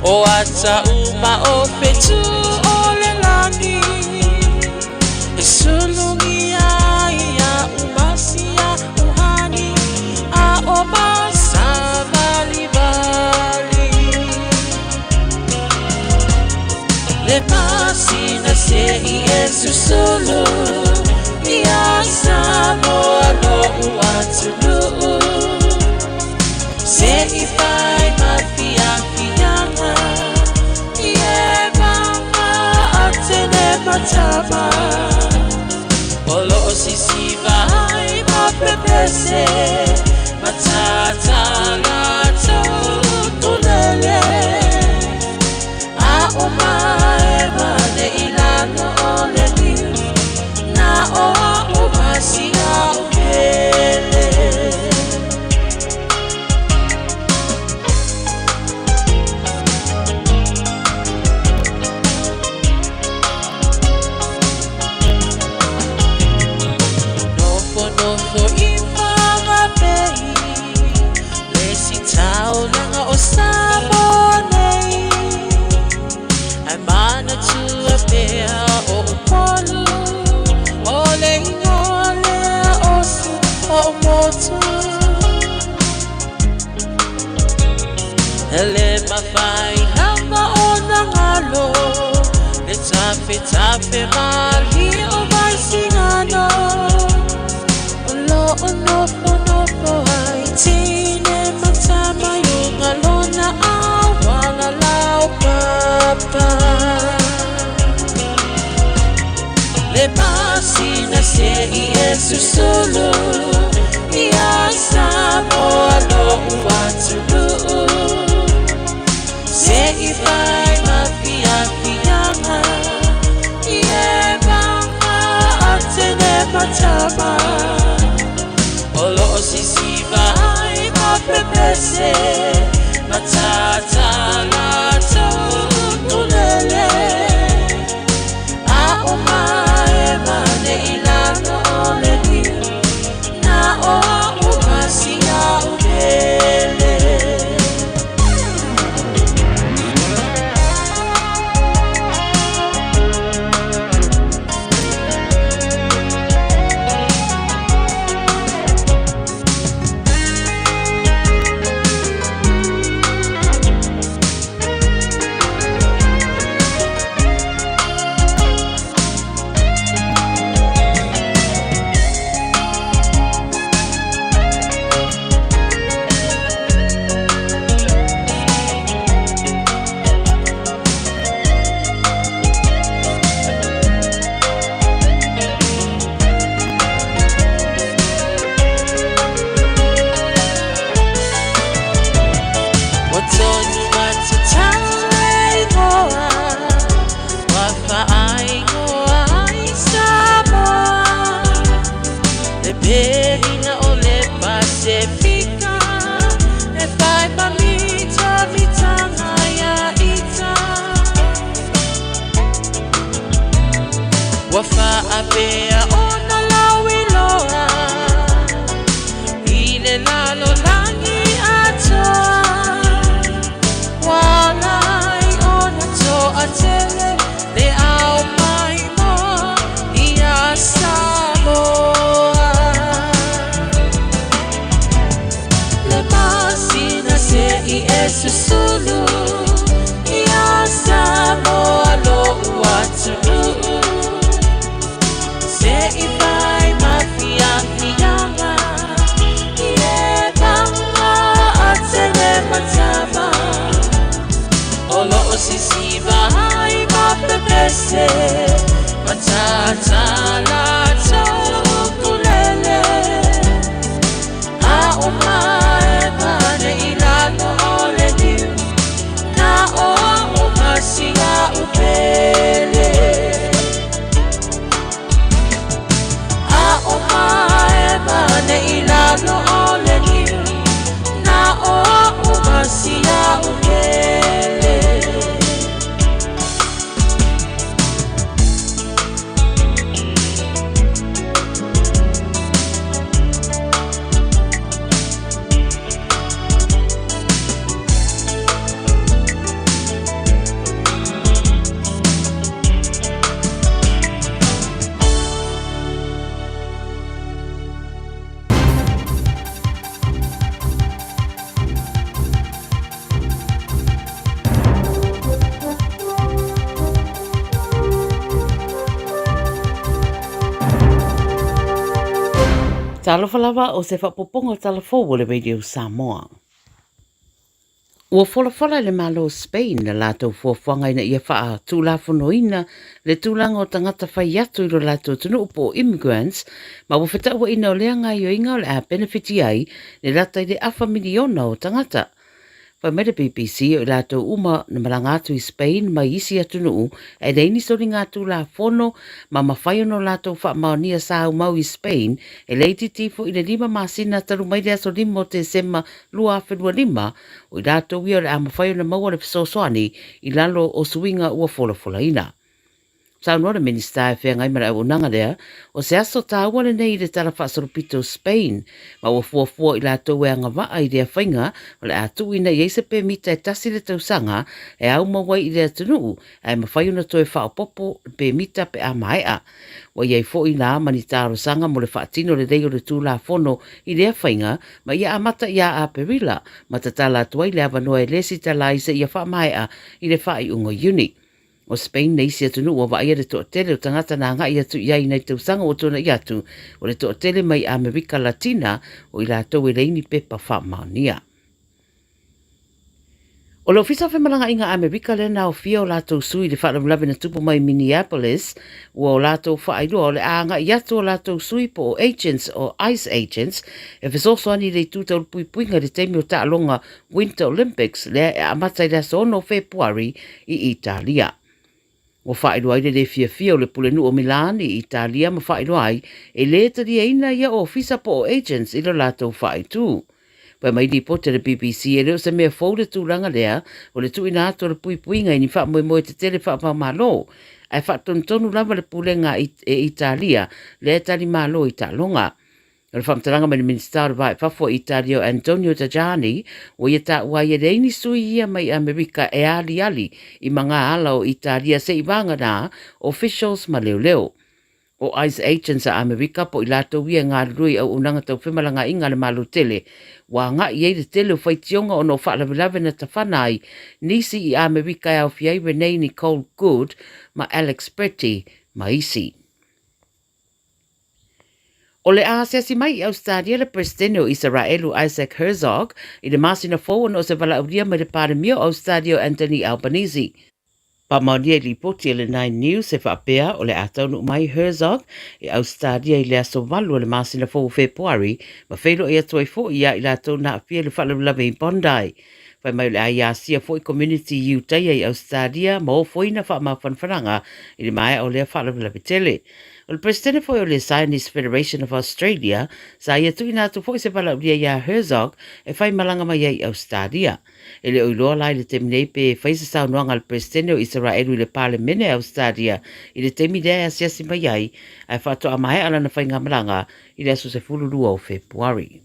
S9: O ata uma o fetu o le lagi E sulungi ai ia umasia uhani A o masavalivali Le masina se i e susulu Ia Samoa lo'u atunuu Se i fai ma fiafiaga I e mama atene matama O loo sisiva ai ma pepese Matata latou tulele A o mae mane i lalo o le niu Na o a o masia o pele. Nofo nofo i Whangape Le sitaulaga o Samoa nei Ae manatua pea o Upolu O le igoa lea o si o motu E le mafai lava ona galo Le tafetafe malie o Vaisigano O loo nofonofo ai teine ma tama i luga lona auala laupapa Le masina se i e susulu Ia Samoa lo'u atunuu Se i fai ma fiafiaga I e mama atene matama O loo sisiva ai ma pepese Matata latou tulele A o mae mane i lalo o le niu Na o a o masia o pele.
S5: Talofa lava o se faaopoopoga o tala fou o le Radio Samoa. Ua folafola e le Malo o Spain le latou fuafuaga ina ia faatulafonoina le tulaga o tagata fai atu i lo latou atunuu po o immigrants ma ua fetauaina o lea gaoioiga o le a penefiti ai le lata i le afa miliona o tagata. Fai mai le BBC o i latou uma na malaga atu i Spain mai isi atunuu e leai ni soligatulafono ma mafai ona o latou faamaonia sa aumau i Spain e le itiiti ifo i le lima masina talu mai le aso 5 o Tesema 2025, o i latou ia o le a mafai ona maua le fesoasoani i lalo o suiga ua folafolaina. Saunoa le Minisita e feagai ma le auaunaga lea, o se aso taua lenei i le Tala Faasolopito o Spain, ma ua fuafua i latou e agavaa i lea faiga o le a tuuina i ai se pemita e tasi le tausaga e aumau ai i le atunuu ae mafai ona toe faaopoopo le pemita pe a maea. Ua i ai foi la ma ni talosaga mo le faatino lelei o le Tulafono i lea faiga ma ia amata ia Aperila ma tatala atu ai le avanoa e lesitala ai seia faamaea i le faaiuga o Iuni. O Spain le isi atunuu ua vaaia le toatele o tagata na agai atu i ai i nai tausaga ua tuanai atu, o le toatele mai Amerika Latina o i latou e leai ni pepa faamaonia. O le Ofisa o Femalagaaiga Amerika lea na aofia o latou sui i le faalavelave na tupu mai Minneapolis, ua o latou faailoa o le a agai atu o latou sui po o agents o ICE agents e fesoasoani i le itu tau le puipuiga i le taimi o taaloga Winter Olympics lea e amata i le aso 6 o Fepuari i Italia. Ua faailoa ai le le fiafia o le Pulenuu o Milan i Italia ma faailoa ai e le taliaina ia ofisa po o agents i lo latou faaitu. Fai mai lipoti a le BBC e le o se mea fou le tulaga lea o le tuuina atu o le puipuiga i ni faamoemoe tetele faava-o-Malo, ae faatonutonu lava le pulega e Italia lea e talimalo i taaloga. O le faamatalaga mai le Minisita o le Va i Fafo o Italia o Antonio Tajani, ua ia taua ai e leai ni sui ia mai Amerika e aliali i magaala o Italia se i vagana officials ma leoleo. O ICE agents a Amerika po i latou ia e galulue i auaunaga tau femalagaaiga a le Malo tele, ua agai i ai le tele o faitioga ona o faalavelave na tafana ai nisi i Amerika e aofia ai Renee Nicole Good ma Alex Pretti ma isi. O le a asiasi mai i Ausetalia le Peresetene o Isaraelu Isaac Herzog i le masina fou ona o se valaaulia mai le Palemia o Ausetalia o Anthony Albanese. Faamaonia i lipoti a le Nine News e faapea o le a taunuu mai Herzog i Ausetalia i le aso 8 o le masina fou o Fepuari ma feiloai atu ai foi ia i latou na aafia i le faalavelave i Bondi. Fai mai o le a ia asia foi community Iutaia i Ausetalia ma ofoina faamafanafanaga i le maea o lea faalavelave tele. O le Peresetene foi o le Zionist Federation of Australia, sa ia tuuina atu foi se valaaulia iā Herzog e faimalaga mai ai i Ausetalia. E le o iloa la i le taimi nei pe fai se saunoaga a le Peresetene o Isaraelu i le Palemene a Ausetalia i le taimi lea e asiasi mai ai, ae faatoa maea lana faigamalaga i le aso 12 o Fepuari.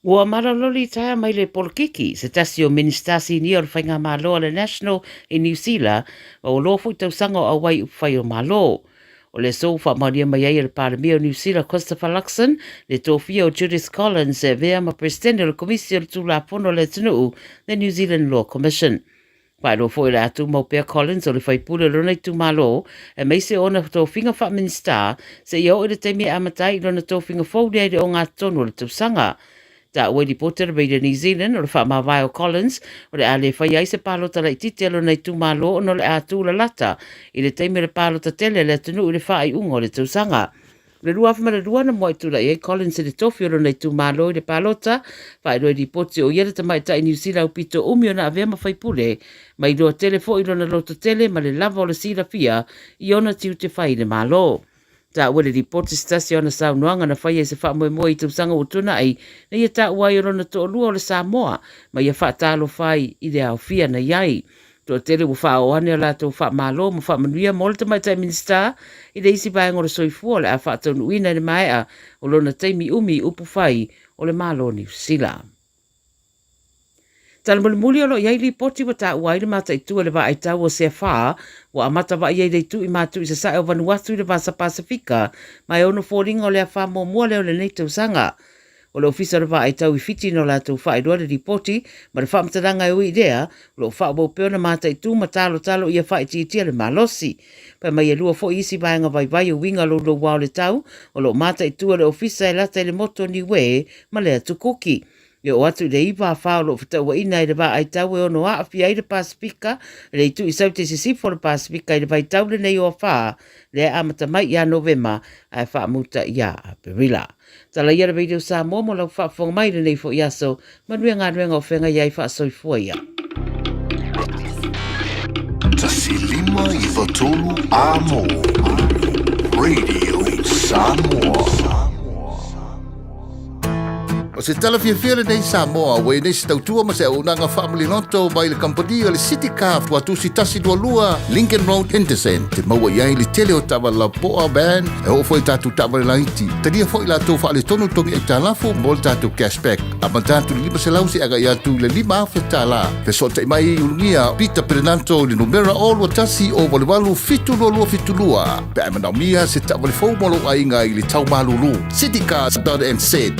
S5: Ua malololi taea mai le polokiki, se tasi o Minisita Sinia o le Faigamalo a le National i Niu Sila, ma ua loa foi tausaga o auai i upufai o Malo. O le aso ua faamaonia mai ai e le Palemia o Niu Sila Christopher Luxon le tofia o Judith Collins e avea ma Peresetene o le Komisi o le Tulafono a le Atunuu, the New Zealand Law Commission. Faailoa foi o le a tumau pea Collins o le faipule o lona itumalo, aemaise o ona tofiga faa-Minisita, seia oo i le taimi e amata ai i lona tofiga fou lea i le ogatotonu o le tausaga. Taua i lipoti a le Radio New Zealand o le faamavae o Collins o le a le faia ai se palota laitiiti a lona itumalo ona o le a tūlalata i le taimi o le palota tele a le atunuu i le faaiuga o le tausaga. O le 2002 na muai tulai ai Collins i le tofi o lona itumalo i le palota, faailoa i lipoti o ia le tamaitai Niu Sila aupito umi ona avea ma faipule, ma iloa tele foi lona lototele ma le lava o le silafia i ona tiute fai i le Malo. Taua i le lipoti se tasi o ana saunoaga na faia i se faamoemoe i tausaga ua tuanai, na ia taua ai o lona toalua o le Samoa ma ia faatalofa ai i le aofia na i ai. Toatele ua faaoo ane a latou faamalo ma faamanuia mo le Tamaitai Minisita i le isi vaega o le soifua o le a faataunuuina i le maea o lona taimi umi i upufai o le Malo o Niu Sila. Tala mulimuli o lo o i ai lipoti ua taua ai le mataitu e le vaaitau o Seafā ua amata vaaia i le itu i Matu i Sasae o Vanuatu i le Vasa Pasefika ma e ono foliga o le afā muamua lea o lenei tausaga.
S16: O le Ofisa o le Vaai Tau i Fiti na latou faailoa le lipoti ma le faamatalaga e ui i lea, o lo o faaauau pea ona mataitu ma talotalo ia faaitiitia le malosi. Fai mai e lua foi isi vaega vaivai o uiga louloua o le tau o lo o mataitu e le Ofisa e lata i le motu o Niue ma le Atu Kuki. E oo atu i le 9 afa o lo o fetauaina ai le vaai tau e ono aafia ai le Pasefika i le itu i Saute Sisifo o le Pasefika i le vaitau lenei o afa lea e amata mai ia Novema ae faamuta ia Aperila. Tala ia le Radio Samoa mo lau faafofoga mai i lenei foi aso. Manuia galuega o feagai ai faasoifua ia.
S17: 1 5 9 3 Amo Radio Samoa.
S23: O se tala fiafia lenei Samoa ua i nei se tautua ma se auaunaga faamaliloto mai le kamupani o le City Car Tuatusi 122 Lincoln Road Henderson. Te maua i ai le tele o taavale lapoa van e oo foi i tatou taavale laiti. Talia foi latou faaletonu togi aitalafu mo le tatou cashback. Amata atu i le 500 seia agai atu i le 5,000 tala. Fesootai mai i Ulugia Peter Perenanto i le numera 0 21 088 722 pe a e manaomia se taavale fou mo lou aiga i le tau malulu. Citycars.nz.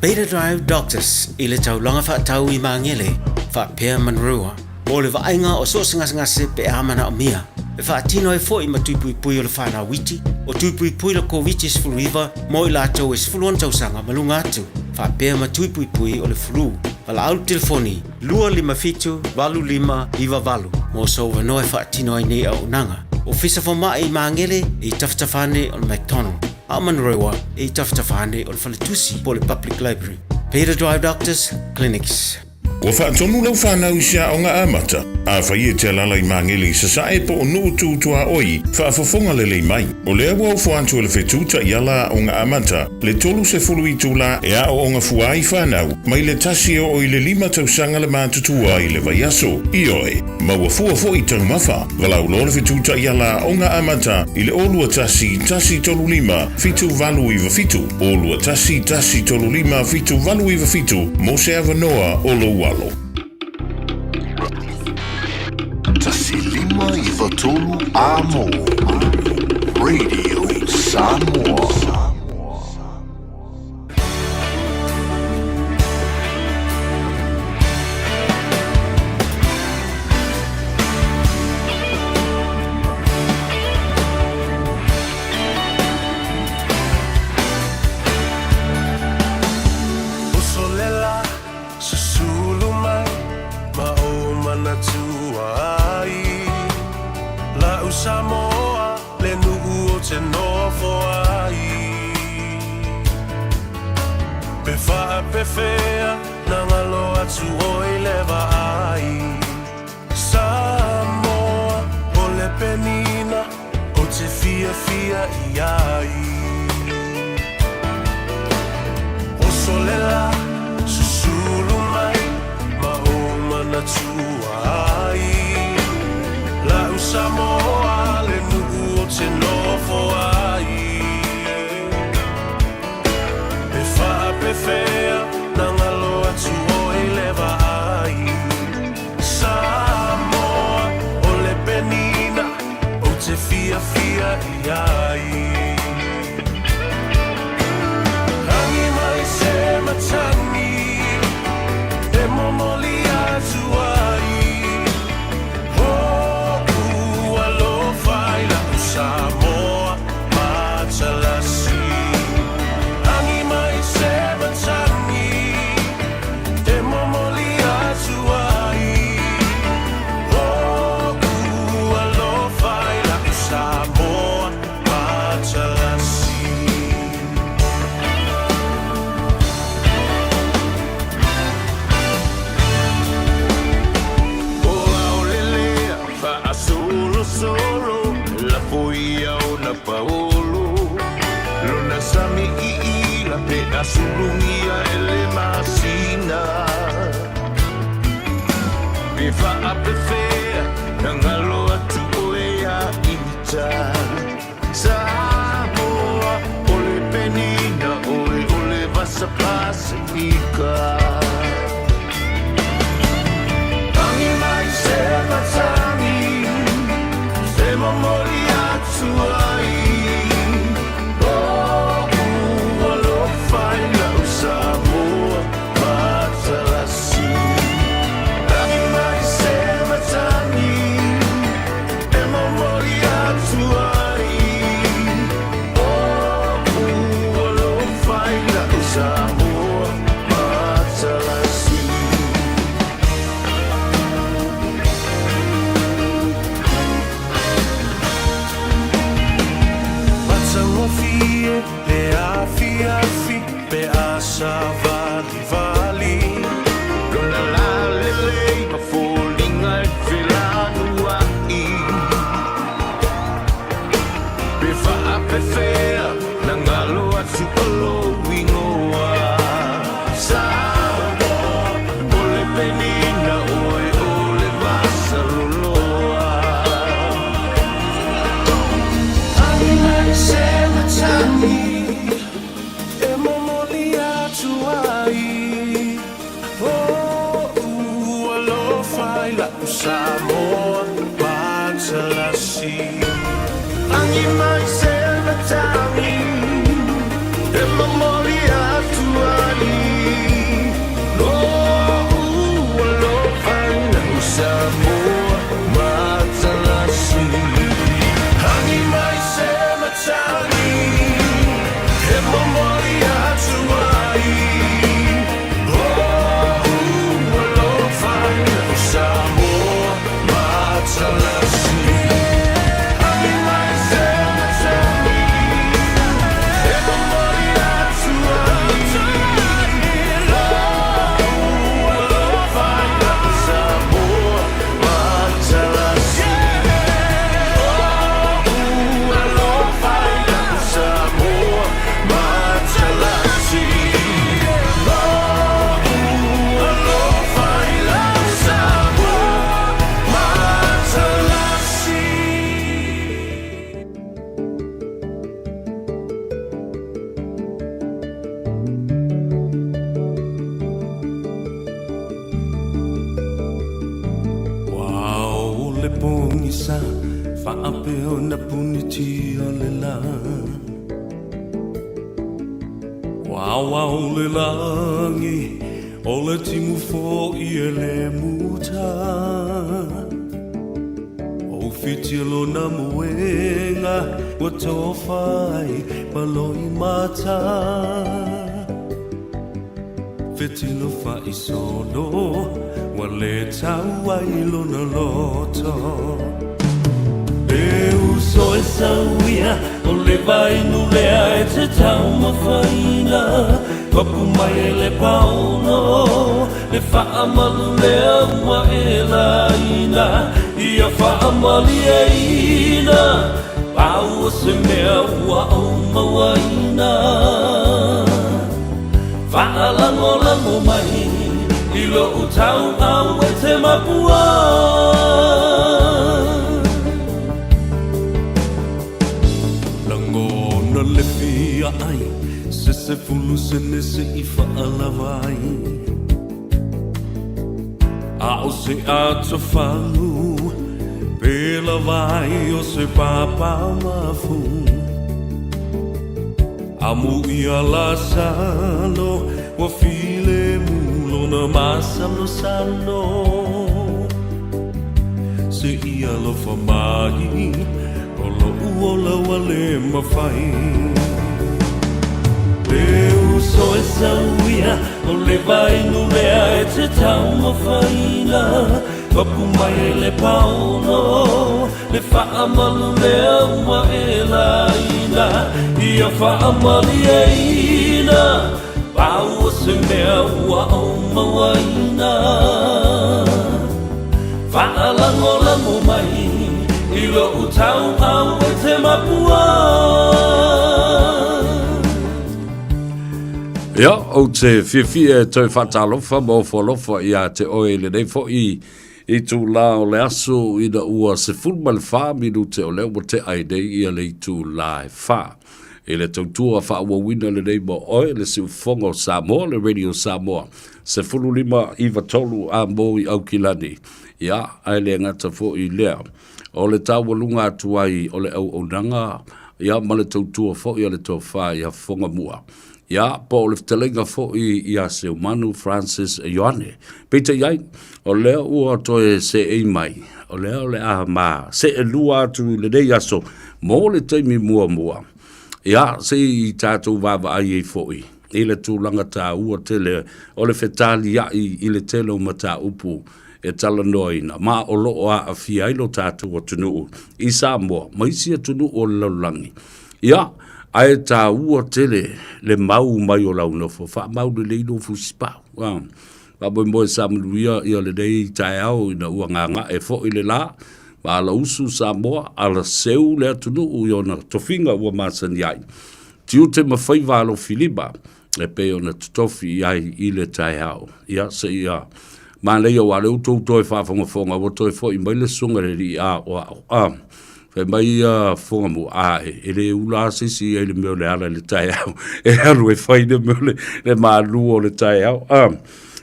S24: Beta Drive Doctors i le taulaga faatau i Magele, faapea Manurewa, mo le vaaiga o so o se gasegase pe a manaomia. E faatino ai foi ma tui puipui o le whanau iti, o tui puipui le Koviti-19 mo i latou e 16 tausaga ma luga atu, faapea ma tui puipui o le flu. Valaau le telefoni 257 8598 mo sou avanoa e faatino ai nei auaunaga. Ofisa Fomai i Magele e i tafatafa ane o le McDonald, a o Manurewa e i tafatafa ane o le Faletusi po o le Public Library. Peter Drive Doctors Clinics.
S4: Ua faatonu lau fanau i se aoga amata? Afai e te alaala i Magele i Sasae po o Nuu Tu Tuaoi, faafofoga lelei mai. O lea ua ofo atu e le fetu taiala aoga amata le 30 itula e aooga fua ai fanau mai le tasi e oo i le lima tausaga le matutua i le vaiaso. Ioe, maua fua foi taumafa. Valaau loa le fetu taiala aoga amata i le 0 2 1 1 3 5 7 8 9 7, 0 2 1 1 3 5 7 8 9 7 mo se avanoa o lou alo.
S17: 1 5 9 3 Amo Radio Samoa.
S25: Uso lela susulu mai ma ou manatua ai La'u Samoa le nu'u ou te nofo ai Pe faapefea na galo atu oi le vaai Samoa o le penina ou te fiafia i ai Oso lela susulu mai ma ou manatua ai La'u Samoa le nu'u ou te nofo ai Pe faapefea na galo atu oi le vaai Samoa o le penina ou te fiafia i ai Agi mai se matagi e momoli atu ai Ho'u alofa i la'u Samoa matalasi Agi mai se matagi e momoli atu ai Ho'u alofa i la'u Samoa matalasi.
S26: O aolelea faasolosolo lafo ia ona paolo lona sami iila pe asulugia e le masina pe faapefea na galo atu oe ia ita Samoa o le penina oe o le vasa Pasifika.
S25: Agi mai se matagi e momoli atu ai Ho'u alofa i pogisa faapea ona punitia le lā. Ua aoao le lagi, o le timu foʻi e lē muta. Ua ufitia lona moega, ua tofa ai ma loimata. Fetilo faisolo, ua lē tau ai lona loto. E uso e sauia, o le vainu lea e te taumafaina. Papu mai e le paono, le faamalu lea ua e laina. Ia faamalieina, pau o se mea ua ou mauaina. Faalagolago mai i lou tauau e te mapua. Lagona le fia ai se 10 sene se i faalava ai. A o se atofagu pe lava ai o se papaumafu. Amu ia Lasalo ua filemu lona masalosalo. Se i alofa mai o loʻu ola ua lē mafai. E uso e sauia, o le vainu lea e te taumafaina. Papu mai e le paono, le faamalu lea ua e laina. Ia faamalieina, pau o se mea ua ou mauaina. Faalagolago mai i lou tauau e te mapua.
S7: Ia, ou te fiafia e toe faatalofa ma ofo alofa iā te oe i lenei foi itulā o le aso ina ua 14 minute o lea ua tea ai nei ia le itulā e 4. I le tautua faaauauina lenei mo oe le siufofoga o Samoa, le Radio Samoa, 15 93 a mo i Aukilani. Ia, ae le gata foi i lea, o le taualuga atu ai o le auaunaga, ia, ma le tautua foi a le tofa ia Fogamua. Ia, po o le fetalaiga foi ia Seumanu Francis Ioane. Peitai ai, o lea ua toe seei mai, o lea o le a ma seelua atu i lenei aso mo le taimi muamua. Ia, se i tatou vaavaai ai foi i le tulaga taua tele o le fetaliai i le tele o mataupu e talanoaina ma o lo o aafia ai lo tatou atunuu i Samoa ma isi atunuu o le lalolagi. Ia, ae taua tele le mau mai o lau nofo, faamau lelei lou fusipau. Faamoemoe sa manuia ia lenei taeao ina ua gaga'e foi le la, ma alausu Samoa, alaseu le atunuu i ona tofiga ua masani ai. Tiute ma faiva alofilima e pei ona totofi i ai i le taeao. Ia, seia manaia aua o lea ua tou toe faafogafoga ua toe foi mai le susuga i le alii aoao. Fai mai ia Fogamua, Ae, e le ula lava se isi i ai i le mea o le ala i le taeao, e alu e fai le mea o le, le malu o le taeao.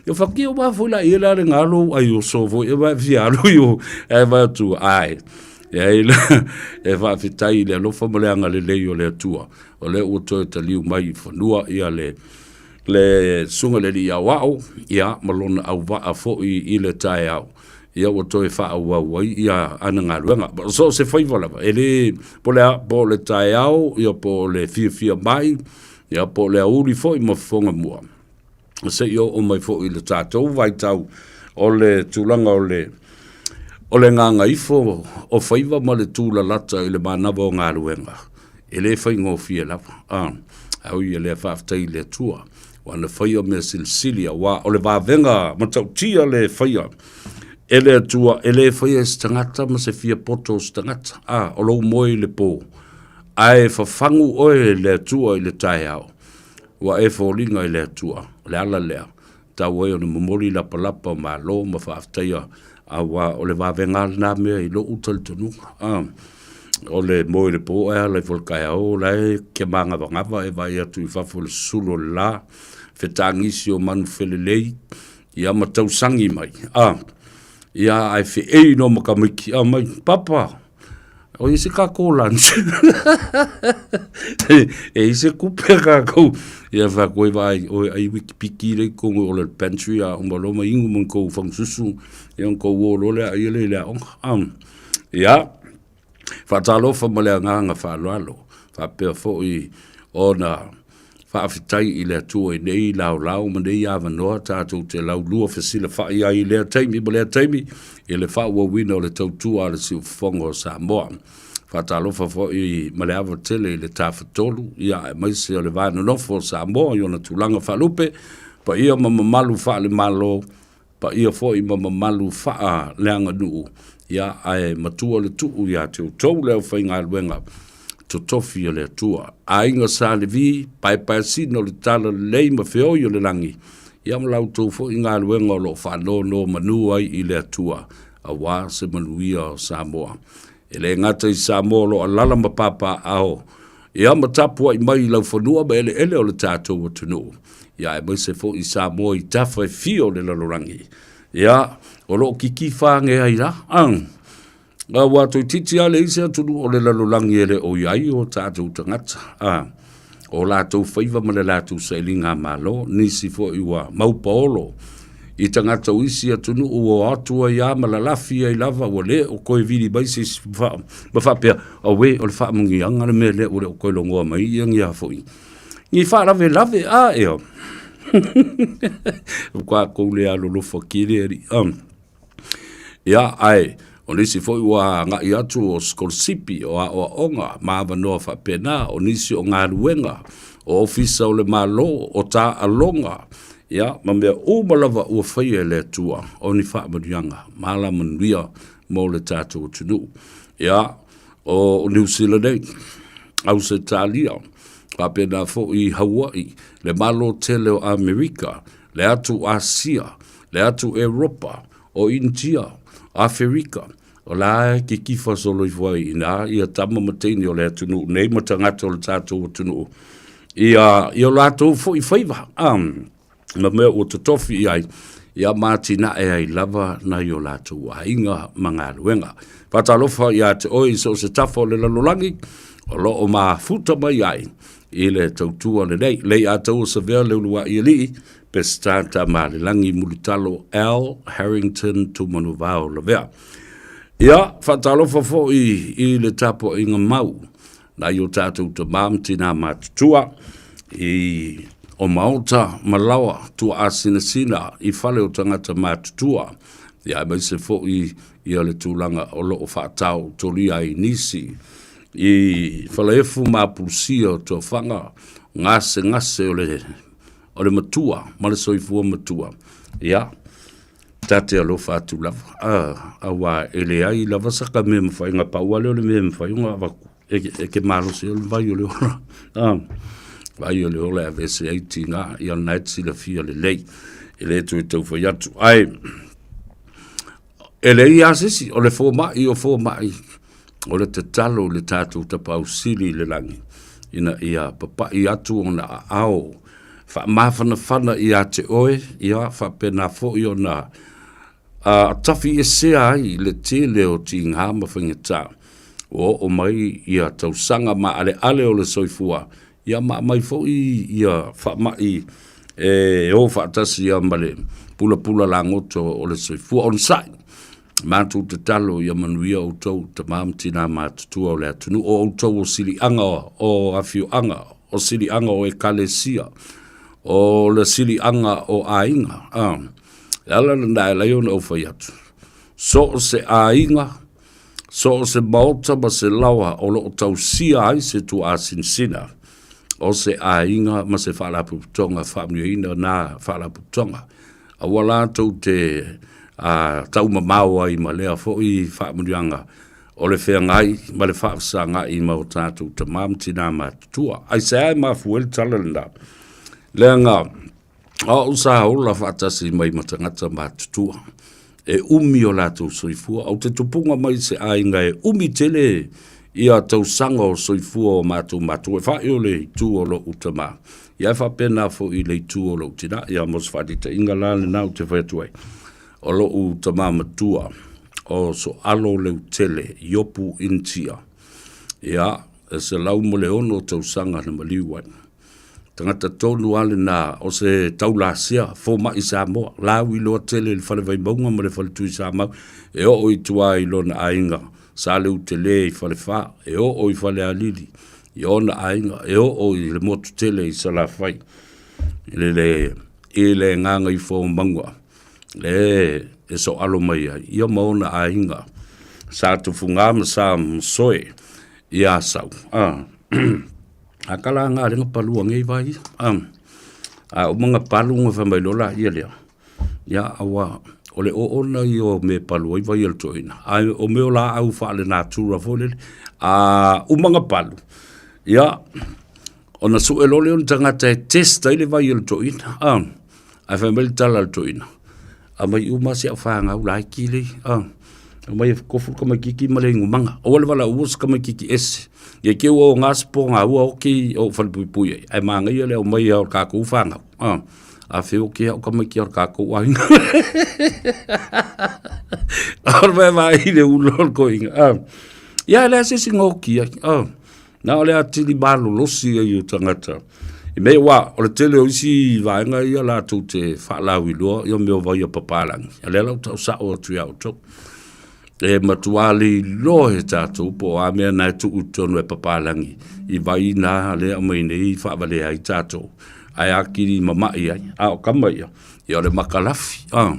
S7: Ia whakia wā foi la ia la le ngalo ai o so foi e vai fia alu i o e vai atu ae. E ai la e whaafetai i le alofa ma le agalelei o le Atua. O lea ua toe taliu mai i fanua ia le le susuga i le alii aoao ia ma lona auvaa foi i le taeao. Ia ua toe faaauau ai ia ana galuega. So o se faiva lava, e le, po o le a, po o le taeao, ia po o le fiafia mai, ia po o le aoauli foi ma fofoga mua. Se i oo mai foi i le tatou vaitau o le tulaga o le o le gagaifo o faiva ma le tulalata i le manava o galuega, e le faigofie lava. A ui ia lea faafetai i le Atua, ua na faia mea silisili, auā o le vavega matautia le faia e le Atua, e le faia e se tagata ma se fia poto o se tagata. A, o lou moe i le pō, ae fafagu oe e le Atua i le taeao, ua e foliga i le Atua. O le ala lea, tau ai ona momoli lapalapa o malo ma faafetaia, auā o le vavega lena mea i lou talitonuga. A, o le moe i le pō ae ala ifo i le taeao, o la e ke magavagava e vaai atu i fafo i le susulu o le la, fetagisi o manu felelei, ia ma tausagi mai. A, Ia, ae feei noa ma tamaiti, aumai, Papa, o i se kākou lunch. E i se kupe a kākou. Ia wha koe vai, o ai wiki piki rei kongo o le pantry a uma loma ingu mon kou whangususu, ia on kou o lole a ia le le aonga. Ia, Faatalofa ma le agaga faaaloalo, faapea foi ona faafetai i le Atua i nei laolao ma nei avanoa tatou te laulua fesilafai ai i lea taimi ma lea taimi i le faaauauina o le tautua a le Siufofoga o Samoa. Faatalofa foi ma le ava tele i le Tafatolu, ia aemaise o le va nonofo o Samoa i ona tulaga faalupe, paia ma mamalu faale-Malo, paia foi ma mamalu faaleaganuu, ia, ae matua le tuu ia te outou le aufaigaluega totofi a le Atua. Aiga Sa Levi, paepaeasina o le talalelei ma feoi o le lagi, ia ma la outou foi galuega o lo o faanonomanu ai i le Atua, aua se manuia o Samoa. E le gata i Samoa o lo o alaala ma papaaao, ia ma tapuai mai i laufanua ma eleele o le tatou atunuu, ia aemaise foi i Samoa i tafa e fia o le lalolagi, ia, o lo o kikifa age ai la, ang. Ua toeitiiti lava leai se atunuu o le lalolagi e le o i ai o tatou tagata, a, o latou faiva ma le latou sailiga malo, nisi foi ua maupaolo i tagata o isi atunuu ua o atu ai lava ma lalafi ai lava, ua le o toe vili mai se isi ma faapea, auē, o le faamanuiaga le mea lea ua le o toe logoa mai ia ni a foi, ni faalavelave a ea. O tatou le alolofa tele alii. Ia, ae o nisi foi ua agai atu o sikolasipi, o aoaoga ma avanoa faapena, o nisi o galuega, o ofisa o le Malo, o taaloga, ia, ma mea uma lava ua faia e le Atua, o ni faamanuiaga ma alamanuia mo le tatou atunuu. Ia, o Niu Sila nei, Ausetalia, faapena foi i Hauaʻi, le Malo tele o Amerika, le atu Asia, le atu Europa, o Initia, Aferika, o la e kikifa solo ifo ai i ina ia tama ma teine o le atunuu nei ma tagata o le tatou atunuu ia i o latou foi faiva ma mea ua totofi i ai ia ma atinae ai lava nai o latou aiga ma galuega. Faatalofa ia te oe i so o se tafa o le lalolagi o lo o mafuta mai ai i le tautua lenei. Lei Ataua Savea Leulua'i Alii, Peseta Tamaalelagi Mulitalo L. Harrington Tumanuvao Lavea. Ia, faatalofa foi i le tapuaiga mau nai o tatou tamā ma tinā matutua i o maota ma laoa tuaasinasina i fale o tagata matutua, ia aemaise foi ia le tulaga o lo o faataotolia ai nisi i Falaefu ma Apulusia o Tofaga, gasegase o le, o le matua ma le soifua matua. Ia, ta te alofa atu lava, auā e leai lava saka mea mafai ona pau lea o le mea e mafai ona avatu e ke malosi o le vai o le ola. Vai o le ola e aveese ai tiga, ia lena e te silafia lelei, e le toe tau fai atu. Ae, E leai lava se isi, o le fomai o fomai, o le tatalo i le tatou Tapaau Sili i le lagi, ina ia papai atu ona aao faamafanafana ia te oe, ia faapena foi ona tafiesea ai le tele o tiga ma faigata ua oo mai ia tausaga maaleale o le soifua, ia ma aumai foi ia faamai e o faatasi ia ma le pulapula lagoto o le soifua. Onosai, matou tatalo ia manuia outou tama ma tina matutua o le atunuu, o outou o siliaga o afioaga, o siliaga o ekalesia, o le siliaga o aiga. Le ala lena e ala ai ona ou fai atu, so o se aiga, So o se maota ma se laoa o lo o tausia ai se tuaasinasina o se aiga ma se faalapotopotoga faamanuiaina na faalapotopotoga, aua latou te taumamao ai ma lea foi faamanuiaga o le feagai ma le faafesagai ma o tatou tama ma tina matutua. Aisea e mafua ai le tala lena? Leaga O au sa ola faatasi mai ma tagata matutua e umi o latou soifua. Ou te tupuga mai i se aiga e umi tele ia tausaga o soifua o matou matua. E fa'i o le itu o lo'u tamā, ia e faapena foi i le itu o lo'u tinā. Ia mo se faataitaiga la lena ou te fai atu ai. O loʻu tamā matua, o Soalo Leutele Iopu Initia, ia, e 106 tausaga na maliu ai. Tagata tonu lava lena o se taulasea fomaʻi Samoa, lau iloa tele i le Fale Vaimauga ma le Fale Tuisamau, e oo i tua i lona aiga Sa Leutele i Falefa, e oo i Falealili i ona aiga, e oo i le motu tele i Salafai, i le, i le Gagaifomauga le e soalo mai ai, ia ma ona aiga, Sa Tufuga ma Sa Masoe i Asau. A, a kala nga lenga palua ngei vai. A, a uma nga palu nga fa mai lola ia lea. Ia aua o le oona ia o me palu ai vai o le toeaina. Ae o mea o laau faalenatura foi lele, a uma nga palu, ia, ona sue loa lea o le tagata e test ai le vai o le toeaina, a, ae fai mai le tala a le toeaina, aumai uma si au fanau laiti lea, a, aumai e tofu le tamaititi ma le inumaga, aua le valaauina se tamaititi ese. Ia te i ua oga se pogaua oti o ou falepuipui ai, ae manaia le aumai o le tatou fanau, a. A feo ke au tamaiti o le tatou aiga. O le mea vaai le ulo o le toeaina, a. Ia e leai se isi na oti ai, a. Na o le atili malolosi ai o tagata. I mea aua o le tele o isi vaega ia latou te faalauiloa ia mea o vai a papalagi. A lea la ua tau sao atu ia outou. E matua leiloa e tatou po o a mea na e tuu i totonu e papalagi i vai na lea e aumai nei faavalea ai tatou ae atili mama'i ai. A o tama ia, ia o le makalafi, a,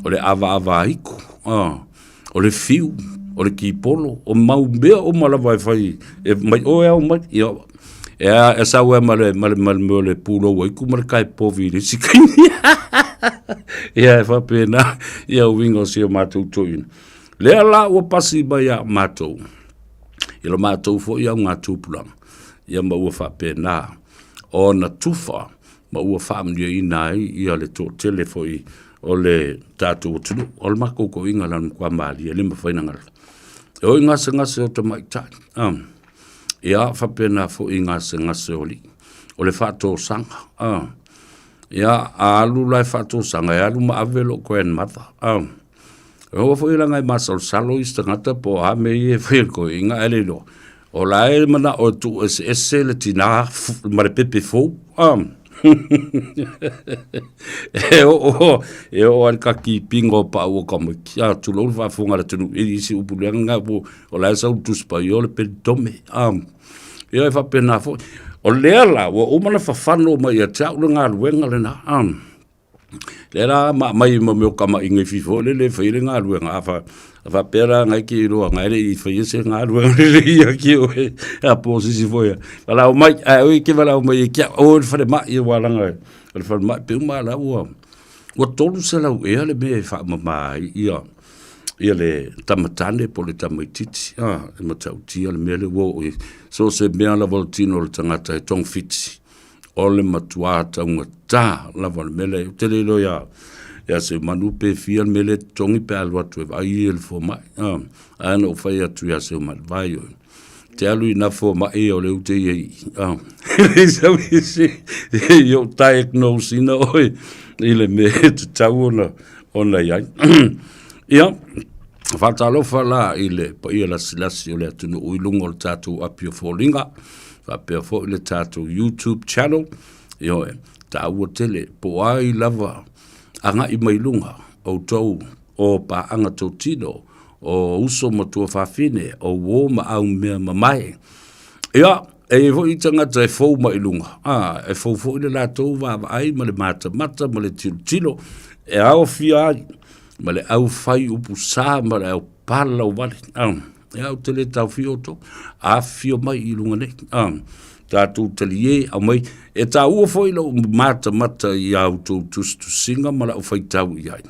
S7: o le avaavaaitu, a, o le fiu, o le kipolo, o mau mea uma lava e fai e mai oe ao mai, ia, e, a, e sau ai ma le, ma le, ma le mea o le pulou aitu ma le kae povi i le isi taimi. Ia, e faapena ia uiga o si o matou toeaina. Lea la ua pasi mai ia matou, i lo matou foi augatupulaga, ia ma ua faapena ona tufa ma ua faamanuiaina ai ia le toatele foi o le tatou atunuu. O le matou toeaina la matua malie, e le mafai ona galo. E oo i gasegase o tamaitai, ia faapena foi i gasegase o alii. O le faatosaga, ia a alu la e faatosaga, e alu ma ave lou grandmother, E oo foi laga e masalosalo isi tagata po o a mea ia e fai e le toeaina ae le iloa. O la e manao e tuueseese le tina ma le pepe fou. E oo, e oo lava i le kakipina o pau o tamaiti. A, tulou le faafofoga a le atunuu i isi upu leaga na o la e sau le Tusi Paia o le penitome. Ia e faapena foi. O lea la ua uma ona fafano mai ia te au le galuega lena. Lea la ma aumai ma mea o kamaiga i fifo foi lele e fai ai le galuega, a faapea la na e te iloa na e le i faia se galuega lelei ia te oe, a po o se isi foi e valaau mai, ae aua e te valaau mai ia te au, o i le falemai aua leaga o le falemai pei uma lava ua 300 ea le mea e faamama ai ia le tama tane po o le tamaitiiti, e matautia le mea lea ua oo i ai. So o se mea lava o le tino o le tagata e togafiti. O le matua taugata lava o le mea lea. Ou te le iloa ia, ia Seumanu pe fia le mea lea e totogi pe a alu atu e vaai ia i le fomai. Ae na ou fai atu ia Seumanu, vaai oe, te alu i na fomai o lea ou te i ai i i. E leai sau isi i ou diagnose ina oe i le mea e tatau ona, ona i ai. Ia, faatalofa la i le paia lasilasi o le atunuu i luga o le tatou api o foliga. faapea foi le tatou YouTube channel, ioe, taua tele, po o ai lava agai mai luga, outou o paaga totino, o uso ma tuafafine, o uo ma aumea mamae. Ia, e i ai foi tagata e fou mai luga, a, e fou foi le latou vaavaai ma le matamata ma le tilotilo e aofia ai ma le aufai upu sa ma le au palauvale. A. Ia, ou te le taofia outou, afifio mai i luga nei. Ah, tatou talie, aumai. E taua foi lou matamata i a outou tusitusiga ma lau faitau i ai.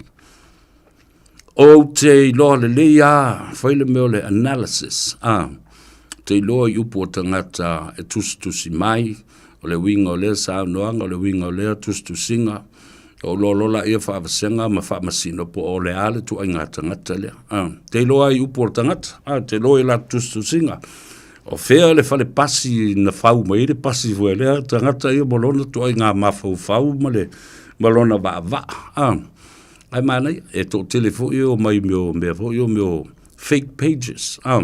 S7: Ou te iloa lelei lava, fai le mea o le analysis, ah, te iloa i upu o tagata e tusitusi mai, o le uiga o lea saunoaga, o le uiga o lea tusitusiga, Ou loa loa laia faavasega ma faamasino po o le a le ituaiga tagata lea. A, te iloa ai upu o le tagata, a, te iloa i latou tusitusiga. O fea le fale pasi na fau mai ai le pasi foi a lea tagata ia ma lona ituaiga mafaufau ma le ma lona vaavaa. A, Ae manaia, e toatele foi e omai i mea o mea foi o mea o fake pages, a.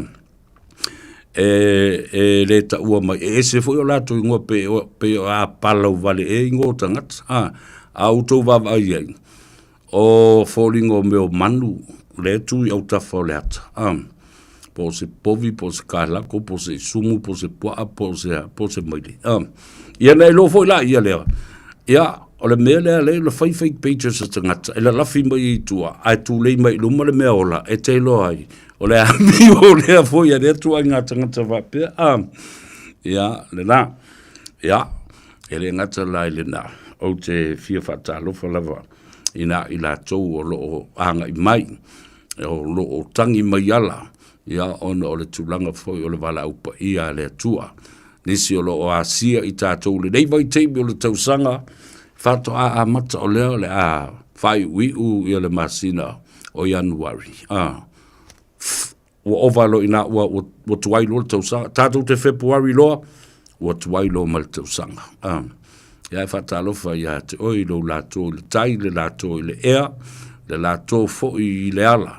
S7: E, e le taua mai, e ese foi o latou igoa pe, pe o a palau vale e igoa o tagata, a. A outou vaavaai i ai, o foliga o mea o manu, lea e tu i autafa o le ata, a. Po o se povi, po o se kalako, po o se isumu, po o se puaa, po o se a, po o se maile, a. Ia na iloa foi la ia lea, ia, o le mea lea lea na fai fake pages a tagata, e lalafi mai i tua, ae tulei mai i luma le mea ola, e te iloa ai, o le amio lea foi a lea ituaiga tagata faapea, a. Ia, lena. Ia, e le gata la i lena, ou te fia faatalofa lava ina i latou o lo o agai mai, o lo o tagi mai ala, ia, ona o le tulaga foi o le valaau paia a le Atua. Nisi o lo o asia i tatou i lenei vaitaimi o le tausaga, faatoa amata o lea o le a faaiuiu ia le masina o Ianuari. Ah, ua ova loa i ina ua, ua, ua tuai loa le tausaga. Tatou te Fepuari loa, ua tuai loa ma le tausaga. Ah. Ia e faatalofa ia te oe i lou latou i le tai, le latou i le ea, le latou foi i le ala,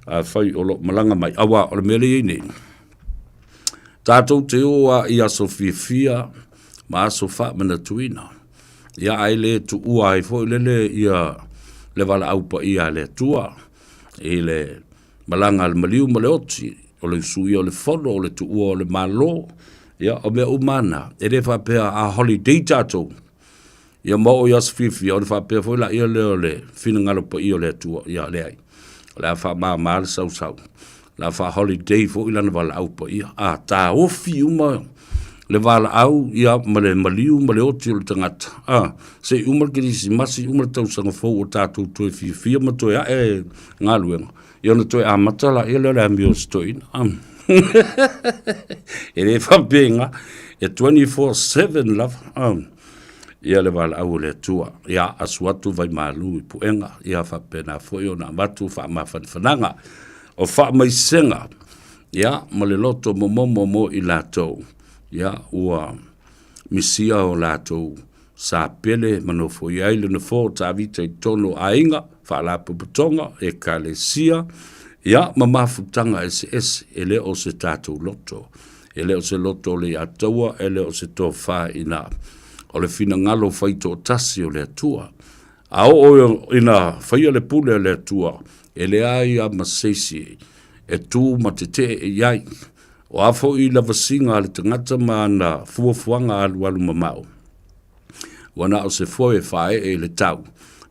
S7: afai o lo o malaga mai. Aua, o le mea lea e i ai nei, tatou te o lava i aso fiafia ma aso faamanatuina, ia ae le tuua ai foi lele ia le valaau paia a le Atua i le malaga a le maliu ma le oti, o le usuia o le fono, o le tuua o le Malo, ia, o mea uma lava na, e le faapea a holiday tatou, ia ma oo i aso fiafia, ona faapea foi laia lea o le finagalo paia o le Atua, ia leai, o le a faamama le sausau, o le a faa-holiday foi lana valaau paia. A taofi uma le valaau ia ma le maliu ma le oti o le tagata, a, se i uma le kerisimasi, uma le tausaga fou o tatou toe fiafia ma toe ae galuega, ia ona toe amata laia lea o le amio a si toeaina. E le faapena, e 24/7 lava ia le valaau a le Atua. Ia asu atu vaimalu i puega, ia faapena foi ona avatu faamafanafanaga o faamaisega, ia ma le loto momomo mo i latou, ia ua misia o latou Sa pele ma nofoia ai le nofoa o Tavita i totonu o aiga, faalapotopotoga, ekalesia, ia, ma mafutaga eseese. E le o se tatou loto. E le o se loto o Leiataua, e le o se tofa ina o le finagalo faitoatasi o le Atua. A oo ina faia le pule a le Atua, e leai lava ma se isi e tu ma tetee i ai. O a foi lavasiga a le tagata ma ana fuafuaga alualu mamao, ua na o se foe e faaee i le tau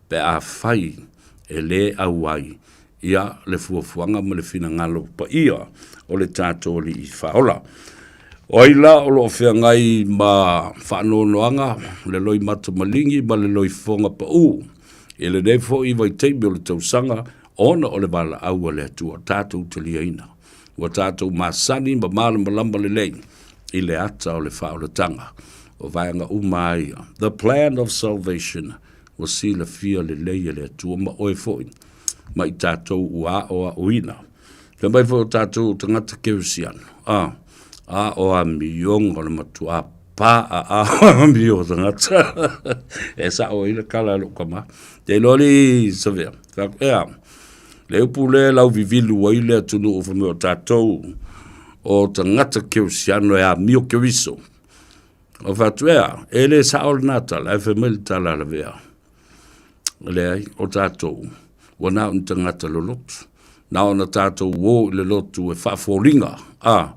S7: pe afai e le auai ia le fuafuaga ma le finagalo paia o le tatou Alii Faaola. O ai la o lo o feagai ma faanoanoaga, le loimata maligi ma le loifofoga pau i lenei foi vaitaimi o le tausaga ona o le valaau a le Atua tatou taliaina. Ua tatou masani ma malamalama lelei i le ata o le faaolataga o vaega uma a ia. The plan of salvation ua silafia lelei e le Atua ma oe foi ma i tatou ua aoaoina. Fai mai foi o tatou o tagata kerisiano, a, a o amioga o le matuā pa'a a amio o tagata. E sa'o ai le tala a lou tama. Te iloa alii Savea, fai atu, ea, Le upu lea e lauvivilu ai le atunuu fai mai o tatou o tagata kerisiano e amio Keriso. O fai atu, ea, e le sao lena tala, ae fai mai le tala a Lavea. Leai, o tatou, ua na o ni tagata lolotu. Na ona tatou o i le lotu e faafoliga, a,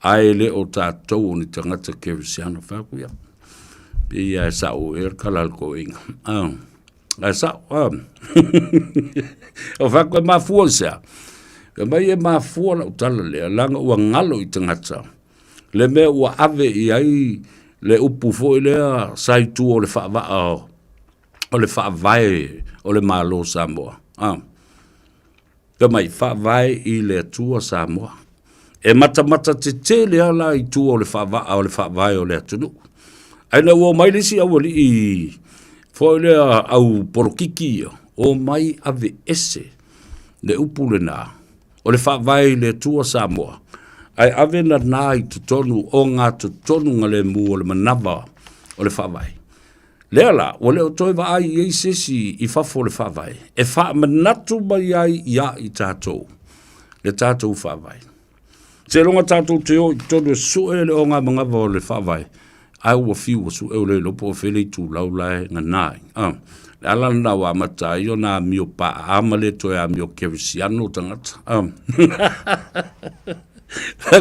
S7: ae le o tatou o ni tagata kerisiano. Fai atu, ia, pei lava e sao ea le tala a le toeaina. A. Ae sao, a. O fai atu e mafua i se a? Fai mai e mafua lau tala lea, leaga ua galo i tagata le mea ua ave i ai le upu foi lea sa i tua o le faavaa o le faavae o le Malo o Samoa. A. Fai mai, faavae i le Atua Samoa. E matamata tetele lava la i tua o le faavaa o le faavae o le atunuu. Ae ina ua omai le isi aualii foi lea au polokiki ia, omai aveese le upu lena o le faavae i le Atua Samoa, ae ave nana i totonu o gatotonu galemu o le manava o le faavae. Lea la, ua le o toe vaai i ai se isi i fafo o le Faavae e faamanatu mai ai iā i tatou le tatou Faavae. Seiloga tatou te o i totonu e sue le ogamanava o le Faavae, ae ua fiu ua sue ua le iloa po o fea le itulau la e gana ai. A, le ala lena ua amata ai ona amio paa ma le toe amio kerisiano tagata. A.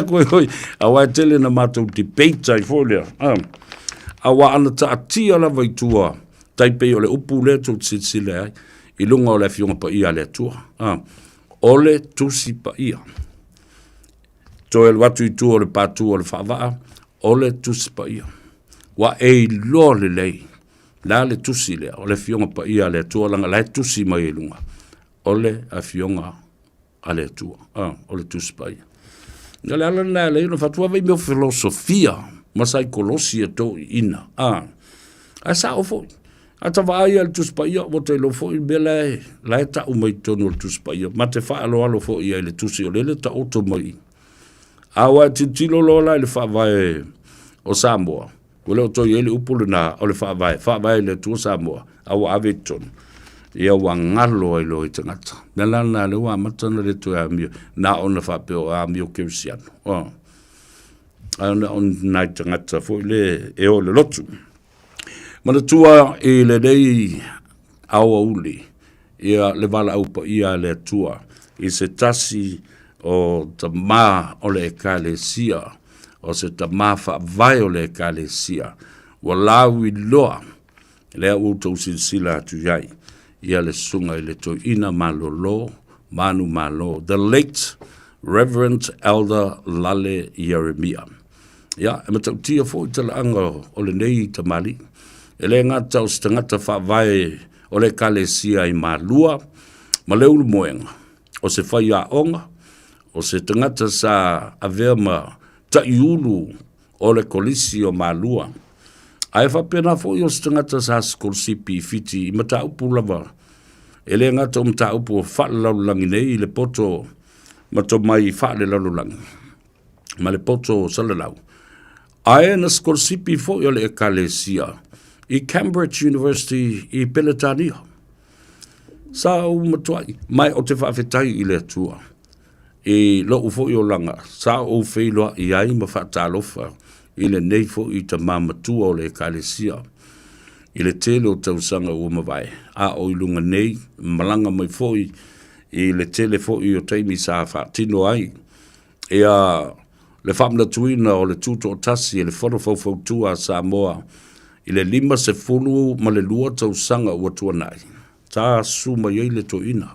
S7: Koe hoi, aua e tele na matou debate ai foi lea. A, aua ana taatia lava i tua, tai pei o le upu lea tou te silasila ai, i luga o le Afioga Paia a le Atua. A, o le Tusi Paia. Toe alu atu i tua o le patu o le faavaa, o le Tusi Paia. Ua e iloa lelei, la le tusi lea, o le Afioga Paia a le Atua, leaga la e tusi mai i luga, o le Afioga a le Atua, ah, o le Tusi Paia. O le ala lena e ala ai ona faatua vai mea o filosofia ma saikolosi e toeaiina. Ah, ae sao foi. A ta vaai i le Tusi Paia, ua te iloa foi mea la e, la e tau mai totonu o le Tusi Paia. Ma te faaaloalo foi i ai i le tusi o lele taoto mai i. A ua e tilotilo loa la i le faavae o Samoa, Ua le o toe i ai le upu lena o le faavae, faavae i le Atua Samoa, a ua ave i totonu. Ia ua galo ai loa i tagata. Mea la lena lea ua amata ona le toe amio, na ona faapea o amio kerisiano. Oh. Ae ona o nai tagata foi le e o le lotu. Manatua i lenei aoauli, ia le valaau paia a le Atua i se tasi o tamā o le Ekalesia, o se tamā faavae o le Ekalesia, ua lauiloa, lea ua outou silasila atu i ai, ia le susuga i le toeaina malolo, manumalo, the late Reverend Elder Lale Ieremia. Ia, e matautia foi talaaga o lenei tamalii. E le gata o se tagata faavae o le Ekalesia i Malua ma Leulumoega, o se faiaoga, o se tagata sa avea ma taiulu o le Kolisi o Malua. Ae faapena foi o se tagata sa sikolasipi i Fiti i mataupu lava, e le gata o mataupu o faalelalolagi nei i le poto ma tomai faalelalolagi ma le poto salalau, ae na sikolasipi foi o le Ekalesia i Cambridge University i Peletania. Sa ou matuai mai o te faafetai i le Atua i lo'u foi olaga sa ou feiloa'i ai ma faatalofa i lenei foi tamā matua o le Ekalesia i le tele o tausaga ua mavae, a o i luga nei malaga mai foi i le tele foi o taimi sa faatino ai ia le faamanatuina o le Tutoatasi e le Fono Faufautua a Samoa i le 52 tausaga ua tuanai. Sa susu mai ai le toeaina,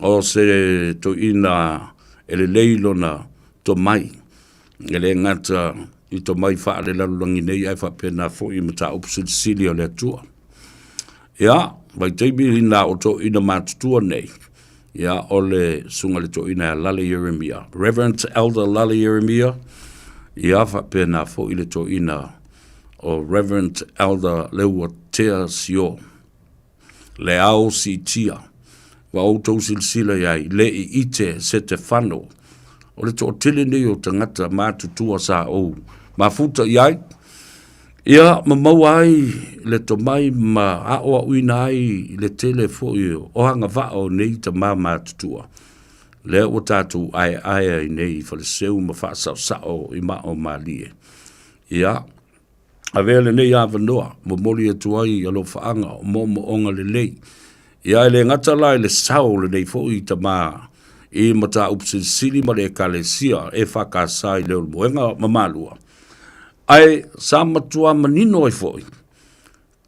S7: o se toeaina e lelei lona tomai, e le gata i tomai faalelalolagi nei ae faapena foi i mataupu silisili a le Atua. Ia, vaitaimi na o toeaina matutua nei, ia, o le susuga i le toeaina ia Lale Ieremia, Reverend Elder Lale Ieremia, ia faapena foi le toeaina o Reverend Elder Leuatea Sio, le ao siitia, ua outou silasila i ai, le i ite Setefano, o le toatele nei o tagata matutua sa ou mafuta i ai, ia ma maua ai le tomai ma aoaoina ai le tele foi o agavaa o nei tama matutua, lea ua tatou aeae ai nei i Faleseu ma faasaosao i maa o Malie. Ia, avea lenei avanoa, momoli atu ai alofaaga o moomooga lelei. Ia e le gata la i le sao o lenei foi tama i mataupu silisili ma le Ekalesia EFKS i Leulumoega ma Malua, ae sa matua manino ai foi,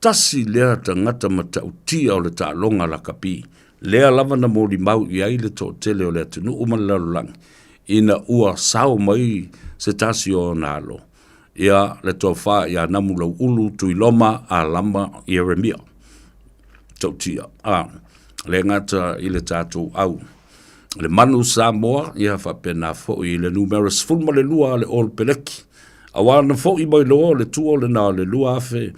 S7: tasi lea tagata matautia o le taaloga lakapi, lea lava na molimau i ai le toatele o le atunuu ma le lalolagi, ina ua sao mai se tasi o ona alo, ia le tofa ia Namulauulu Tuiloma Alama Ieremia. Tautia. A, le gata i le tatou au. Le manu Samoa, ia faapena foi i le numera 12 a le All Peleki. Auā na foi mai loa le tua lena o le 2000,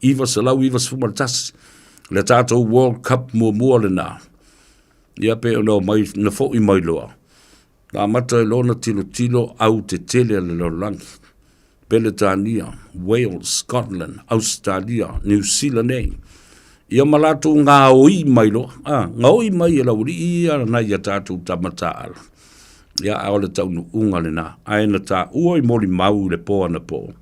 S7: 1991, le tatou World Cup muamua lena. Ia pe ona omai, na foi mai loa. Na amata ai loa ona tilotilo au tetele a le lalolagi. Peretania, Wales, Scotland, Ausetalia, Niu Sila nei. Ia ma latou gaoi mai loa, a, gaoi mai e le aualii ia nai a tatou tama taaalo. Ia, a o le taunuuga lena, ae na taua i molimau i le po anapo,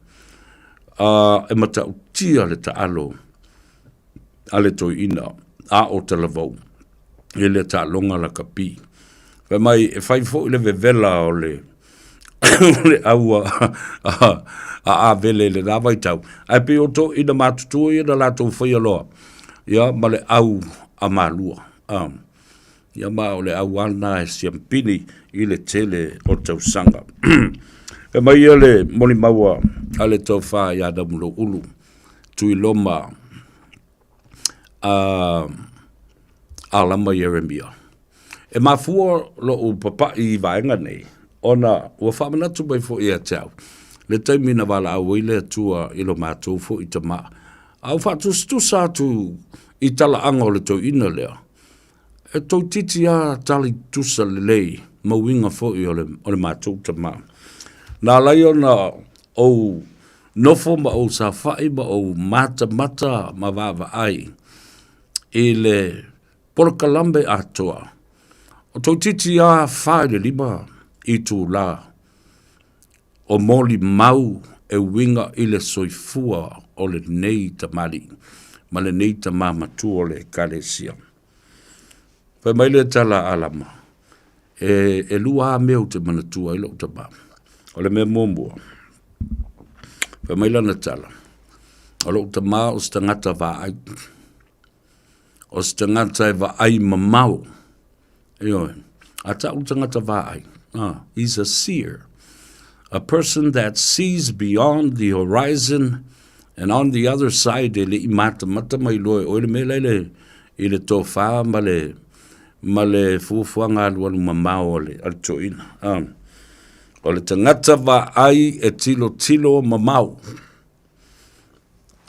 S7: a, e matautia le taalo a le toeaina a o talavou i le taaloga lakapi. Fai mai, e fai foi le vevela o le le au a Avele i lena vaitau, ae pei o toeaiina matutua ia na latou faia loa, ia, ma le au a Malua. Ia ma o le au lava lena e siampini i le tele o tausaga. Fai mai ia le molimau a le tofa ia Namuloulu, Tuiloma a Alama Ieremia. E mafua loʻu papaʻi i vaega nei, ona ua faamanatu mai foi ia te au, le taimi na valaau ai le Atua i lo matou foi tama, a ua faatusatusa atu i talaaga o le toeaina lea, e toeitiiti lava tali tusa lelei ma uiga foi o le matou tama. Na ala ai ona ou nofo ma ou saofai ma ou matamata ma vaavaai i le polokalame atoa. O toeitiiti lava 4 i le 5 itula o molimau e uiga i le soifua o lenei tamalii ma lenei tama matua o le Ekalesia. Fai mai le tala a Alama, e, elua lava mea ou te manatua ai lou tama. O le mea muamua, fai mai lana tala, o lou tama o se tagata vaai, o se tagata e vaai mamao, ioe, a ta'u tagata vaai, he's a seer, a person that sees beyond the horizon and on the other side e le i matamata mai loa e oe le mea la i le tofa ma le ma le fuafuaga alualu mamao a le, a le toeaina. O le tagata vaai e tilotilo mamao.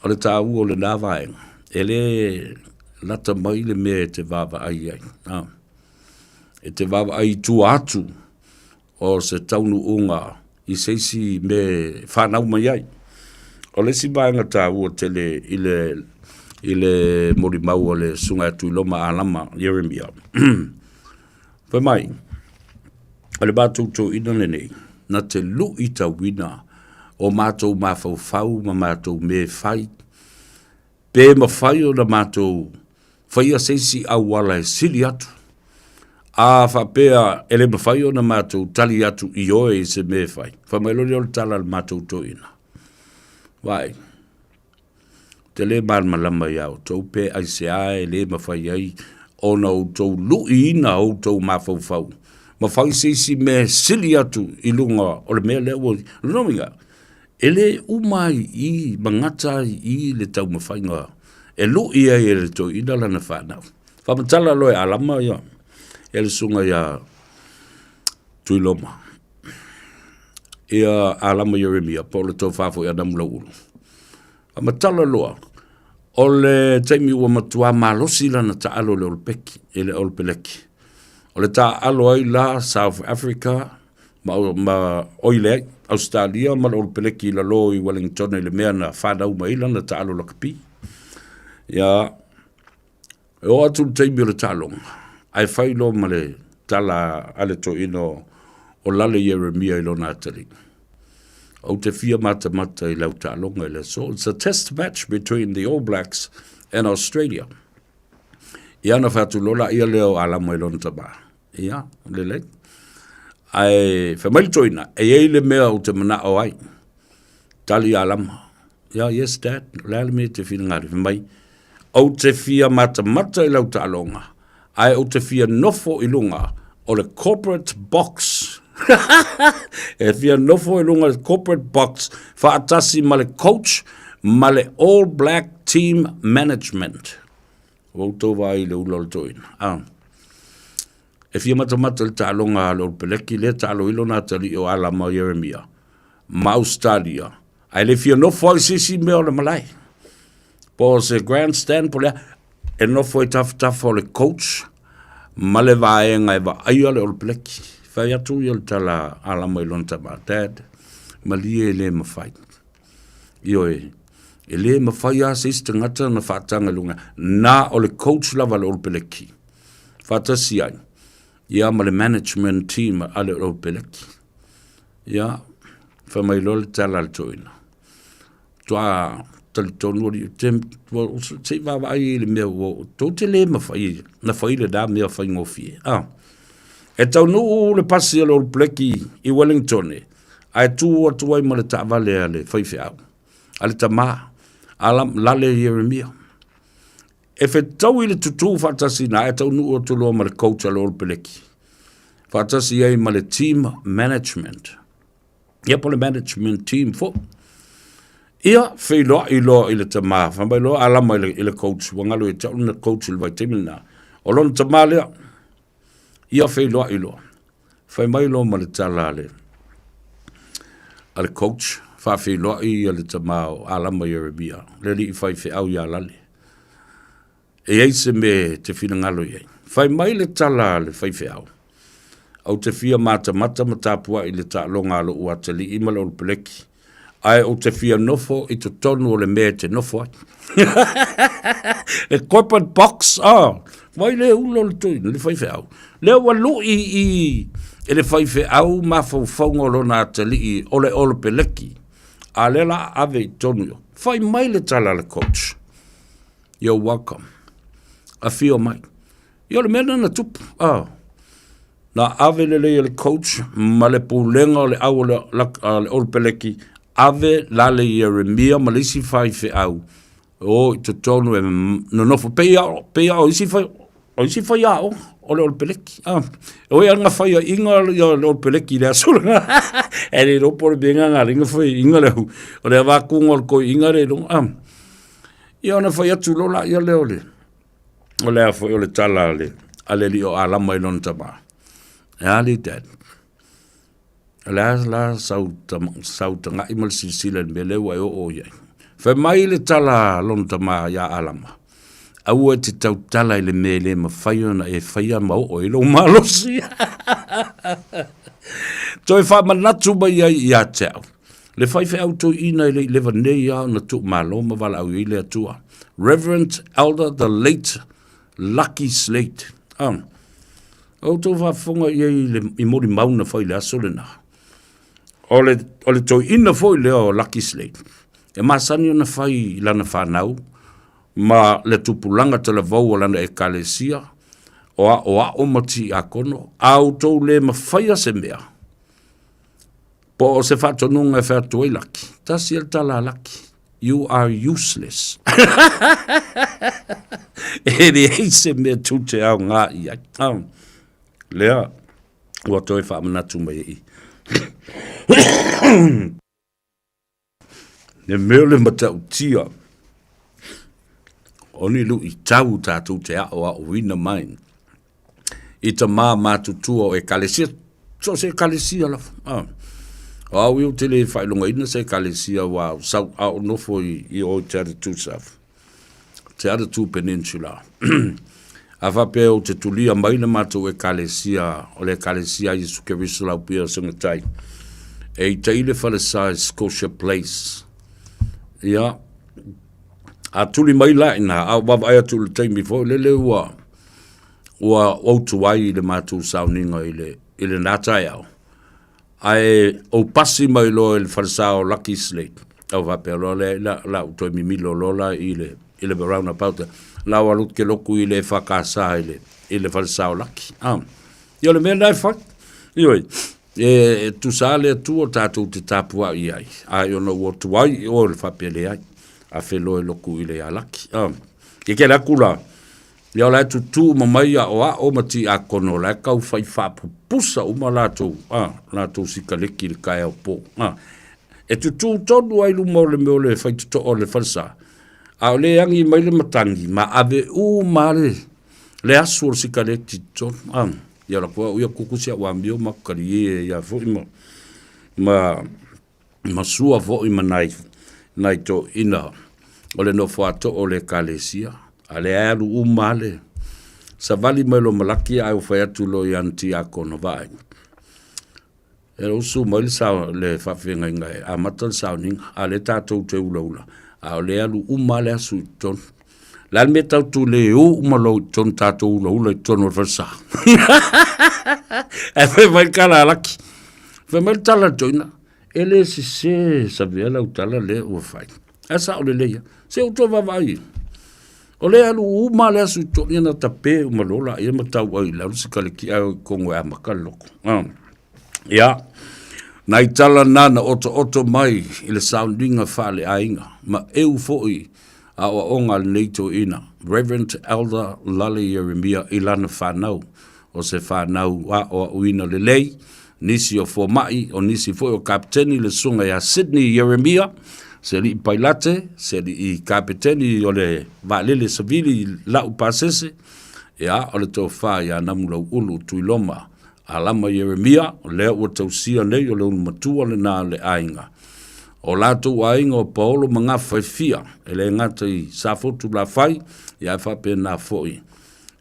S7: O le taua o lena vaega, e le lata mai le mea e te vaavaai ai. E te vaavaai i tua atu o se taunuuga i se isi mea e fanau mai ai. O le isi vaega taua tele i le, i le molimau a le Susuga ia Tuiloma Alama Ieremia, fai mai, o le matou toeaina lenei, na te luitauina o matou mafaufau ma matou mea e fai, pe mafai ona matou faia se isi auala e sili atu. A faapea e le mafai ona matou tali atu ioe i se mea e fai, fai mai loa lea o le tala a le matou toeaina, Vaai, ou te le malamalama iā outou pe aisea e le mafai ai ona outou luiina outou mafaufau ma fai se isi mea e sili atu i luga o le mea lea ua... O lona uiga, e le uma ai i i ma gata ai i i le taumafaiga e lui ai e le toeaina lana fanau. Faamatala loa e Alama ia, e le susuga ia Tuiloma, ia Alama Ieremia, po o le tofa foi a Namulauulu. Faamatala loa, o le taimi ua matua malosi lana taalo i le Olopeki, i le Olopeleki. O le taaalo ai la South Africa ma, ma oi leai, Ausetalia ma le Olopeleki i lalo i Wellington i le mea na fanau mai ai lana taalo lakapi. Ia, e oo atu le taimi o le taaloga, ae fai loa ma le tala a le toeaina o Lale Ieremia i lona atalii. Ou te fia matamata i lau taaloga i le aso. It's a test match between the All Blacks and Australia. Ia ona fai atu loa laia lea o Alama i lona tama. Ia, lelei. Ae fai mai le toeaina, e i ai le mea ou te manao ai. Tali Alama. Ia, yes dad, o le a le mea e te finagalo? Fai mai, ou te fia matamata i lau taaloga, ae ou te fia nofo i luga o le corporate box. E fia nofo i luga o le corporate box faatasi ma le coach ma le All Black team management. Ua outou vaai i le ula o le toeaina. A. E fia matamata i le taaloga a le Olopeleki lea taalo ai lona atalii o Alama o Ieremia ma Ausetalia, ae le fia nofo ai i se isi mea o le malae. Po o se grandstand po o le a, e nofo i tafatafa o le coach ma le vaega e vaaia le Olopeleki. Fai atu ia le tala a Alama i lona tama, Dad, malie e le mafai. Ioe, e lē mafai lava se isi tagata ona faataga i luga, na o le coach lava a le Olopeleki, faatasi ai, ia ma le management team a le Olopeleki. Ia, fai mai loa le tala a le toeaina, Matua talitonu alii, se i vaavaai i le mea ua tou te le mafai na fai lena mea faigofie. A. E taunuu le pasi a le All Black i Wellington ae tu atu ai ma le taavale a le faifeau, a le tama, a Lale Ieremia. E fetaui le tutū faatasi ina ae taunuu atu loa ma le coach a le All Black, faatasi ai ma le team management. Ia po le management team foi. Ia, feiloai loa i le tama, fai mai loa Alama i le coach, ua galo ia te au lona coach i le vaitaimi lena. O lona tama lea, ia feiloai loa. Fai mai loa ma le tala a le, a le coach, faafeiloai ia le tama o Alama Ieremia, le alii faifeau ia Lale. E i ai se mea e te finagalo i ai. Fai mai le tala a le faifeau, Ou te fia matamata ma tapuai i le taaloga a lou atalii ma le Olopeleki, ae ou te fia nofo i totonu o le mea e te nofo ai. Le corporate box, ah, mai le ulo le toeaina, le faifeau. Lea ua lui i e le faifeau mafaufauga o lona atalii o le Olopeleki, a lea la ave i totonu i o. Fai mai le tala a le coach. You're welcome. Afio mai. Ia o le mea lena na tupu. Ah. Na ave lelei e le coach ma le pulega o le au o le, a le Olopeleki, ave lale Ieremia ma le isi faifeau o i totonu e nonofo. Pei o isi fai, o isi faiaoga o le Olopeleki. Ah. O ia nga faiaʻiga ia le Olopeleki i le aso lena. E le iloa po o le mea nga nga faiaʻiga le au. O le avakuga o le koiʻiga le iloa. Ah. Ia ona fai atu loa laia lea o le, o le a foi o le tala a le, a le alii o Alama i lona tama. E a alii dad? O le a la sau, sau taga'i ma le silasila i le mea lea ua e oo i ai. Fai mai le tala a lona tama iā Alama, aua e te tautala i le mea e le mafai ona e faia ma oo ai lou malosi. Toe faamanatu mai ai ia te au. Le faifeau toeaina e le i leva nei lava ona tuumalo ma valaau i ai le Atua. Reverend Elder the late Lucky Slate. Ah. O outou faafofoga i ai i, le, i molimau na fai i le aso lena. O le, o le toeaina foi lea o Lucky Slate, e masani ona fai i lana fanau ma le tupulaga talavou o lana ekalesia, o aoao ma tiakono, a outou le mafaia se mea, Po o se faatonuga e fai atu ai Laki. Tasi le tala a Laki. You are useless. E leai se mea tou te aoga i ai. Ah, lea, ua toe faamanatu mai e i. Le mea o le matautia, o ni luitau tatou te aoaoina mai i tamā matutua o ekalesia, so o se ekalesia lava. Ah. O au ia ou te le faailogaina se ekalesia ua sau a o nofo i, i o i Te Atatū South, Te Atatū Peninsula. A faapea ou te tulia mai le matou ekalesia, o le ekalesia a Iesu Keriso Laupia o Segatai, e i tai le falesa i Scotia Place. Ia, a tuli mai la ina, a vaavaai atu i le taimi foi lele ua, ua ou tuai i le matou sauniga i le, i lena taeao. Ae ou pasi mai loa i le falesa o Lucky Slate, au faapea loa lea, la, la ou toe mimilo loa la i le, i le roundabout, la ua alu ke loku i le EFKS i le, i le falesa o Lucky. Ah. Ia o le mea lena e fai. Ioe, e, e tusa lava le Atua tatou te tapuai ai, ae ona ua tuai oe le faapea leai, a feloe loku i le ia Lucky. Ah. Ia kela atu la, Ia o la e tutū uma mai aʻoaʻo ma tiakono, o la e tau fai faapupusa uma latou, a, latou sikaleki i le taeao pō. A, e tutū tonu lava i luma o le mea o le faitotoa o le falesa, a o lea e agi mai le matagi ma ave uma lava le, le asu o le sikaleti i totonu. A, ia o la koa au ia kuku si au amio ma kaliē ia foi ma, ma ma sua foi ma nai, nai toeaiina o le nofo atoa o le ekalesia, a lea e alu uma lava le savali mai loa ma Laki ae ua fai atu loa ia ana tiakono, vaai. E lou susu mai le sao le faafeagaiga e amata le sauniga, a o lea tatou te ulaula, a o lea e alu uma lava le asu i totonu. O le a le mea tatou te le o uma loa i totonu tatou ulaula i totonu o le falesa? Ae fai mai le tala a Laki, fai mai le tala a le toeaina, e le sese Savea lau tala lea ua fai. Ae sao lelei lava. Se ua toe vaavaai. O lea e alu uma lava le asu i totonu, ia na tape uma loa laia ma tau ai i lalo sikaleki ae o i totonu e amata le loto. Ia, nai tala na na otooto mai i le sauniga faaleaiga ma eu foi aoaoga a lenei toeaina, Reverend Elder Lale Ieremia i lana fanau, o se fanau aoaoina lelei, nisi o fomai, o nisi foi o kapeteni le susuga ia Sydney Ieremia, se alii pailate, se alii kapeteni o le vaalele savili i lau pasese, ia, o le tofa ia Namulauulu Tuiloma Alama Ieremia, o lea ua tausia nei o le ulumatua lena o le aiga. O latou aiga o Paolo ma Gafa e fia, e le gata i Safotu Lafai, ia ae faapena foi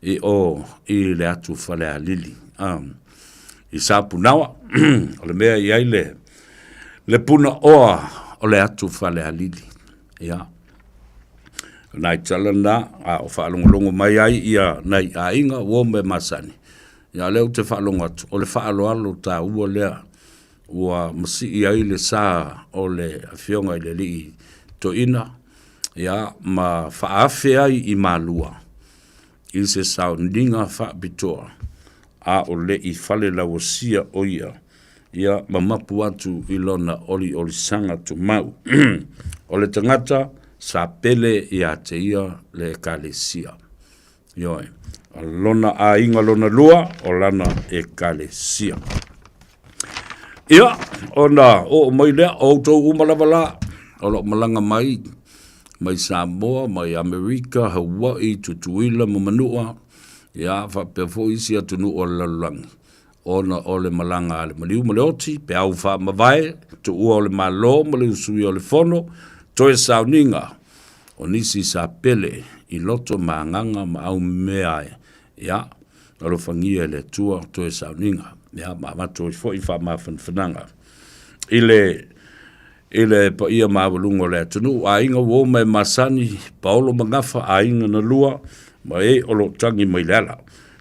S7: i o i le atu Falealili. I Sapunaoa, o le mea i ai le, le punaoa o le atu Falealili. Ia, nai tala na, a o faalogologo mai ai ia nai aiga, uo ma e masani, Ia o lea ou te faalogo atu, o le faaaloalo taua lea ua masii ai le sa o le Afioga i le Alii Toeaina, ia, ma faaafe ai i Malua i se sauniga faapitoa, a o le i falelauasia o ia, ia ma mapu atu i lona oliolisaga tumau. O le tagata sa pele ia te ia le Ekalesia. Ioe. O lona aiga lona lua, o lana ekalesia. Ia, ona oo mai lea, o outou uma lava la, o loo malaga mai, mai Samoa, mai Amerika, Hawaii, Tutuila ma Manua, ia, faapea foi isi atunuu o le lalolagi, ona o le malaga a le maliu ma le oti, peau faamavae, tuua o le Malo ma le usuia o le Fono, toe sauniga, O nisi sa pele i loto ma agaga ma aumea e, ia, alofagia e le Atua toe sauniga, ia, ma avatu ai foi faamafanafanaga i le i le paia maualuga o le atunuu, aiga ua oma e masani, paolo ma gafa, aiga na lua, ma e o lo o tagi mai le ala.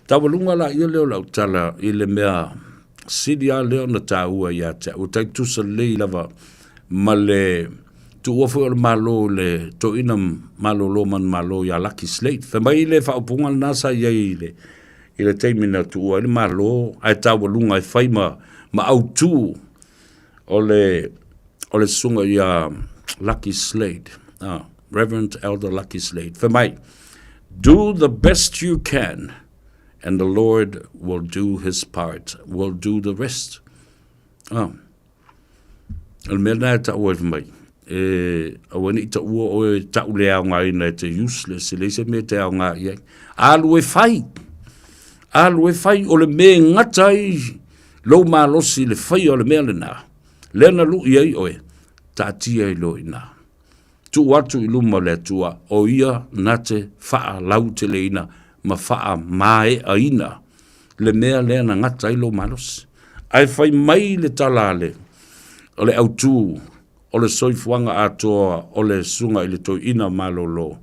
S7: Taualuga laia lea o lau tala i le mea sili lava lea ona taua ia te au, ua tai tusa lelei lava ma le tuua foi o le Malo i le toeaina malolo manumalo ia Lucky Slade. Fai mai le faaupuga lena sa i ai i le, i le taimi na tuua ai le Malo ae taualuga e fai ma, ma autu o le, o le susuga ia Lucky Slade, Reverend Elder Lucky Slade. Fai mai, do the best you can and the Lord will do his part, will do the rest. Ah. O le mea lena e tau ai fai mai, e aua ne i taua oe e tau le aogaina e te useless, e leai se mea e te aoga i ai. Alu e fai, alu e fai, o le mea e gata ai lou malosi i le faia o le mea lena, lea na lui ai oe, taatia ai loa i ina. Tuu atu i luma o le Atua, o Ia na te faalauteleina ma faamaeaina le mea lea na gata ai lou malosi. Ae fai mai le tala a le, o le autu o le soifuaga atoa o le Susuga i le Toeaina Malolo,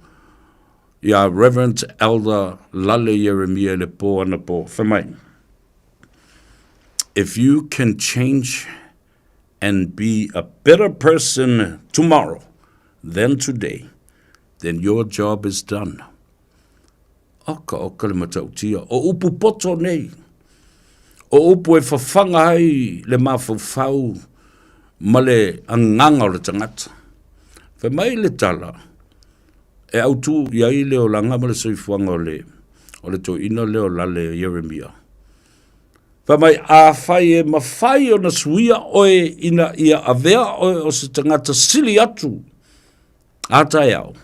S7: ia Reverend Elder Lale Ieremia i le pō anapo, fai mai, If you can change and be a better person tomorrow than today, then your job is done. Oka, oka le matautia. O upu poto nei. O upu e fafaga ai le mafaufau ma le agaga o le tagata. Fai mai le tala, e autu i ai le olaga ma le soifuaga o le, o le toeaina lea o Lale Ieremia. Fai mai, afai e mafai ona suia oe ina ia avea oe o se tagata sili atu a taeao,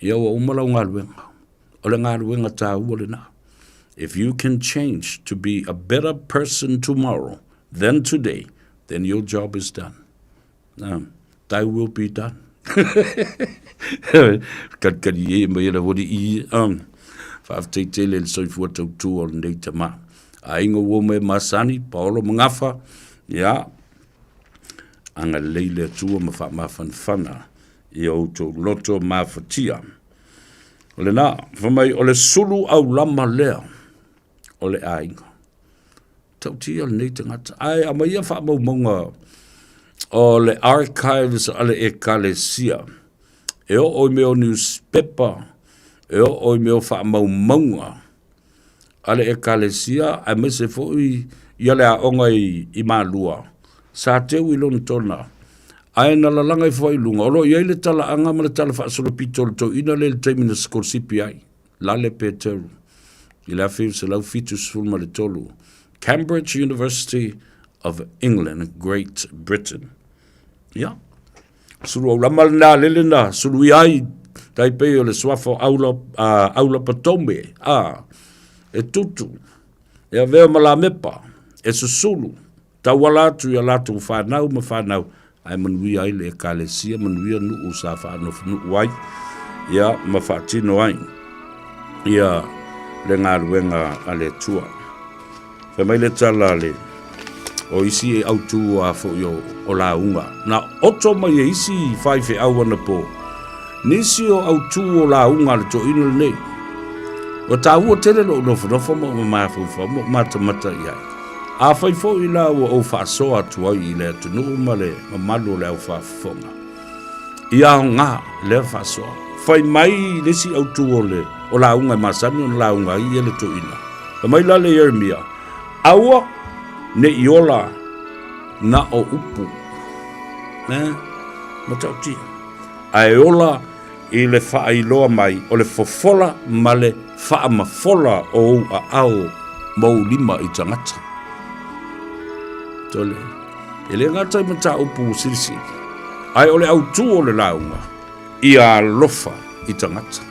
S7: ia ua uma lau galuega. O le galuega taua lena. If you can change to be a better person tomorrow than today, then your job is done. Thy will be done. Kalikali e mai e la wari i. Faafetai tele i le soifua tautua o lenei tama. Aiga ua mai masani, Paolo Magafa, Ia, agalelei le Atua ma faamafanafana i o outou loto mafatia. O lena, fai mai, o le sulu aulama lea o le aiga. Tautia lenei tagata. Ae aumaia faamaumauga o le archives a le Ekalesia. E oo i mea o newspaper, e oo i mea o faamaumauga a le Ekalesia aemaise foi ia le aoga i, i Malua, sa teu i lona tona. Ae na lalaga ifo ai i luga, o lo o i ai le talaaga ma le tala faasolopito o le toeaina lea i le taimi na sikolasipi ai, Lale Peteru, i le 1973, Cambridge University of England, Great Britain. Ia, sulu aulama lena lele na suluia ai tai pei o le suafa o Aula, uh, Aula Patome, a, e tutu, e avea ma Lamepa, e susulu, tauala atu i a latou whanau ma whanau, ae manuia ai le ekalesia, manuia nuu sa whaanofonuu ai, ia ma whaatino ai, ia le galuega a le Atua. Fai mai le tala a le o isi e autū a foʻi o, o lauga. Na oto mai e isi faifeau anapo, nisi o autū o lauga a le toeaina lenei. Ua taua tele loʻu nofonofo ma ou mafaufau ma ou matamata i ai. Afai foi la ua ou faasoa atu ai i le atunuu ma le mamalu o le au faafofoga, ia aoga lea faasoa. Fai mai le isi autū o le o lauga e masani ona lauga ai ia le toeaina. Fai mai la le Ieremia, Aua ne i ola na o upu, eh, matautia, ae ola i le faailoa mai o le fofola ma le faamafola o ou aao ma ou lima i tagata. Tole, e le gata i mataupu silisili, ae o le autū o le lauga, ia alofa i tagata.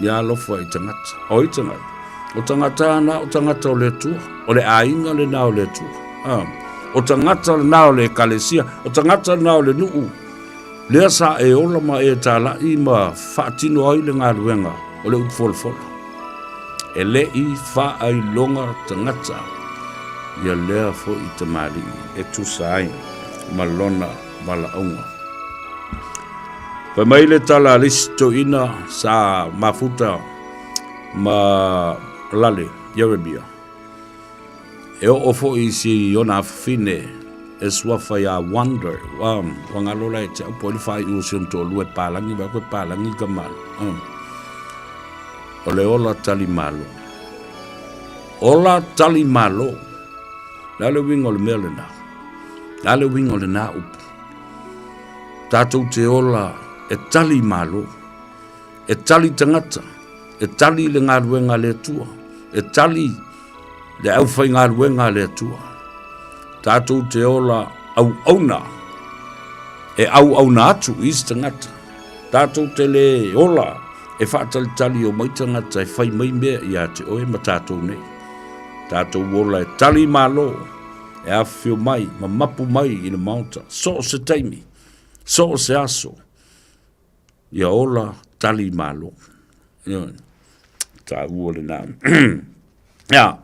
S7: Ia alofa i tagata. O ai tagata? O tagata ana o tagata o le Atua. O le aiga lena o le Atua. Ah. O tagata lena o le ekalesia. O tagata lena o le nuu. Lea sa e ola ma e tālaʻi ma faatino ai le galuega o le upu folafola. E le i faailoga tagata ia lea foʻi tamalii e tusa ai ma lona valaauga. Fai mai le tala a le isi toeaina sa mafuta ma Lale, Ieremia. E oo foi i si ona afafine e suafa ia Wonder, ua, ua galo la e te au po ai le faaiu o si ona toalua e palagi, vaai koe palagi ka malo. Um. O le ola tali malo. Ola tali malo. Le a le uiga o le mea lena? Le a le uiga o lena upu? Tatou te ola e tali malo, e tali tagata, e tali le galuega a le Atua, e tali le aufaigaluega a le Atua. Tatou te ola auauna, e auauna atu i isi tagata. Tatou te le ola e faatalitali o mai tagata e fai mai mea ia te oe ma tatou nei. Tatou ola e tali malo, e afifio mai ma mapu mai i le Maota, so o se taimi, so o se aso, ia ola tali malo. Ioe, taua lena. Ia,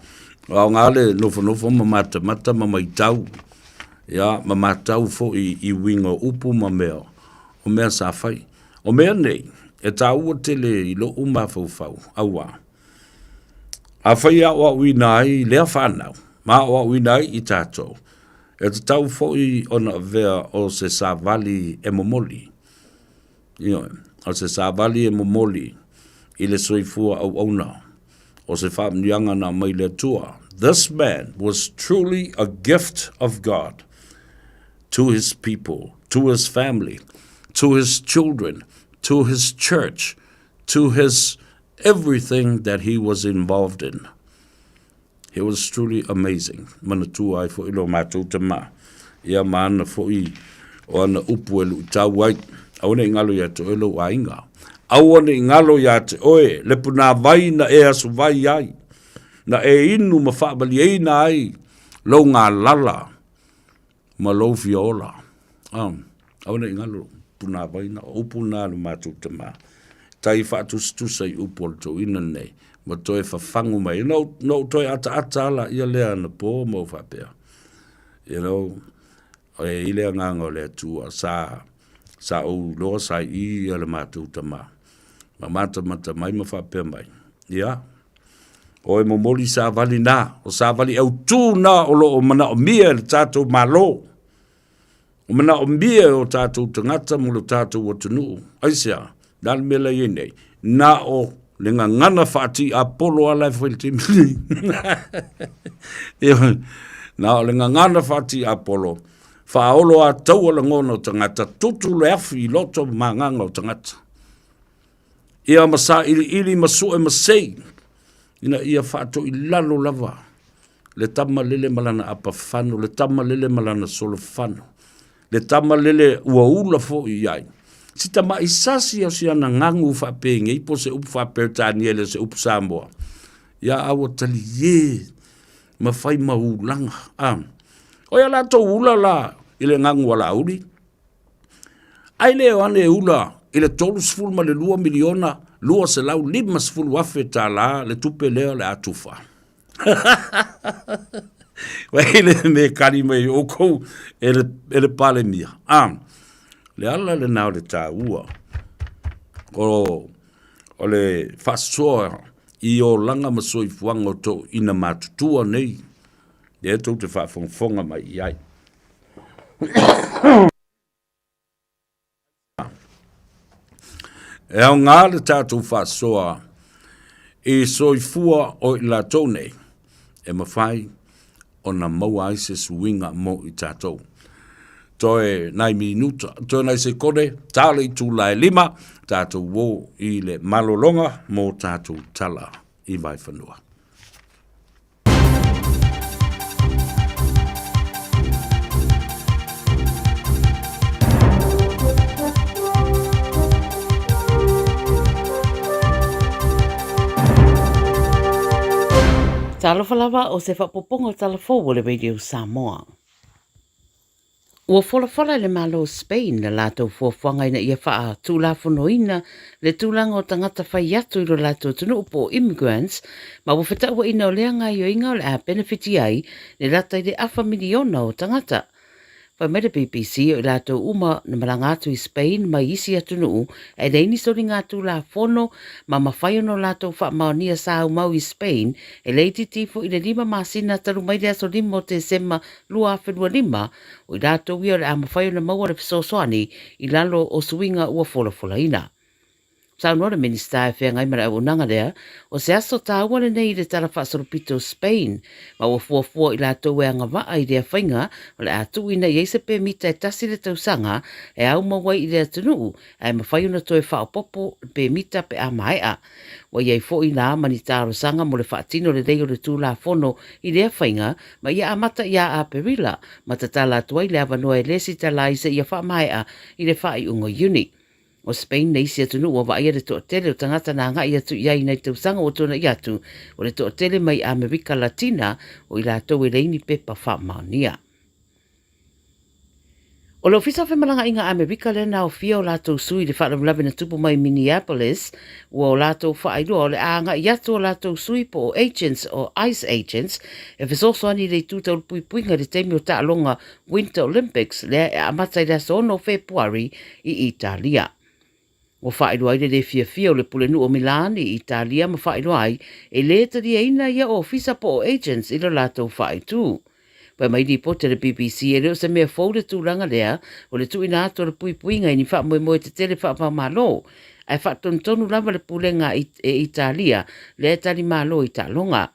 S7: o aoga le nofonofo ma matamata ma maitau, ia, ma matau foi i uiga o upu ma mea, o mea sa fai. O mea nei, e taua tele i lou mafaufau, auā, afai e aoaoina ai lea fanau, ma aoaoina ai i tatou, e tatau foi ona avea o se savali e momoli. Ioe, o se savali e momoli i le soifua auauna, o se faamanuiaga na aumai le Atua. This man was truly a gift of God to his people, to his family, to his children, to his church, to his everything that he was involved in. He was truly amazing. Manatua ai foʻi lo matou tama. Ia ma ana foʻi o ana upu e luʻitau ai. Aua ne i galo ia te oe lou aiga. Aua ne i galo ia te oe le punāwai na e asovai ai, na e inu ma faamalieina ai lou galala ma lou fia ola. Aua ne i galo punāwai na, o upu na a lo matou tama. Tai faatusatusa i upu o le toeaina lenei, ma toe fafagu mai. Na ou toe ataata ala ia lea anapō ma ou faapea. You know, e i le agaga o le Atua, sa, sa ou iloa sa i ia le matou tama. Ma matamata mai ma faapea mai, ia, o e momoli savali na, o savali autū na o lo o manaomia e le tatou Malo. O manaomia e o tatou tagata mo le tatou atunuu. Aisea? Le a le mea la i ai nei? Na o le gagana faatiapolo lava la e fai i le taimi nei. Ioe. Na o le gagana faatiapolo, faaolo ataua lagona o tagata, tutu le afi i loto ma agaga o tagata. Ia ma sailiili ma sue ma sei, ina ia faatoilalo lava le tama lele ma lana apafano, le tama lele ma lana solofano, le tama lele ua ula foi i ai. Si tama'i sasi o si ana gagu faapenei po o se upu faa-Peretania e le o se upu Samoa, ia a ua taliē ma fai ma ulaga. A, o ia latou ula la i le gagu a Laauli, Ai le o ane e ula i le 32 miliona 250 afe tālā le tupe lea o le a tufa. Wai le me kari mai oukou e le, e le Palemia. A, le ala lena o le tāua o, o le faasoa i olaga ma soifuaga o toeaiina matutua nei, lea tou te faafogafoga mai i ai. E aoga le tatou faasoa i soifua o i latou nei e mafai ona maua ai se suiga mo i tatou. Toe nai minuta, toe nai sekone, ta le itula e lima, tatou uō i le malologa mo tatou tala i Vaefanua.
S16: Talofa lava o se faaopoopoga o tala fou o le Radio Samoa. Ua folafola e le Malo o Spain le latou fuafuaga ina ia faatulafonoina le tulaga o tagata fai atu i lo latou atunuu po o immigrants ma ua fetauaina o lea gaoioiga o le a penefiti ai le lata i le afa miliona o tagata. Fai mai le BBC o i latou uma na malaga atu i Spain mai isi atunuu e leai ni soligatulafono ma mafai ona o latou faamaonia sa aumau i Spain e le itiiti foi i le lima masina talu mai le aso 5 o Tesema 2025, o i latou ia o le a mafai ona maua le fesoasoani i lalo o suiga ua folafolaina. Saunoa le Minisita e feagai ma le auaunaga lea, o se aso taua lenei i le Tala Faasolopito o Spain, ma ua fuafua i latou e agavaa i lea faiga o le a tuuina i ai se pemita e tasi le tausaga e aumau ai i le atunuu ae mafai ona toe faaopoopo le pemita pe a maea. Ua i ai foi la ma ni talosaga mo le faatino lelei o le Tulafono i lea faiga ma ia amata ia Aperila ma tatala atu ai le avanoa e lesitala ai seia faamaea i le faaiuga o Iuni. O Spain le isi atunuu ua vaaia le toatele o tagata na agai atu i ai i nai tausaga ua tuanai atu, o le toatele mai Amerika Latina o i latou e leai ni pepa faamaonia. O le Ofisa o Femalagaaiga Amerika lea na aofia o latou sui i le faalavelave na tupu mai Minneapolis, ua o latou faailoa o le a agai atu o latou sui po o agents o ICE agents e fesoasoani i le itu tau le puipuiga i le taimi o taaloga Winter Olympics lea e amata i le aso 6 o Fepuari i Italia. Ua faailoa ai le le fiafia o le Pulenuu o Milan i Italia ma faailoa ai e le taliaina ia ofisa po o agents i lo latou faaitu. Fai mai lipoti a le BBC e le o se mea fou le tulaga lea o le tuuina atu o le puipuiga i ni faamoemoe tetele faava-o-Malo ae faatonutonu lava le pulega e Italia lea e talimalo i taaloga.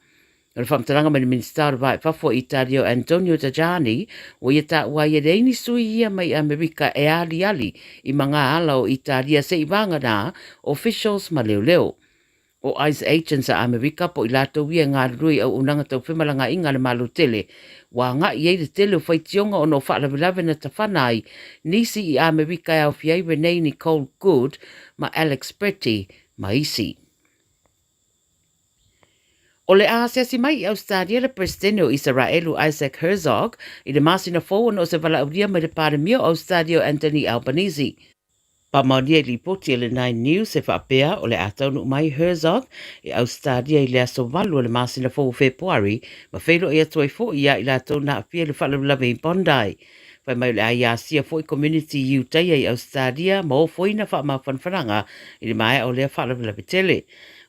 S16: O le faamatalaga mai le Minisita o le Va i Fafo o Italia o Antonio Tajani, ua ia taua ai e leai ni sui ia mai Amerika e aliali i magaala o Italia se i vagana officials ma leoleo. O ICE agents a Amerika po o i latou ia e galulue i auaunaga tau femalagaaiga a le Malo tele, ua agai i ai le tele o faitioga ona o faalavelave na tafana ai nisi i Amerika e aofia ai Renee Nicole Good ma Alex Pretti ma isi. O le a asiasi mai i Ausetalia le Peresetene o Isaraelu Isaac Herzog i le masina fou ona o se valaaulia mai le Palemia o Ausetalia o Anthony Albanese. Faamaonia i lipoti a le Nine News e faapea o le a taunuu mai Herzog i Ausetalia i le aso 8 o le masina fou o Fepuari ma feiloai atu ai foi ia i latou na aafia i le faalavelave i Bondi. Fai mai o le a ia asia foi community Iutaia i Ausetalia ma ofoina faamafanafanaga i le maea o lea faalavelave tele.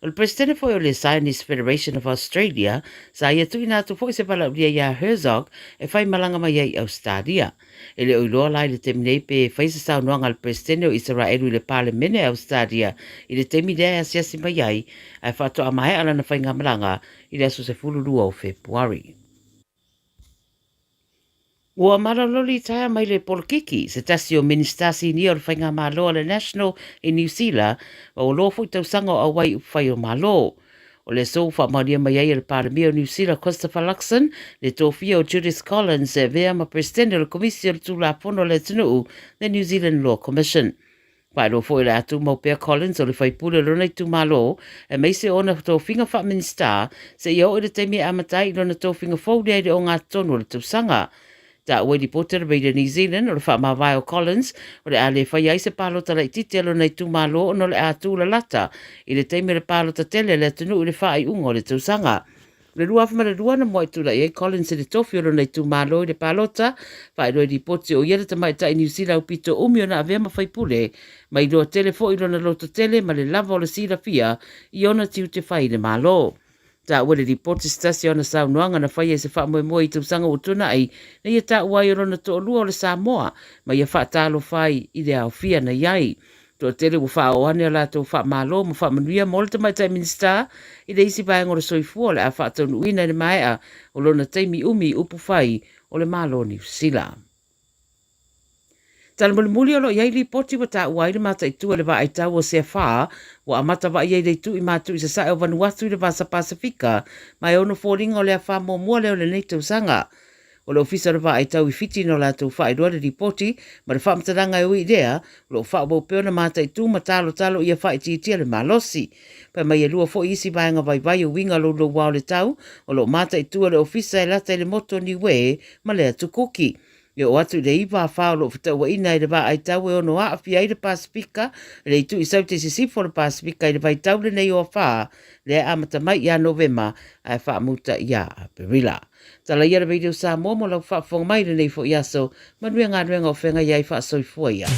S16: O le Peresetene foi o le Zionist Federation of Australia sa ia tuuina atu foi se valaaulia iā Herzog e faimalaga mai ai i Ausetalia. E le o iloa la i le taimi nei pe fai se saunoaga a le Peresetene o Isaraelu i le Palemene a Ausetalia i le taimi lea e asiasi mai ai, ae faatoa maea lana faigamalaga i le aso 12 o Fepuari. Ua malololi taea mai le polokiki, se tasi o Minisita Sinia o le Faigamalo a le National i Niu Sila, ma ua loa foi tausaga o auai i upufai o Malo. O le aso ua faamaonia mai ai e le Palemia o Niu Sila Christopher Luxon le tofia o Judith Collins e avea ma Peresetene o le Komisi o le Tulafono a le Atunuu, the New Zealand Law Commission. Faailoa foi o le a tumau pea Collins o le faipule o lona itumalo, aemaise o ona tofiga faa-Minisita, seia oo i le taimi e amata ai i lona tofiga fou lea i le ogatotonu o le tausaga. Taua i lipoti a le Radio New Zealand o le faamavae o Collins o le a le faia ai se palota laitiiti a lona itumalo ona o le a tūlalata i le taimi o le palota tele a le atunuu i le faaiuga o le tausaga. O le 2002 na muai tulai ai Collins i le tofi o lona itumalo i le palota, faailoa i lipoti o ia le tamaitai Niu Sila aupito umi ona avea ma faipule, ma iloa tele foi lona lototele ma le lava o le silafia i ona tiute fai i le Malo. Taua le lipoti se tasi o ana saunoaga na faia i se faamoemoe i tausaga ua tuanai, na ia taua ai o lona toalua o le Samoa ma ia faatalofa ai i le aofia na i ai. Toatele ua faaoo ane a latou faamalo ma faamanuia mo le Tamaitai Minisita i le isi vaega o le soifua o le a faataunuuina i le maea o lona taimi umi i upufai o le Malo o Niu Sila. Tala mulimuli o lo o i ai lipoti ua taua ai le mataitu e le vaaitau o Sea-Far ua amata vaaia i le itu i matu i sasae o Vanuatu i le Vasa Pasefika ma e ono foliga o le afa muamua lea o lenei tausaga. O le Ofisa o le Vaaitau i Fiti no latou faailoa le lipoti ma le faamatalaga e ui i lea o lo o faaauau pea ona mataitu ma talotalo ia faaitiitia le malosi. Fai mai e lua foi isi vaega vaivai o uiga louloua o le tau o lo o mataitu e le Ofisa e lata i le motu o Niue ma le Atu Kuki. E oo atu i le 9 afa o lo o fetauaina i le vaaitau e ono aafia ai le Pasefika, le itu i Saute Sisifo o le Pasefika i le vaitau lenei o afa lea e amata mai ia Novema ae faamuta ia Aperila. Tala ia le Radio Samoa mo lau faafofoga mai i lenei foi aso. Manuia galuega o feagai ai faasoifua ia.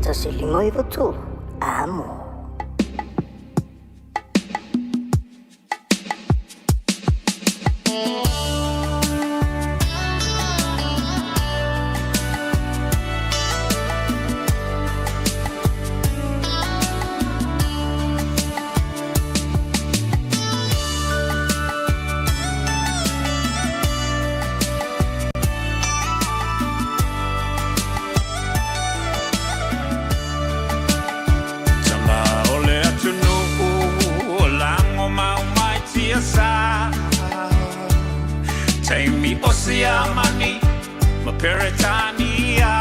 S10: 159 Amo.
S26: Tama o le atunuu o lago mau mai tiasa Taimi o Siamani ma Peretania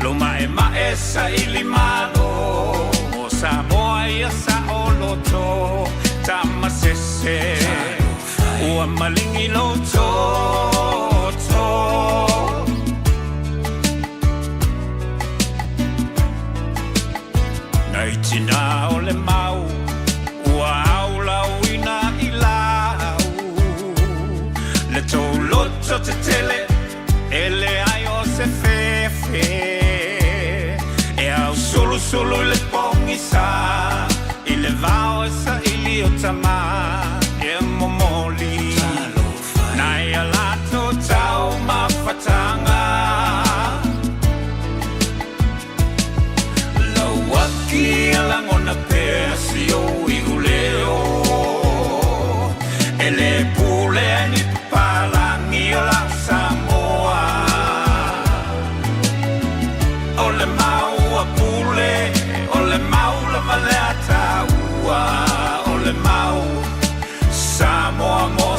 S26: Lo ma'ema'e saili malo o Samoa ia saoloto Tama sese ua maligi lou toto Nai tina o le mau ua aulauina i lau Le tou loto tetele e leai o se fefe E ausulusulu i le pogisa i le vao e saili o tama e momoli Nai a latou taumafataga Lauaki a lagona pea si ou iuleo E le pule ai ni papalagi o lau Samoa O le mau a pule, o le mau lava lea taua O le mau Samoa mo.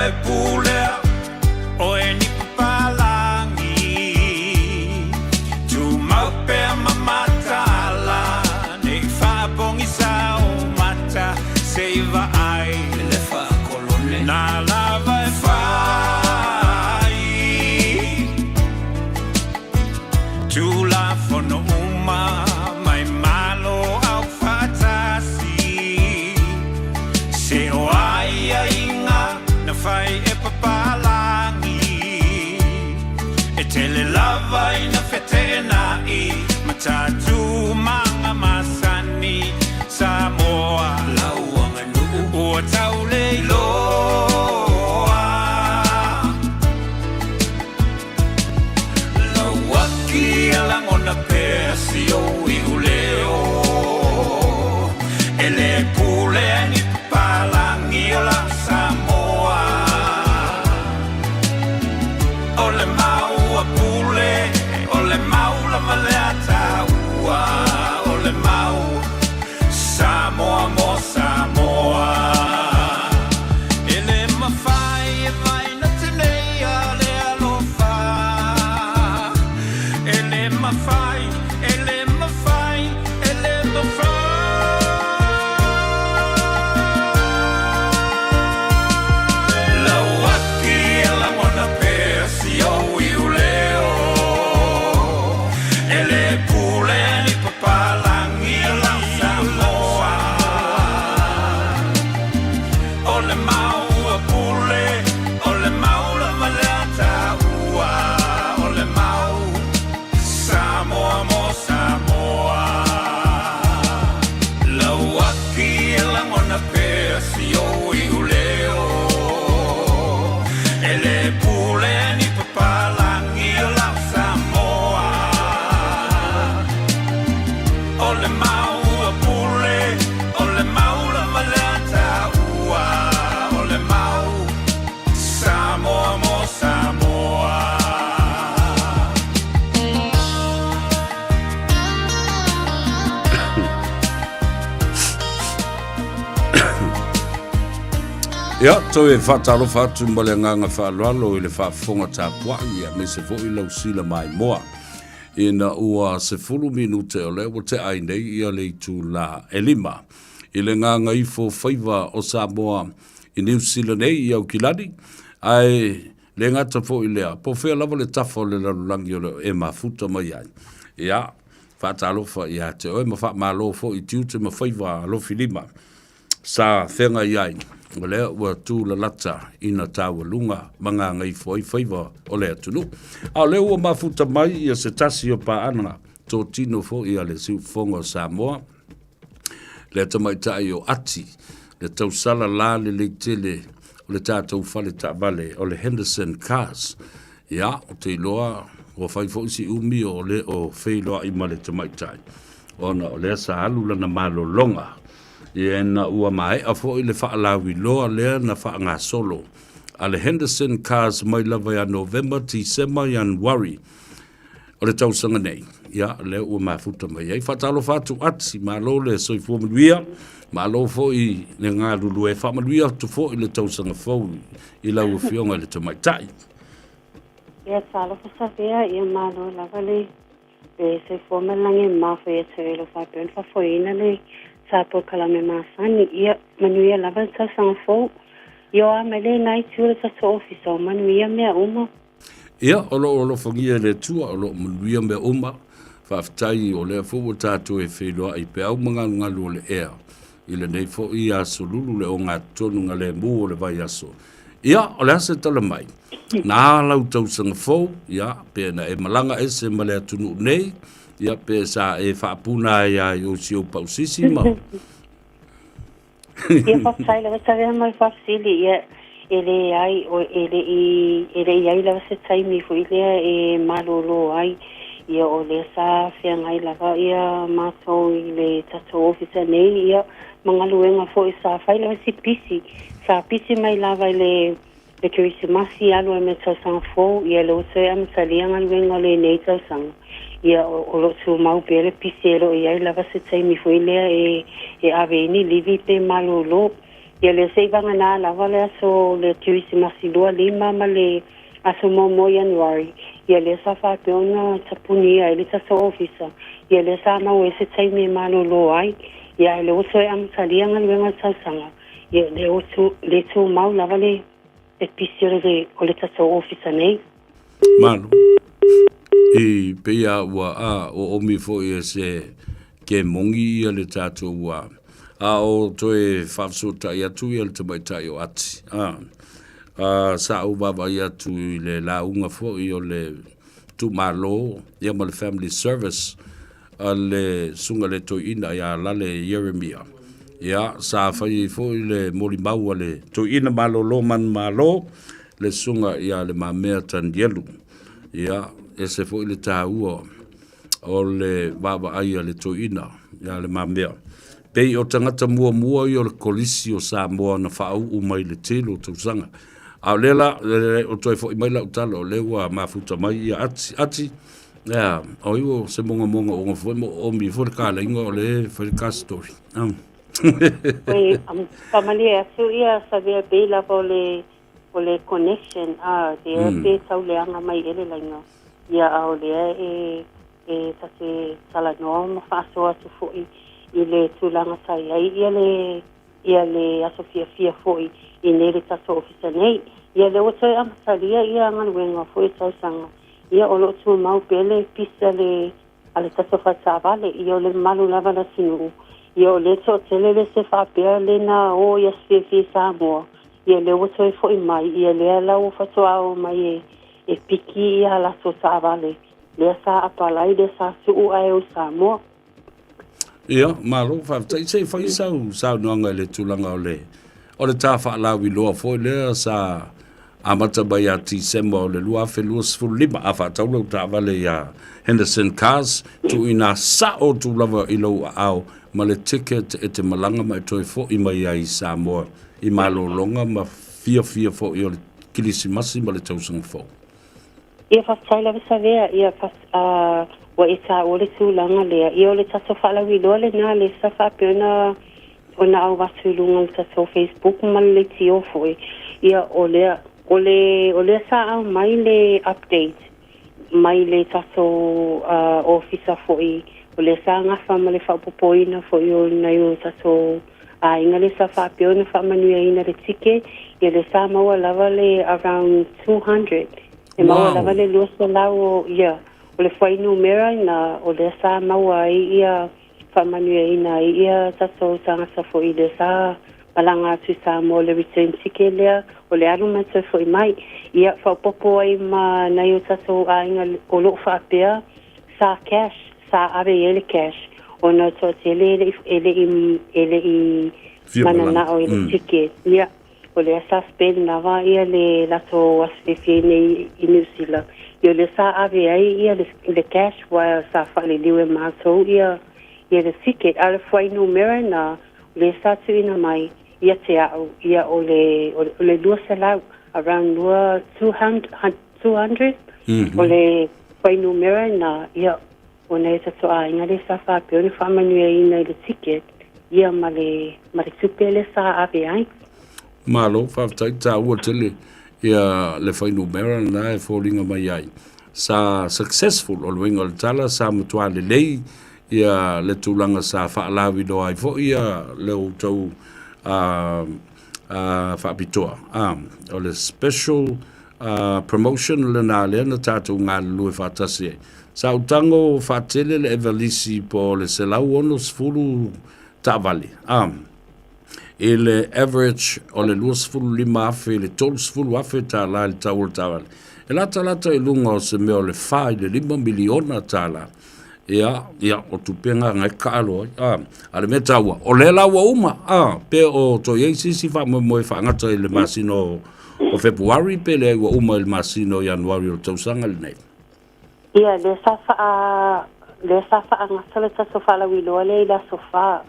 S26: e pulea oe ni papalagi. Tumau pea ma mataala, nei faapogisa ou mata se i vaai le faakolone na lava e fai. Tulafono uma mai Malo Aufaatasi, se o aiaiga na fai e papalagi, e tele lava ina feteenai ma tatumaga masani. Samoa lau aganuu ua tauleiloa. Lau aki e lagona pea si ou iuleo, e lē pulea ni papalagi o lau Samoa. O le mau a Pule, o le mau lava lea taua, o le mau Samoa mo Samoa. E lē mafai e vaina teneia le alofa, e lē mafai, e lē mafai, e lē mafai. Lau aki e lagona pea si ou iuleo, e lē pulea ni papalagi o lau Samoa. O le mau a Pule, o le mau lava lea taua, o le mau Samoa mo Samoa. Lau aki e lagona pea si ou iuleo, e lē pulea ni papalagi o lau Samoa. O le mau a Pule, o le mau lava lea taua, o le mau Samoa mo Samoa.
S7: Ia, toe faatalofa atu ma le agaga faaaloalo i le faafofoga tapuai aemaise foi lau sila maimoa ina ua 10 minute o lea ua tea ai nei ia le itulā e 5 i le gagaifo faiva o Samoa i Niu Sila nei i Aukilani, ae le gata foi lea, po o fea lava le tafa o le lalolagi o le e mafuta mai ai. Ia, faatalofa ia te oe ma faamalo foi i tiute ma faiva alofilima sa feagai ai, o lea ua tūlalata ina taualuga ma gagaifo ai faiva o le atunuu. A o lea ua mafuta mai ia se tasi o paaga totino foi a le Siufofoga o Samoa, le tamaitai o Ati, le tausala la lelei tele o le tatou fale taavale o le Henderson Cars. Ia, ou te iloa ua fai foi si umi o le o feiloai ma le tamaitai, ona o lea sa alu lana malologa. Ia ina ua maea foi le faalauiloa lea na faagasolo a le Henderson Cars mai lava ia Novema, Tisema, Ianuari o le tausaga nei, ia, lea ua mafuta mai ai. Faatalofa atu Ati, malo le soifua manuia, malo foi le galulue, faamanuia atu foi le tausaga fou i lau Afioga i le Tamaitai.
S11: Ia, talofa Savea, ia malo lava le le soifua ma le lagi e mafua ia te oe lo faapea ona faafoeina le sa polokalame masani. Ia, manuia lava le tausaga fou. Ia o a mai lenā itu o le tatou ofisa o manuia mea uma.
S7: Ia, o lo o alofagia e le Atua, o lo o manuia mea uma. Faafetai o lea foi ua tatou e feiloai i peau ma galugalu o le ea i lenei foi aso lulu le ogatotonu galemu o le vaiaso. Ia, o le a se tala mai? Na a lau tausaga fou, ia, pe na e malaga ese ma le atunuu nei, ia, pe sa e faapuna ai lava i ou si ou pausisi ma...
S11: Ia, faafetai lava Tavea ma le faafesili. Ia, e leai, o, e le i, e le i ai lava se taimi foi lea e malolo ai. Ia, o lea sa feagai lava ia matou i le tatou ofisa nei, ia, ma galuega foi sa fai lava si pisi. Sa pisi mai lava i le, le Kerisimasi alu ai ma le tausaga fou, ia lea ua toe amatalia galuega o lenei tausaga. Ia, o lo o tumau pea le pisi e le o i ai lava se taimi foi lea e, e ave ai ni livi pe malolo. Ia lea se'i vagana lava le aso le Kerisimasi 25 ma le aso 1 Ianuari, ia lea sa faapea ona tapunia ai le tatou ofisa, ia lea sa maua ai se taimi e malōlō ai, ia ae lea ua toe amatalia galuega o le tausaga, ia lea ua tu, le tumau lava le le pisi o le o le tatou ofisa nei.
S7: Malo. I pei a ua a o omi foi e se ke mongi ia le tatou a a o toe faafesootai atu ia le tamaitai o Ati. A, a sa ou vaavaai atu i le lauga foi o le itumalo ia ma le family service a le susuga i le toeaina ia Lale Ieremia. Ia, sa fai ai foi le molimau a le toeaina malolo manumalo, le susuga ia Le Mamea Tanielu. Ia, ese foi le taua o le vaavaai a le toeaina ia Le Mamea. Pei o tagata muamua ia o le Kolisi o Samoa na faauu mai le tele o tausaga. A o lea la, o toe foi mai lau tala, o lea ua mafuta mai ia Ati. Ati, Ia, o iu se mogamoga o foi mo o mi foi le kalaiga o le fai le ka story.
S11: Oi, faamalie atu ia Savea pei lava o le o le connection a lea pe tau leaga mai ea le laina ia a o lea e e ta te talanoa ma faasoa atu foi i le tulaga sa i ai ia le ia le aso fiafia foi i nei le tatou ofisa nei. Ia lea ua toe amatalia ia galuega foi o tausaga Ia, o lo o tumau pea le pisa le a le tatou faletaavale. Ia, o le mamalu lava o le atunuu. Ia, o lea toatele le se faapea le na o i aso fiafia i Samoa. Ia, lea ua toe foi mai. Ia, lea la ua faatoa o mai e e piki ia latou taavale. Lea sa apalai, lea sa tuu ae o i Samoa.
S7: Ia, malo, faafetai. Se i fai sau saunoaga i le tulaga o le o le ta faalauiloa foi lea sa amata mai ia Tisema o le 2025, a faatau lau taavale iā Henderson Cars, tuuina sao atu lava i lou aao ma le ticket e te malaga ma e toe foi mai ai i Samoa i malologa ma fiafia foi o le Kilisimasi ma le Tausaga Fou.
S11: Ia faafetai lava Savea, ia ua e taua le tulaga lea. Ia o le tatou faalauiloa lena lea sa faapea ona ona au atu i luga o le tatou Facebook ma le leitio foi. Ia o lea o le o lea sa aumai le update mai le tatou ofisa foi o lea sa gafa ma le faaopoopoina foi o nai o tatou aiga lea sa faapea ona faamanuiaina le ticket, ia lea sa maua lava le around 200. E maua lava le 200 o, ia, o le fuainumera ina o lea sa maua ai ia faamanuiaina ai ia tatou tagata foi lea sa malaga atu i Samoa le return ticket lea o le alu mai toe foi mai. Ia faaopoopo ai ma nai o tatou aiga o lo o faapea sa cash, sa ave i ai le cash ona o toatele e le i e le i e le i mananao i le ticket. Ia, o lea sa spend lava ia le latou aso fiafia nei i Niu Sila. Ia o lea sa ave ai ia le le cash ua sa faaliliu e matou ia ia le ticket. A o le fuainumera na, o lea sa tuuina mai ia te au, ia o le o le 200, around 200, o le fuainumera na, ia ona e tatou aiga lea sa faapea ona faamanuiaina i le ticket, ia ma le ma le tupe lea sa ave ai.
S7: Malo, faafetai, taua tele ia le fuainumera lena e foliga mai ai. Sa successful, o le uiga o le tala, sa matua lelei ia le tulaga sa faalauiloa ai foi ia le outou faapitoa. O le special promotion lena lea na tatou galulue faatasi ai. Sa ou tago faatele le Evalisi po o le 160 taavale, i le average o le $25,000 i le $30,000 i le tau o le taavale. E latalata i luga o se mea o le 4 i le $5 miliona. Ia, ia, o tupe na e taalo ai. A le mea taua, o lea la ua uma, pe o toe i ai se isi faamoemoe e faagata i le masina o Fepuari pe leai ua uma i le masina o Ianuari o le tausaga lenei.
S11: Ia, lea sa faa, lea sa faagata le tatou faalauiloa lea i le aso 4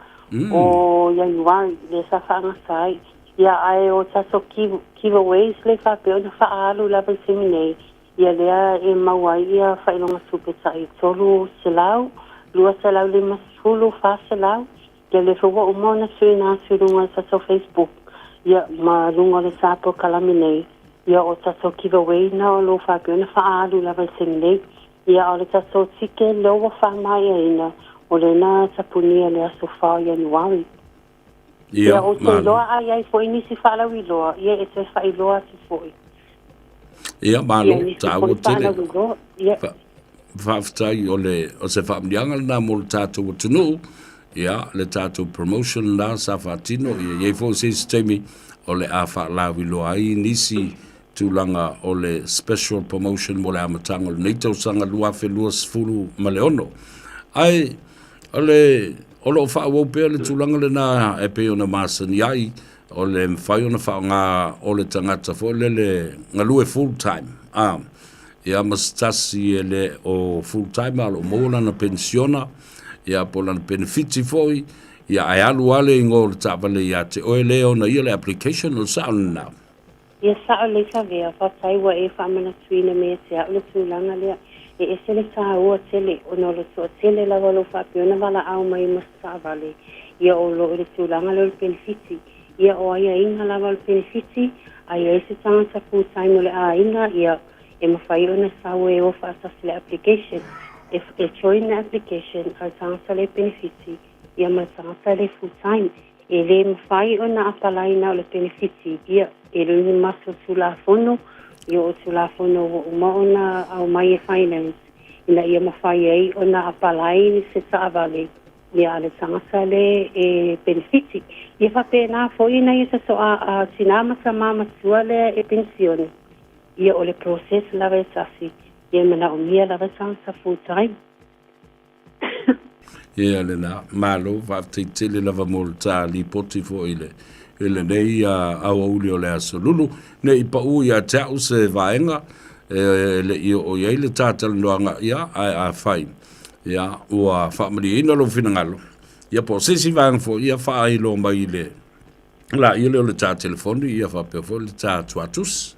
S11: o Ianuari, lea sa faagata ai. Ia, ae o tatou giveaways lea faapea ona faaalu lava i le taimi nei, Ia lea e maua ai ia faailoga tupe tai 300, 250, 400, ia lea foi ua uma ona tuuina atu i luga o le tatou Facebook. Ia, ma luga o le sa polokalame nei, ia o tatou giveaway na o lo o faapea ona faaalu lava i le taimi nei. Ia, a o le tatou ticket lea ua faamaeaina, o lea na tapunia i le aso 4 o Ianuari. Ia, ou te iloa a i ai foi nisi faalauiloa, ia e toe faailoa atu foi.
S7: Ia, malo, taua tele. Ia. Faafetai o le o se faamanuiaga lena mo le tatou atunuu. Ia, le tatou promotion lena sa faatino, ia i ai foi se isi taimi o le a faalauiloa ai nisi tulaga o le special promotion mo le amataga o lenei tausaga 2026. Ae o le o lo o faaauau pea le tulaga lena e pei ona masani ai, o le mafai ona faaaoga o le tagata foi lele galue full time, a, ia ma se tasi e le o full time a o lo o maua lana penisiona, ia po o lana penefiti foi, ia ae alu lava le igoa o le taavale ia te oe lea ona ia le application, o le sao lena.
S11: Ia sao lelei Savea, faafetai ua e faamanatuina mai ia te a'u le tulaga lea. E ese le tāua tele ona o le toatele lava o lo o faapea ona valaau mai ma se taavale, ia o lo o i le tulaga lea o le penefiti. Ia o aiaiga lava o le penefiti, a i ai se tagata full time o le aiga, ia e mafai ona sau e o faatasi le application, e e join le application a le tagata le penefiti, ia ma le tagata le full time. E le mafai ona apalai na o le penefiti, ia, e le o ni maso Tulafono, ia o Tulafono ua uma ona aumai e Finance ina ia mafai ai ona apalai se taavale ia a le tagata le e penefiti. Ia faapena foi ina ia tatou a tinā ma tamā matua lea e penisione, ia o le process lava e tasi, ia e manaomia lava tagata full time.
S7: Ia lena, malo, faafetai tele lava mo le ta lipoti foi i le i lenei aoauli o le aso Lulu. Ne i pau ia te au se vaega e le i oo i ai le ta talanoaga, ia, ae afai, ia, ua faamalieina lou finagalo, ia po o se isi vaega foi, ia faailoa mai i le laia lea o le ta telefoni, ia faapea foi le ta tuatusi.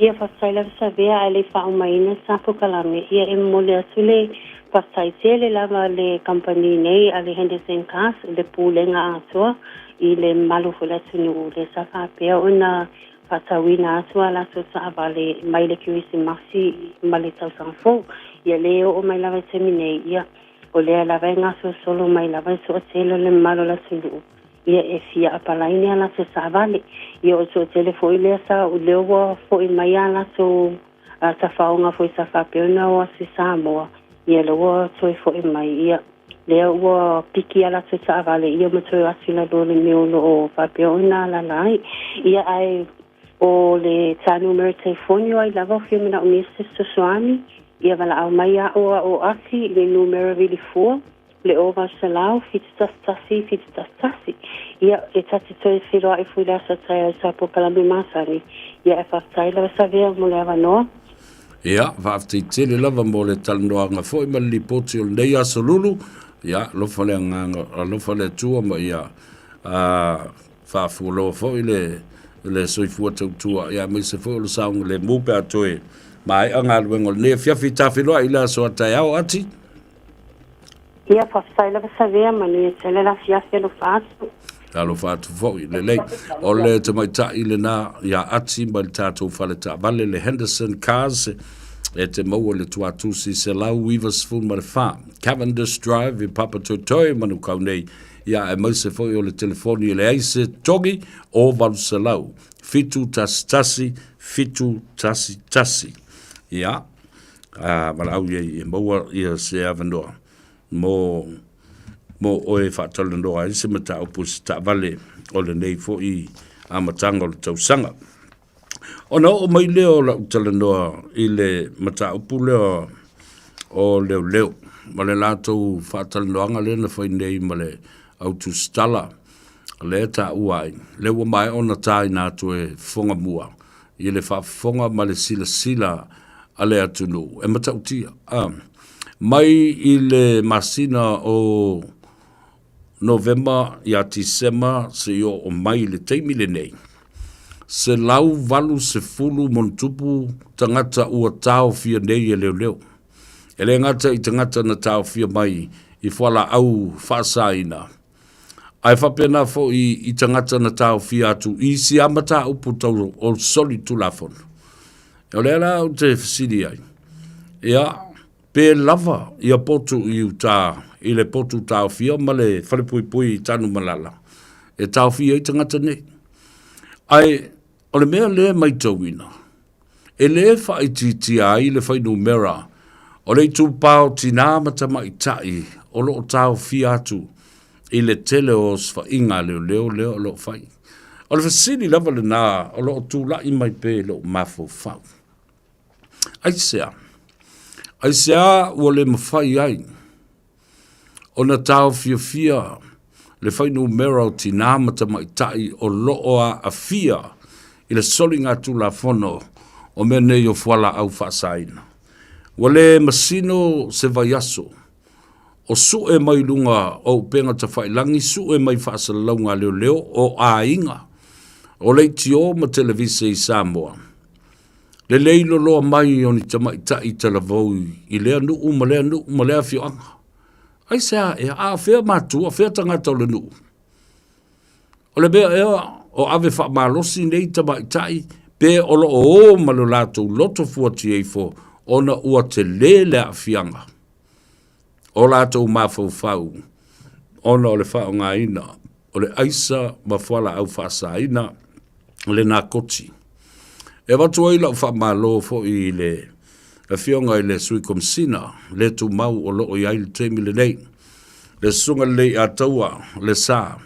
S11: Ia faafetai lava Savea ae le i faaumaina sa polokalame ia e momoli atu le faafetai tele lava le kamupani nei a le Henderson Cars le Pulega atoa i le mamalu foi le atunuu lea sa faapea ona faatauina atu a latou taavale mai le Kerisimasi ma le tausaga fou. Ia le oo mai lava i taimi nei ia o lea lava e gasolosolo mai lava le toatele o le mamalu o le atunuu Ia e fia apalaini a latou taavale. Ia o le toatele foi lea sa o lea ua foi mai a latou tafaoga foi sa faapea ona o atu i Samoa, ia lea ua toe foi mai, ia lea ua piki a latou taavale, ia ma toe o atu i lalo o le mea o lo o faapea ona alala ai. Ia ae o le ta numera telefoni o ai lava o fia manaomia se fesoasoani, ia valaau mai a'u a o Ati i le numera vilifua Le 800 711 71. Ia, e ta te toe feiloai foi i le aso a taeao i sa polokalame masani. Ia, e faafetai lava Savea mo le avanoa.
S7: Ia, faafetai tele lava mo le talanoaga foi ma le lipoti o lenei aso Lulu. Ia, alofa le agaga, alofa le Atua ma ia faafualoa foi le, le soifua tautua, ia aemaise foi o le saogalemu pe a toe maea galuega o lenei afiafi. Ta feiloai i le aso a taeao, Ati.
S11: Ia, faafetai lava Savea, manuia tele le afiafi, alofa atu.
S7: Alofa atu foi, lelei. O le tamaitai lena ia Ati mai le tatou fale taavale le Henderson Cars e te maua le tuatusi 194 Cavendish Drive i Papatoetoe Manukau nei. Ia aemaise foi o le telefoni e leai se togi o 800 711 711. Ia, a valaau i ai e maua ia se avanoa mo mo oe e faatalanoa ai se mataupu i se taavale o lenei foi amataga o le tausaga. Ona oo mai lea o lau talanoa i le mataupu lea o leoleo ma le latou faatalanoaga lea na fai nei ma le au tusitala lea e taua ai, lea ua maea ona taina atu e Fofoga Mua i le faafofoga ma le silasila a le atunuu e matautia a mai i le masina o Novema ia Tisema seia oo mai i le taimi lenei, 180 montupu tagata ua taofia nei e leoleo. E le gata i tagata na taofia mai i fualaau faasaina, Ae faapena foi i tagata na taofia atu i isi lava mataupu tau o solitulafono. O lea la ou te fesili ai, ia, pe lava ia potu i uta i le potu taofia ma le falepuipui i Tanumalala e taofia ai tagata nei. Ae o le mea lea e maitauina, e lē faaitiitia ai le fuainumera o le itupa o tinā ma tamaitai o lo o taofia atu i le tele o osofaiga a leoleo lea o lo o fai. O le fesili lava lenā o lo o tulai mai pea i lou mafaufau. Aisea? Aisea ua le mafai ai ona taofiofia le fuainumera o tinā ma tamaitai o lo o aafia i le soligatulafono o mea nei o fualaau faasaina. Ua le masino se vaiaso o sue mai luga o upega tafailagi, sue mai faasalalauga a leoleo o aiga o leitio ma televise i Samoa. Lelei loloa mai o ni tamaitai talavou i lea nuu ma lea nuu ma lea afioaga. Aisea ea? A o fea matua, fea tagata o le nuu? O le mea ea o ave faamalosi nei tamaitai pe o lo o o ma lo latou loto fuatiaifo ona ua tele le aafiaga o latou mafaufau ona o le faaaogaina o le aisa ma fualaau faasaina le nakoti. E avatu ai lau faamalo foi i le Afioga i le Sui Komesina le tumau o lo o i ai i le taimi lenei, le Susuga Leiataua Lesa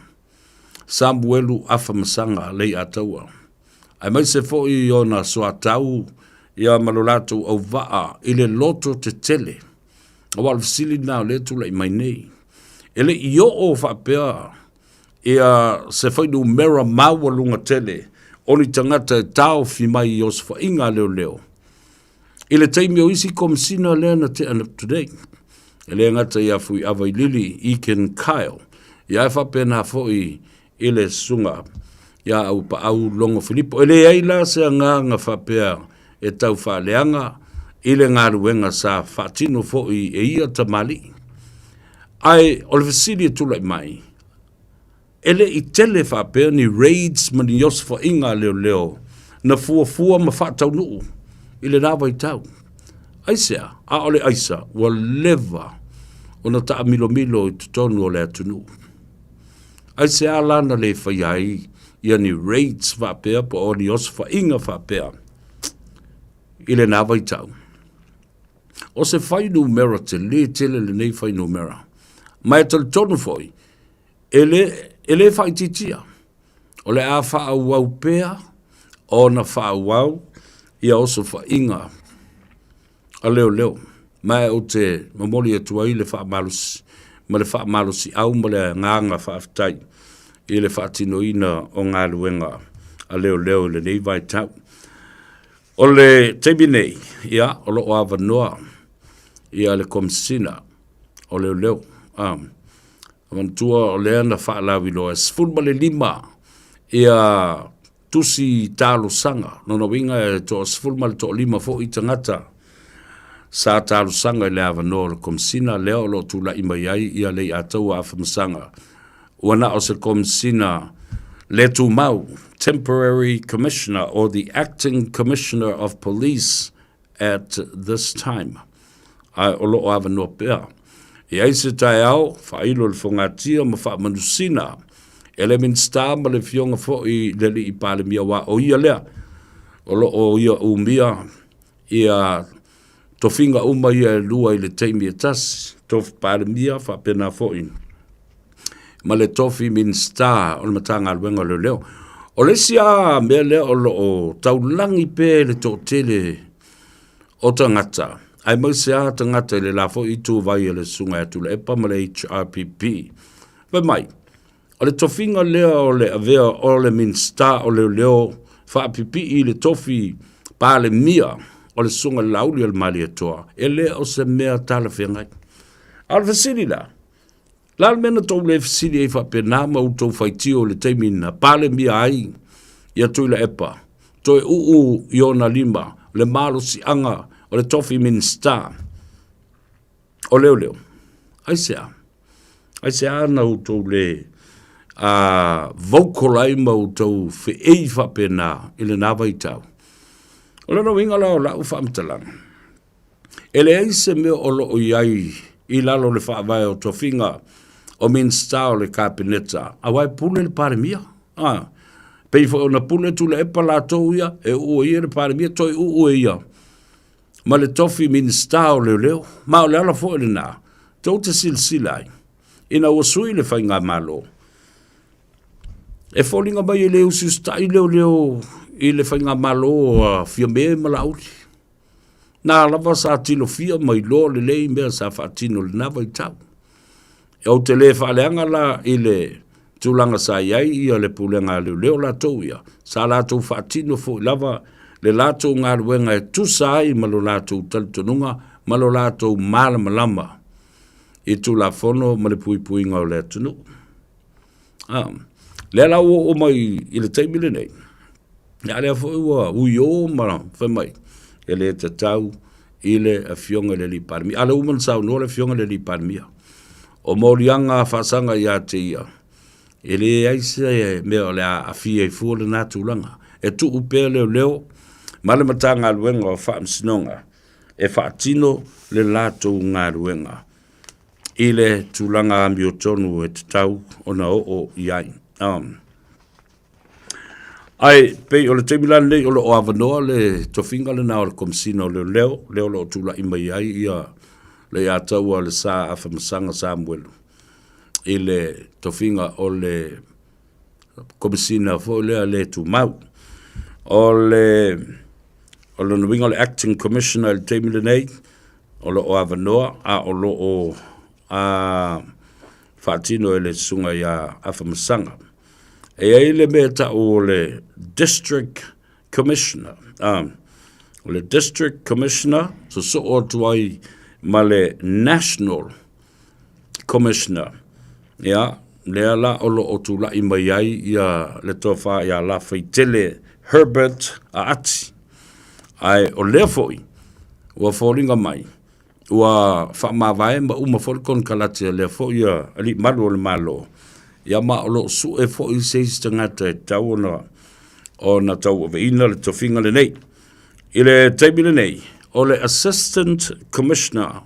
S7: Samuelu Afamasaga Leiataua, aemaise foi ona soatau ia ma lo latou auvaa i le loto tetele. Aua o le fesili lena o lea e tulai mai nei. E le i oo faapea ia se fuainumera maualuga tele o ni tagata e taofi mai i osofaiga a leoleo i le taimi o isi komesina lea na tea atu nei. E le gata ia Fuiavailili Ekin Kyle, ia e faapena foi i le susuga ia Aupaau Logo Filipo. E leai la se agaga faapea e tau faaleaga i le galuega sa faatino foi e ia tamalii. Ae o le fesili e tulai mai, e le i tele faapea ni raids ma ni osofaiga a leoleo na fuafua ma faataunuu i lena vaitau. Aisea? A o le aisa ua leva ona taamilomilo i totonu o le atunuu. Aisea la na le faia ai ia ni raids faapea po o ni osofaiga faapea i lena vaitau? O se fuainumera tele tele lenei fuainumera, ma e talitonu foi, e le, e le faaitiitia. O le a faaauau pea ona faaauau ia osofaiga a leoleo. Ma ou te momoli atu ai le faamalosi ma le faamalosiau ma le agaga faafetai i le faatinoina o galuega a leoleo i lenei vaitau. O le taimi nei, ia, o lo o avanoa ia le Komesina o Leoleo. Ah, manatua o lea na faalauiloa e 15 ia tusi talosaga, lona uiga e toa-15 foi tagata sa talosaga i le avanoa o le Komesina lea o lo o tulai mai ai ia Leiataua Afamasaga. Ua na o se Komesina le tumau, temporary commissioner or the acting commissioner of police at this time. Ae o lo o avanoa pea. E ai se taeao, faailo le fogatia ma faamanusina e le Minisita ma le Afioga foi i le Alii Palemia aua o ia lea o lo o ia umia ia tofiga uma ia e lua i le taimi e tasi, tofi Palemia faapena foi ma le tofi Minisita o le Matagaluega o Leoleo. O le isi lava mea lea o lo o taulagi pea i le toatele o tagata, aemaise lava tagata i le la foi ituvai a le Susuga ia Tuilaepa ma le HRPP, fai mai, o le tofiga lea o le avea o le Minisita o Leoleo faapipii i le tofi Palemia o le Susuga i le Laauli o le Malietoa, e le o se mea talafeagai. A o le fesili la, Le a le mea na tou le fesili ai faapena ma outou faitio i le taimi na Palemia ai ia Tuilaepa, toe uu i ona lima le malosiaga o le tofi Minisita o Leoleo? Aisea? Aisea na outou le a vocal ai ma outou feei faapena i lena vaitau. O lona uiga la o lau faamatalaga, e leai se mea o lo o i ai i lalo o le faavae o tofiga o Minisita o le Kapeneta, aua e pule le Palemia. A, pei foi ona pule Tuilaepa latou ia, e uu e ia le Palemia, toe uu e ia ma le tofi Minisita o Leoleo. Ma o le ala foi lena, tou te silasila ai, ina ua sui le faigamalo, e foliga mai e le usiusitai leoleo i le faigamalo a Fiame ma Laauli. Na lava sa tilofia ma iloa lelei mea sa faatino i lena vaitau. Ou te le faaleaga la i le tulaga sa i ai ia le pulega a leoleo latou ia, sa latou faatino foi lava le latou galuega e tusa ai ma lo latou talitonuga ma lo latou malamalama i Tulafono ma le puipuiga o le atunuu. Ah, lea la ua oo mai i le taimi lenei, ia lea foi ua uiō ma fai mai, e le tatau i le Afioga i le Alii Palemia. A o lea ua uma ona saunoa le Afioga i le Alii Palemia, o moliaga faasaga ia te ia, e leai se mea o le a aafia ai fua lena tulaga. E tuu pea leoleo ma le Matagaluega o Faamasinoga e faatino le latou galuega i le tulaga amiotonu e tatau ona oo i ai. Ae pei o le taimi la lenei o lo o avanoa le tofiga lena o le Komesina o Leoleo, lea o lo o tulai mai ai ia le iataua le Sa Afamasaga Samuelu i le tofiga o le Komesina foi lea le tumau. O le o lona uiga o le Acting Commissioner i le taimi lenei o lo o avanoa a o lo o a faatino e le susuga ia Afamasaga. E i ai le mea e tau o le District Commissioner. O le District Commissioner sosoo atu ai ma le National Commissioner. Ia, lea la o lo o tulai mai ai ia le tofa ia Lafaitele Herbert Aati. Ae o lea foi ua foliga mai ua faamavae ma uma foi le konekarate a lea foi alii malu o le Malo, ia ma o lo o sue foi se isi tagata e tatau ona ona tauaveina le tofiga lenei. I le taimi lenei, o le Assistant Commissioner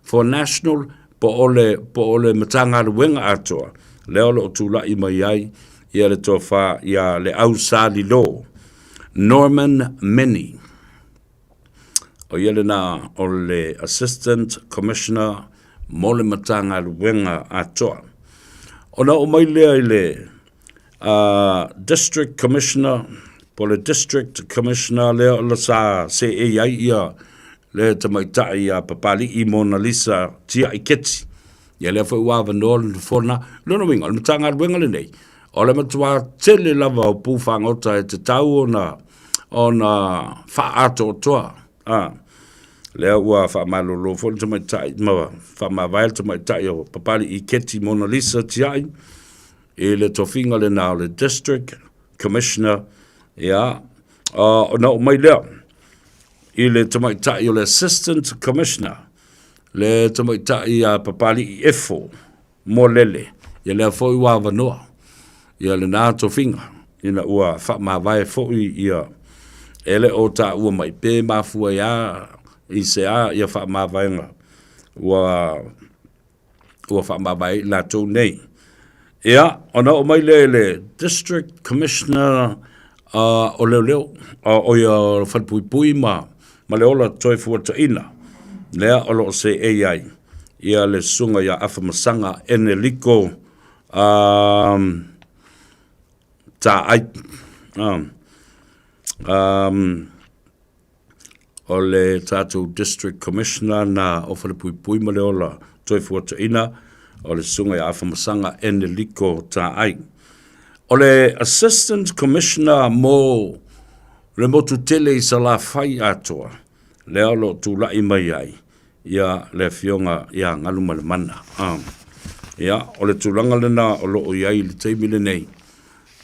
S7: for National po o le, po o le Matagaluega atoa, lea o lo o tulai mai ai ia le tofa ia Leausalilo Norman Meni. O ia lena o le Assistant Commissioner mo le Matagaluega atoa. Ona oo mai lea i le District Commissioner, po o le District Commissioner lea o sa seei ai ia le tamaitai ia Papali'i Monalisa Tiai Keti. Ia lea foi ua avanoa le nofoa lena. Lona uiga, o le Matagaluega lenei, o le matua tele lava o pu fagota e tatau ona ona faaatoatoa. A, lea ua faamalolo foi le tamaitai ma faamavae le tamaitai o Papali'i Keti Monalisa Tiai i le tofiga lena o le District Commissioner, ia, ona oo mai lea i le tamaitai o le Assistant Commissioner, le tamaitai ia Papali'i Efo Molele, ia lea foi ua avanoa ia lena tofiga ina ua faamavae foi ia e le o taua mai pe mafua i a i se a ia faamavaega ua ua faamavae ai latou nei. Ia, ona oo mai lea i le District Commissioner o Leoleo, o ia o Falepuipui ma, ma le Ola Toefuataina, lea o lo o seei ai ia le susuga ia Afamasaga Eneliko Taai. O le tatou District Commissioner na o Falepuipui ma le Ola Toefuataina, o le Susuga ia Afamasaga Eneliko Taai. O le Assistant Commissioner mo le motu tele i Salafai atoa, lea o lo o tulai mai ai ia le Afioga ia Galumalemana. Ia, o le tulaga lena o lo o i ai i le taimi lenei,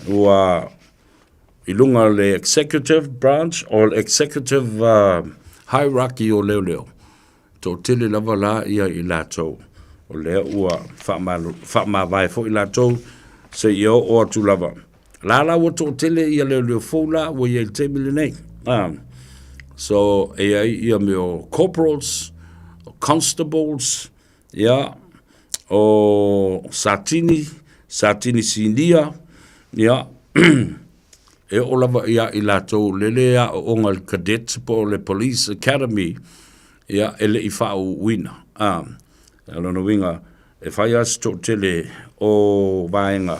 S7: ua i luga o le executive branch o le executive hierarchy o leoleo, toatele lava la ia i latou o lea ua faamavae foi latou. Seia oo atu lava. La la ua toatele ia leoleo fou la ua i ai i le taimi lenei. Ah. So, e ai ia mea o corporals, o constables, ia, o satini, satini sinia, ia, e oo lava ia i latou le le aooga i le cadet po o le police academy, ia, e le i faauuina. Ah. O lona uiga, e fai lava si toatele o vaega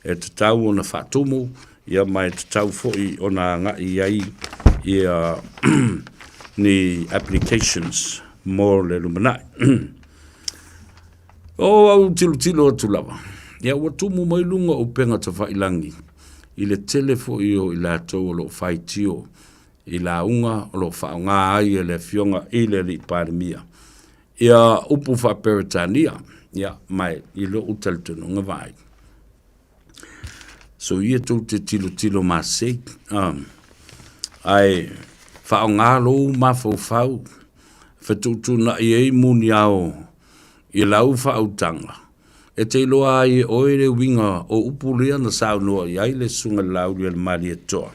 S7: e tatau ona faatumu, ia ma e tatau foi ona agai i ai ia ni applications mo le lumanai. O au tilotilo atu lava, ia ua tumu mai luga o upega tafailangi i le tele foi o i latou o lo o faitio i lauga o lo o faaaoga ai e le Afioga i le Alii Palemia ia upu faa-Peretania, ia, ma i lou talitonuga vaai. So ia tou te tilotilo masei, ae faaaoga lou mafaufau fetuutuunai ai muniao i lau faautaga, e te iloa ai e oe le uiga o upu lea na saunoa i ai le Susuga i le Laaulialemalietoa.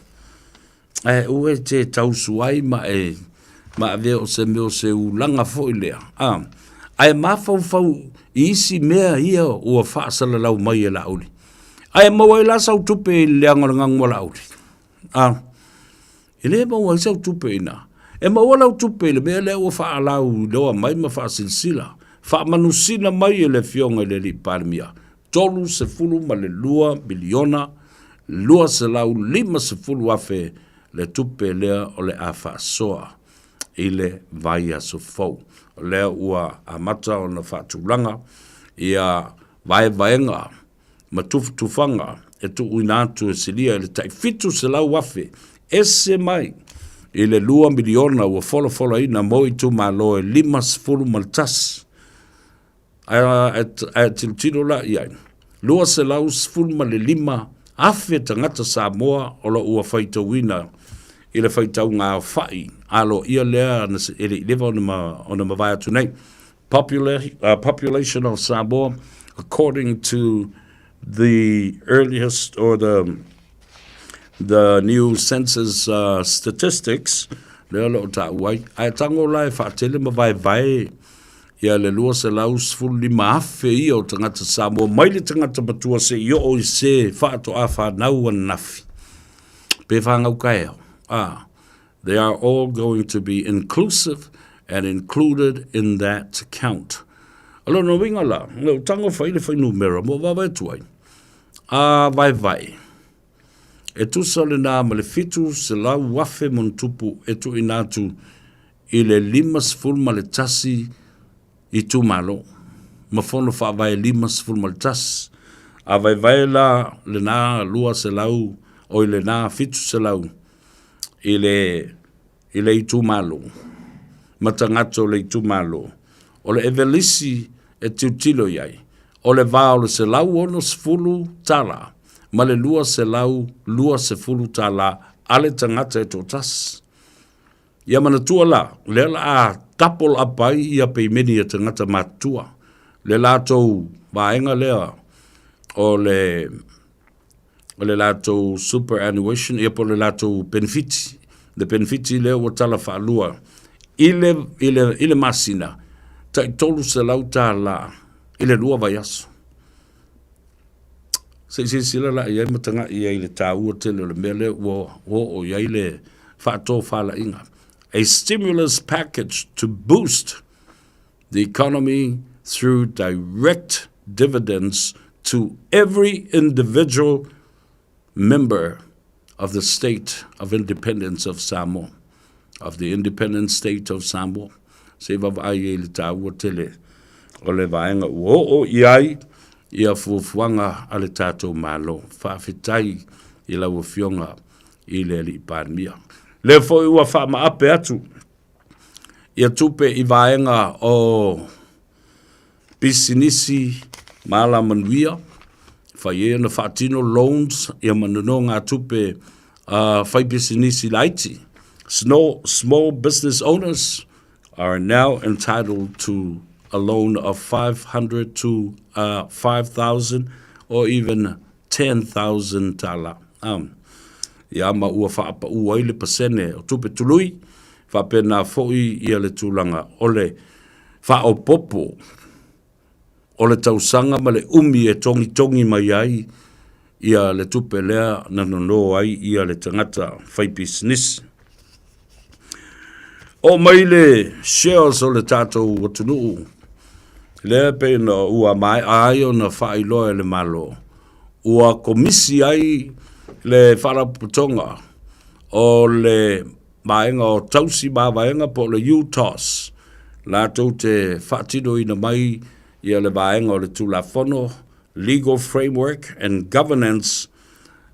S7: Ae aua e te tausu ai ma e ma avea o se mea o se ulaga foi lea, a, ae mafaufau i isi mea ia ua faasalalau mai e Laauli. Ae maua ai la sau tupe i le leaga o le gagu a Laauli. A, e le maua ai sau tupe i ina. E maua lau tupe i le mea lea ua faalauiloa mai ma faasilasila, faamanusina mai e le Afioga i le Alii Palemia, $32 miliona 250 afe le tupe lea o le a faasoa i le vaiaso fou. O lea ua amata ona faatulaga ia vaevaega ma tufatufaga e tuuina atu e silia i le tai 700 afe ese mai i le 2 miliona ua folafolaina mo itumalo e 51. Ae tilotilo la i ai, 215 afe tagata Samoa o lo o ua faitauina i le faitauga aofai aloaia lea e le i leva ona mavae atu nei. Population of Samoa according to the earliest or the the new census statistics, lea o lo o taua ai. Ae tago la e faatele ma vaevae ia le 215,000 ia o tagata Samoa mai le tagata matua seia oo i se faatoa fanau ananafi pe fanau taeao. Ah, they are all going to be inclusive and included in that count. O lona uiga la, na ou tago fai le fuainumera mo vaevae atu ai, a vaevae, e tusa lena ma le 700,000 monotupu e tuuina atu i le 51 itumalo ma fono faavae 51. A vaevae la lena 200 oi lena 700 i le i le itumalo ma tagata o le itumalo, o le evelisi e tilotilo i ai, o le va o le 160 tala ma le 220 tala a le tagata e toatasi. Ia manatua la, o lea la a double up ai ia peimeni a tagata matutua, le latou vaega lea o le o le latou superannuation ia po o le latou penefiti. Le penefiti lea ua tala faalua i le, i le, i le masina, tai $300 i le lua vaiaso. Se i silasila la i ai ma tagai i ai i le taua tele o le mea lea ua oo i ai le faatofalaiga. A stimulus package to boost the economy through direct dividends to every individual member of the State of Independence of Samoa, of the Independent State of Samoa. Se i vaavaai ai i le taua tele o le vaega ua oo i ai ia fuafuaga a le tatou Malo. Faafetai i lau Afioga i le Alii Palemia. Lea foi ua faamaape atu ia tupe i vaega o pisinisi ma alamanuia, fai ai ona faatino loans ia ma nonogatupe a faipisinisi laiti. Small, small business owners are now entitled to a loan of 500 to 5,000 or even $10,000 tala. Ia ma ua faapaʻu ai le pasene o tupe tului, faapena foi ia le tulaga o le faaopoopo o le tausaga ma le umi e togitogi mai ai ia le tupe lea na nono ai ia le tagata faipisinisi. Oo mai le shares o le tatou atunuu, lea e pei ona ua maea ai ona faailoa e le Malo, ua komisi ai le Faalapotopotoga o le Vaega o Tausi Mavaega po o le UTOS, latou te faatinoina mai ia le vaega o le Tulafono, Legal Framework and Governance,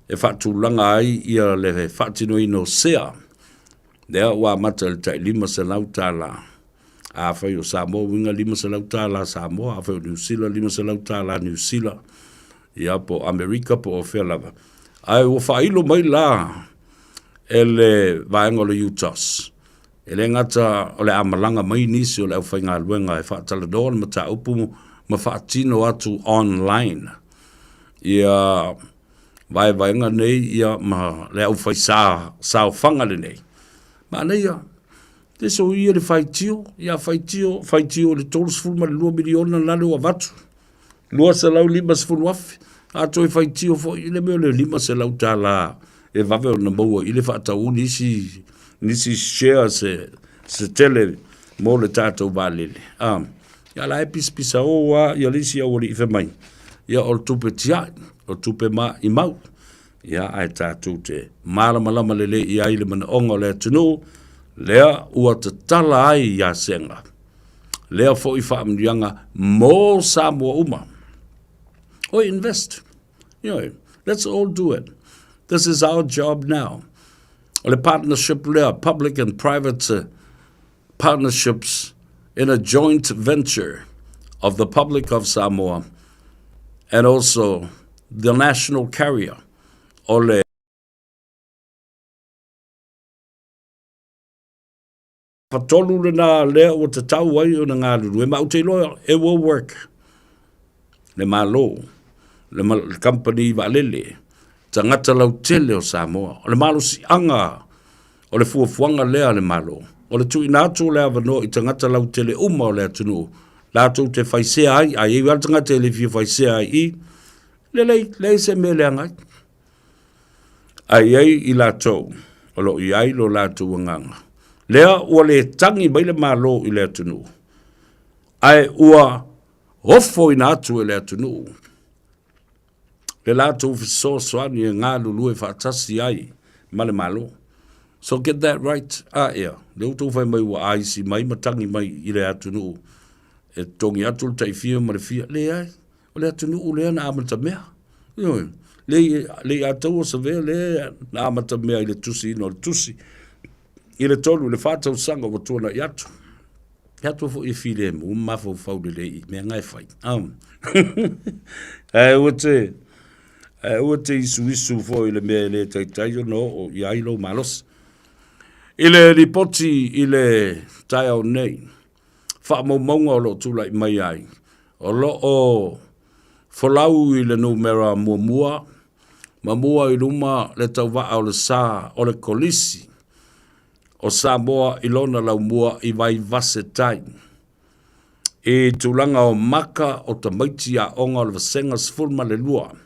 S7: e faatulaga ai ia le faatinoina o sea, lea ua amata i le tai $500. Afai o Samoa uiga $500 Samoa, afai o Niu Sila $500 Niu Sila, ia po o Amerika po o fea lava. Ae ua faailo mai la e le vaega o le UTOS, e le gata o le a malaga mai nisi o le aufaigaluega e faatalanoa le mataupu ma faatino atu online ia vaevaega nei ia ma le aufai saofaga lenei. Manaia, te so ia le faitio, ia faitio, faitio i le $32 miliona lale ua avatu, $250,000, a toe faitio foi i le mea o le $500 e vave ona maua i le faatau nisi, nisi shares se, se tele mo le tatou vaalele. Ah, ia la e pisapisa o a ia le isi aualii fai mai, ia o le tupe tiai, o le tupe ma i mau. Ia ae tatou te malamalama lelei i ai le manaoga o le atunuu, lea ua tatala ai ia Sega. Lea foi faamanuiaga mo Samoa uma. Oi, invest. Ioe, let's all do it. This is our job now. O le partnership lea, public and private partnerships in a joint venture of the public of Samoa and also the national carrier o le Patolu lena lea ua tatau ai ona galulue, ma ou te iloa it will work. Le Malo, le, le company vaalele, tagata lautele o Samoa. O le malosiaga o le fuafuaga lea a le Malo, o le tuuina atu o le avanoa i tagata lautele uma o le atunuu, latou te faisea ai, a i ai lava le tagata e le fia faisea ai i, lelei, leai se mea e leaga ai. Ae i ai i latou o lo o i ai lo latou agaga, lea ua le tagi mai le Malo i le atunuu, ae ua ofoina atu e le atunuu le latou fesoasoani e galulue faatasi ai ma le Malo. So get that right. A ea, lea ua outou fai mai ua aisi mai ma tagi mai i le atunuu e totogi atu le tai fia ma le fia. Leai, o le atunuu lea na amatamea. Ioe, le, le i ataua savea lea na amatamea i le tusiina o le tusi. I le tolu, i le wha tausaga ua tuanai atu. He atua foi e filemu, mafaufau lelei i mea nga e fai. Ae ua te, ae ua te isuisu foi i le mea e le taitai ona oo i ai lou malosi. I le lipoti i le taeao nei, faamaumauga o lo o tulai mai ai, o lo o folau i le numera muamua ma mua i luma le tauvaa o le sa o le Kolisi o Samoa i lona laumua i Vaivase-tai. I tulaga o maka o tamaiti aoga o le Vasega 12,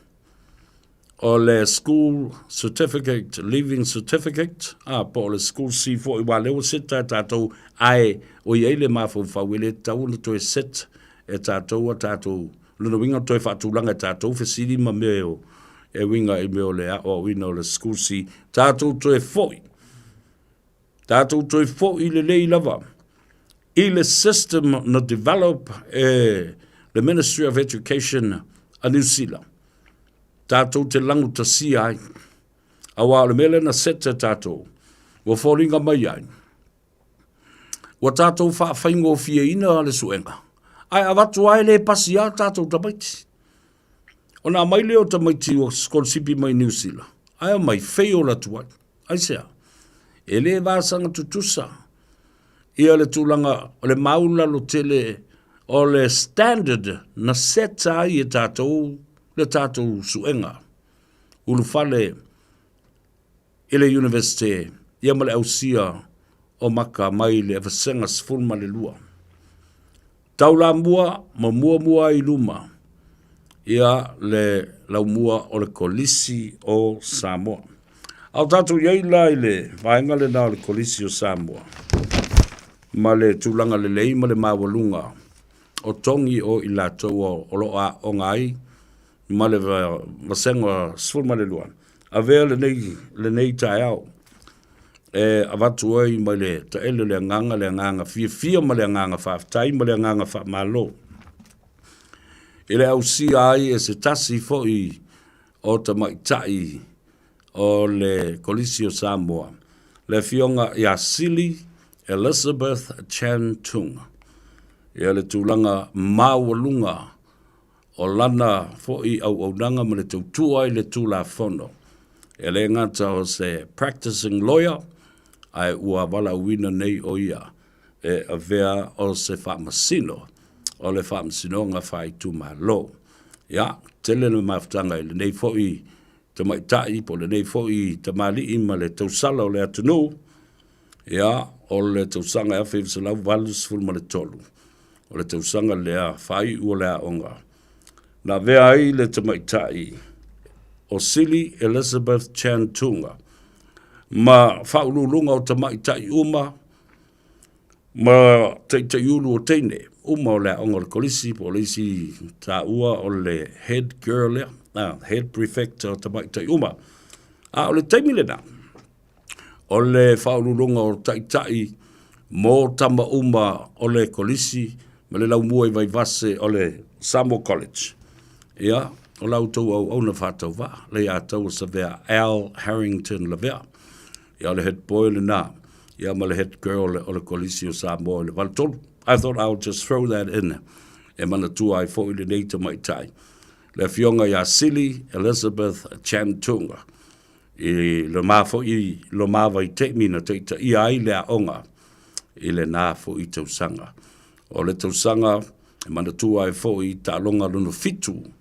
S7: o le School Certificate, Leaving Certificate, a, po o le School C foi, aua lea ua seta e tatou, ae o i ai le mafaufau e le tatau ona toe set e tatou a tatou, lona uiga toe faatulaga e tatou fesili ma mea e, e uiga i mea o le aoaoina o le School C, tatou toe foi, tatou toe foi lelei lava i le system na develop e le Ministry of Education a Niu Sila, tatou te lagutasia ai. Aua o le mea lea na set e tatou, ua foliga mai ai, ua tatou faafaigofieina le suega, ae avatu lava e le pasi lava tatou tamaiti. Ona aumai lea o tamaiti ua sikolasipi mai Niu Sila, ae omai fail atu ai. Aisea? E le vasaga tutusa ia le tulaga o le maulalo tele o le standard na set ai e tatou le tatou suega. Ulufale i le Iunivesite, ia ma le ausia o maka mai le Vasega 12. Taulamua ma muamua ai i luma ia le laumua o le Kolisi o Samoa. A o tatou i ai la i le vaega lena o le Kolisi o Samoa, ma le tulaga lelei ma le maualuga o togi o i latou o lo o aooga ai ma le Vasega 12, avea lenei taeao e avatu ai mai le taele o le agaga, le agaga fiafia ma le agaga faafetai ma le agaga faamalo i le ausia ai e se tasi foi o tamaitai o le Kolisi o Samoa, le Afioga ia Sili Elizabeth Chan Tung, ia le tulaga maualuga o lana foi auaunaga ma le tautua i le Tulafono. E le gata o se practicing lawyer, ae ua valaauina nei o ia e avea o se faamasino o le Faamasinoga Faaitumalo. Ia, tele le mafutaga i lenei foi tamaitai po o lenei foi tamalii ma le tausala o le atunuu, ia, o le tausaga e 1983, o le tausaga lea faaiu o le aoga, na avea ai le tamaitai o Sili Elizabeth Chan Tunga ma faauluuluga o tamaitai uma ma taitaiulu o teine uma o le aoga o le kolisi po o le isi taua o le head girl lea, head prefect o tamaitai uma. A o le taimi lena, o le faauluuluga o taitai mo tama uma o le kolisi ma le laumua i Vaivase o le Samoa College. Ia, o la outou auauna faatauvaa, le ia taua Savea Al Harrington Lavea. Ia, o le head boy lena, ia ma le head girl o le kolisi o Samoa i le 83. I thought I would just throw that in e manatua ai foi lenei tamaitai. Le afioga ia Sili Elizabeth Chan Tunga. I lo ma foi lo ma vaitaimi na taitaia ai le aoga i lena foi tausaga. O le tausaga e manatua ai foi taaloga lona fitu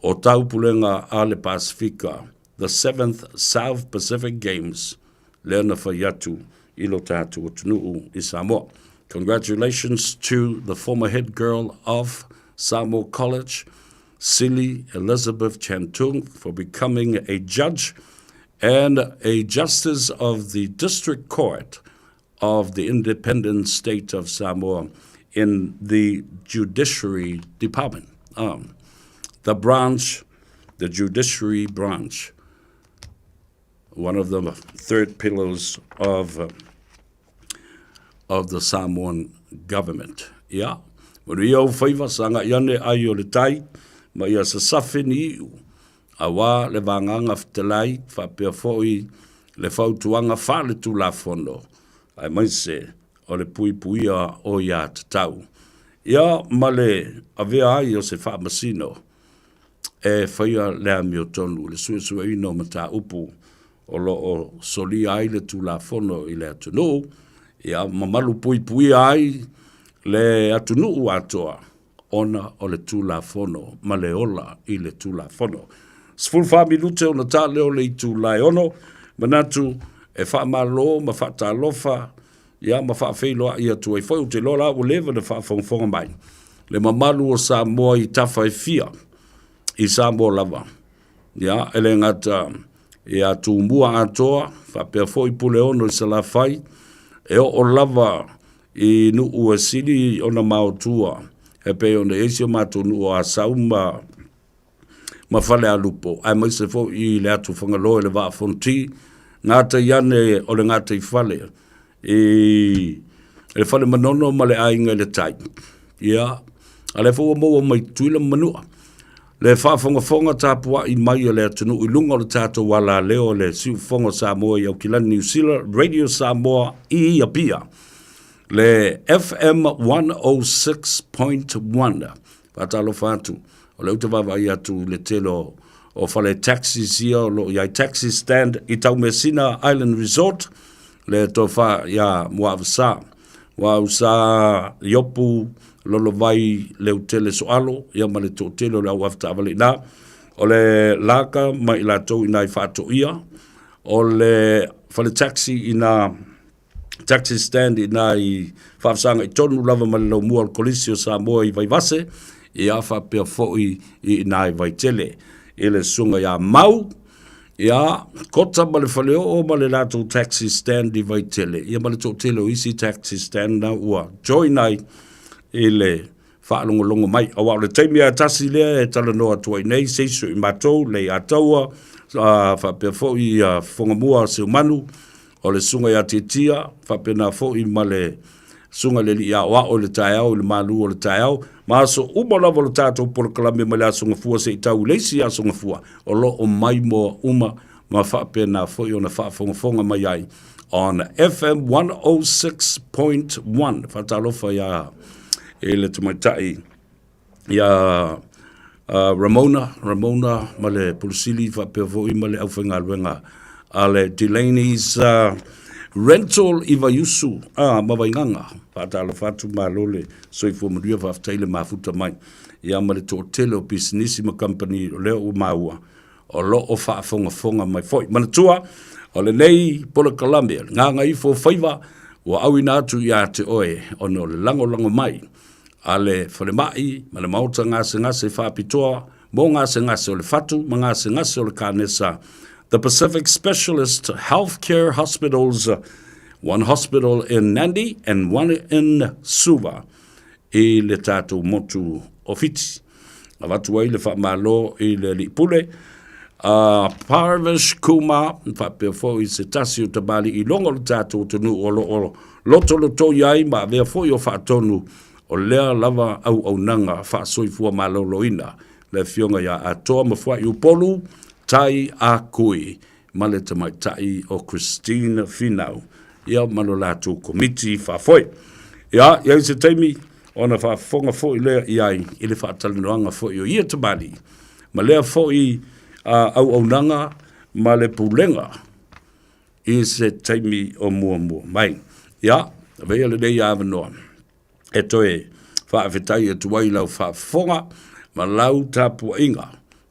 S7: o Taupulega a le Pasefika, the Seventh South Pacific Games, lea na fai atu i lo tatou atunuu i Samoa. Congratulations to the former head girl of Samoa College, Sili Elizabeth Chantung, for becoming a judge and a justice of the District Court of the Independent State of Samoa in the Judiciary Department. The branch, the Judiciary branch, one of the third pillars of the Samoan government. Ia, manuia ou faiva, sagai ane ai o le tai, ma ia sasafe ni iu, auā le vagana fetalai, faapea foi le fautuaga faale-Tulafono, aemaise o le puipuia o ia tatau. Ia, ma le avea ai o se faamasino e faia le amiotonu i le suesueina o mataupu o lo o solia ai le Tulafono i le atunuu, ia ma malupuipuia ai le atunuu atoa ona o le Tulafono ma le ola i le Tulafono. 14 minute ona ta lea o le itula e 6, manatu e faamalo ma faatalofa ia ma faafeiloai atu ai foi, ou te iloa la ua leva ona faafogafoga mai le mamalu o Samoa i tafa e fia i Samoa lava. Ia, e le gata ia Tumua atoa, faapea foi Puleono i Salafai, e oo lava i nuu e sili ona maotua, e pei ona i ai si o matou nuu o Asau ma Falealupo, aemaise foi i le atu Fagaloa i le Vaa Fonoti, gatai ane o le gataifale i le Fale Manono ma le Aiga i le Tai. Ia, a lea foi ua maua mai Tutuila ma Manua. Le faafogafoga tapuai mai a le atunuu i luga o le tatou alaleo o le Siufofoga o Samoa i Aukilani, Niu Sila, Radio Samoa i Apia, le FM 106.1. Faatalofa atu, o lea ou te vaavaai atu i le tele o fale taxis ia o lo o i ai taxi stand i Taumeasina Island Resort, le tofa ia Muaavasa. Muaausa Iopu Lolovai Leutele Soalo, ia ma le toatele o le au avetaavale i ina. O le Laka ma i latou i ina i Faatoia, o le fale taxi i ina, taxi stand i ina i Faafesaga'i tonu lava ma le laumua o le Kolisi o Samoa i Vaivase, ia faapea foi i ina i Vaitele. I le susuga ia Mau, ia Kota ma le Faleoo ma le latou taxi stand i Vaitele, ia ma le toatele o isi taxi stand na ua join ai i le faalogologo mai. Aua o le taimi lava e tasi lea e talanoa atu ai nei, se isi o i matou, Leiataua, faapea foi ia Fofogamua Seumanu, o le Susuga ia Tiatia, faapena foi ma le Susuga i le Alii Aoao i le taeao i le malu o le taeao, ma aso uma lava o le tatou polokalame mai le Aso Gafua seia tau i le isi Aso Gafua, o lo o maimoa uma ma faapena foi ona faafogafoga mai ai on FM 106.1. Faatalofa ia i le tamaitai ia Ramona, Ramona ma le Pulusili faapea foi ma le aufaigaluega a le Delaney's Rental i Vaiusu ma Vaigaga. Faatalofa atu, malo le soifua manuia, faafetai le mafuta mai. Ia ma le toatele o pisinisi ma kamupani o lea ua maua o lo o faafogafoga mai foi. Manatua, o lenei polokalame, o le Gagaifo Faiva, ua auina atu ia te oe ona o le lagolago mai a le falemai ma le maota gasegase faapitoa mo gasegase o le fatu ma gasegase o le kanesa, The Pacific Specialist Healthcare Hospitals, one hospital in Nandi and one in Suva, i le tatou motu o Fiti. Avatu ai le faamalo i le Alii Pule, a Parvish Kumar, faapea foi se tasi o tamalii logo o le tatou atunuu o lo o lotolotoi ai ma avea foi o faatonu o lea lava auaunaga faasoifua maloloina, le Afioga ia Atoa Mafuai Upolu Tai A Kui ma le tamaitai o Christine Finau, ia ma lo latou komiti faafoe. Ia, i ai se taimi ona faafofoga foi lea i ai i le faatalanoaga foi o ia tamalii ma lea foi auaunaga ma le pulega i se taimi o muamua mai. Ia, avea lenei avanoa e toe faafetai atu ai i lau faafofoga ma lau tapuaiga.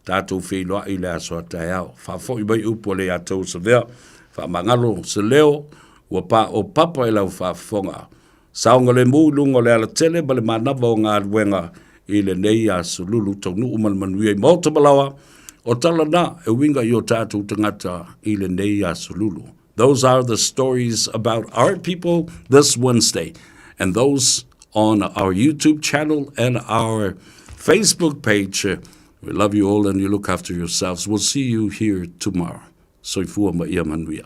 S7: Tatou feiloai i le aso a taeao. Faafoi mai upu a Leiataua Savea, faamagalo se leo ua paopapa i lau faafofoga. Saogalemu i luga o le alatele ma le manava o galuega i lenei aso lulu taunuu ma le manuia i maota ma laoa. O tala na e uiga i o tatou tagata i lenei aso lulu. Those are the stories about our people this Wednesday. And those on our YouTube channel and our Facebook page. We love you all and you look after yourselves. We'll see you here tomorrow. Soifua ma ia manuia.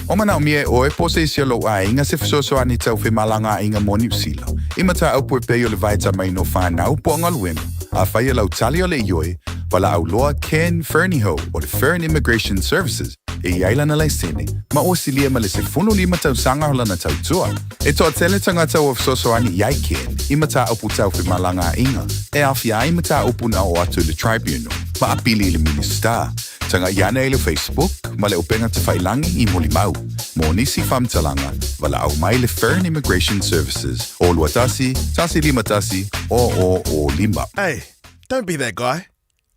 S3: O manaomia e ʻoe po o se isi o lou aiga se fesoasoani tau femalagaaiga mo Niu Sila, i mataupu e pei o le vaitamaina o whānau po o galuega, afai e lau tali o le ioe, valaau loa Ken Fernihough o le Fern Immigration Services e i ai lana laisene, ma ua silia ma le 15 tausaga o lana tautua. E toatele tagata ua fesoasoani i ai Ken i mataupu tau femalagaaiga e aofia ai mataupu na oo atu i le Tribunal ma apili i le Minisita. Tagaʻi ane i le Facebook ma le upega tafailangi i Molimau. Mo nisi faamatalaga, valaau mai le Fern Immigration Services o 21 151 0005.
S13: Hey, don't be that guy.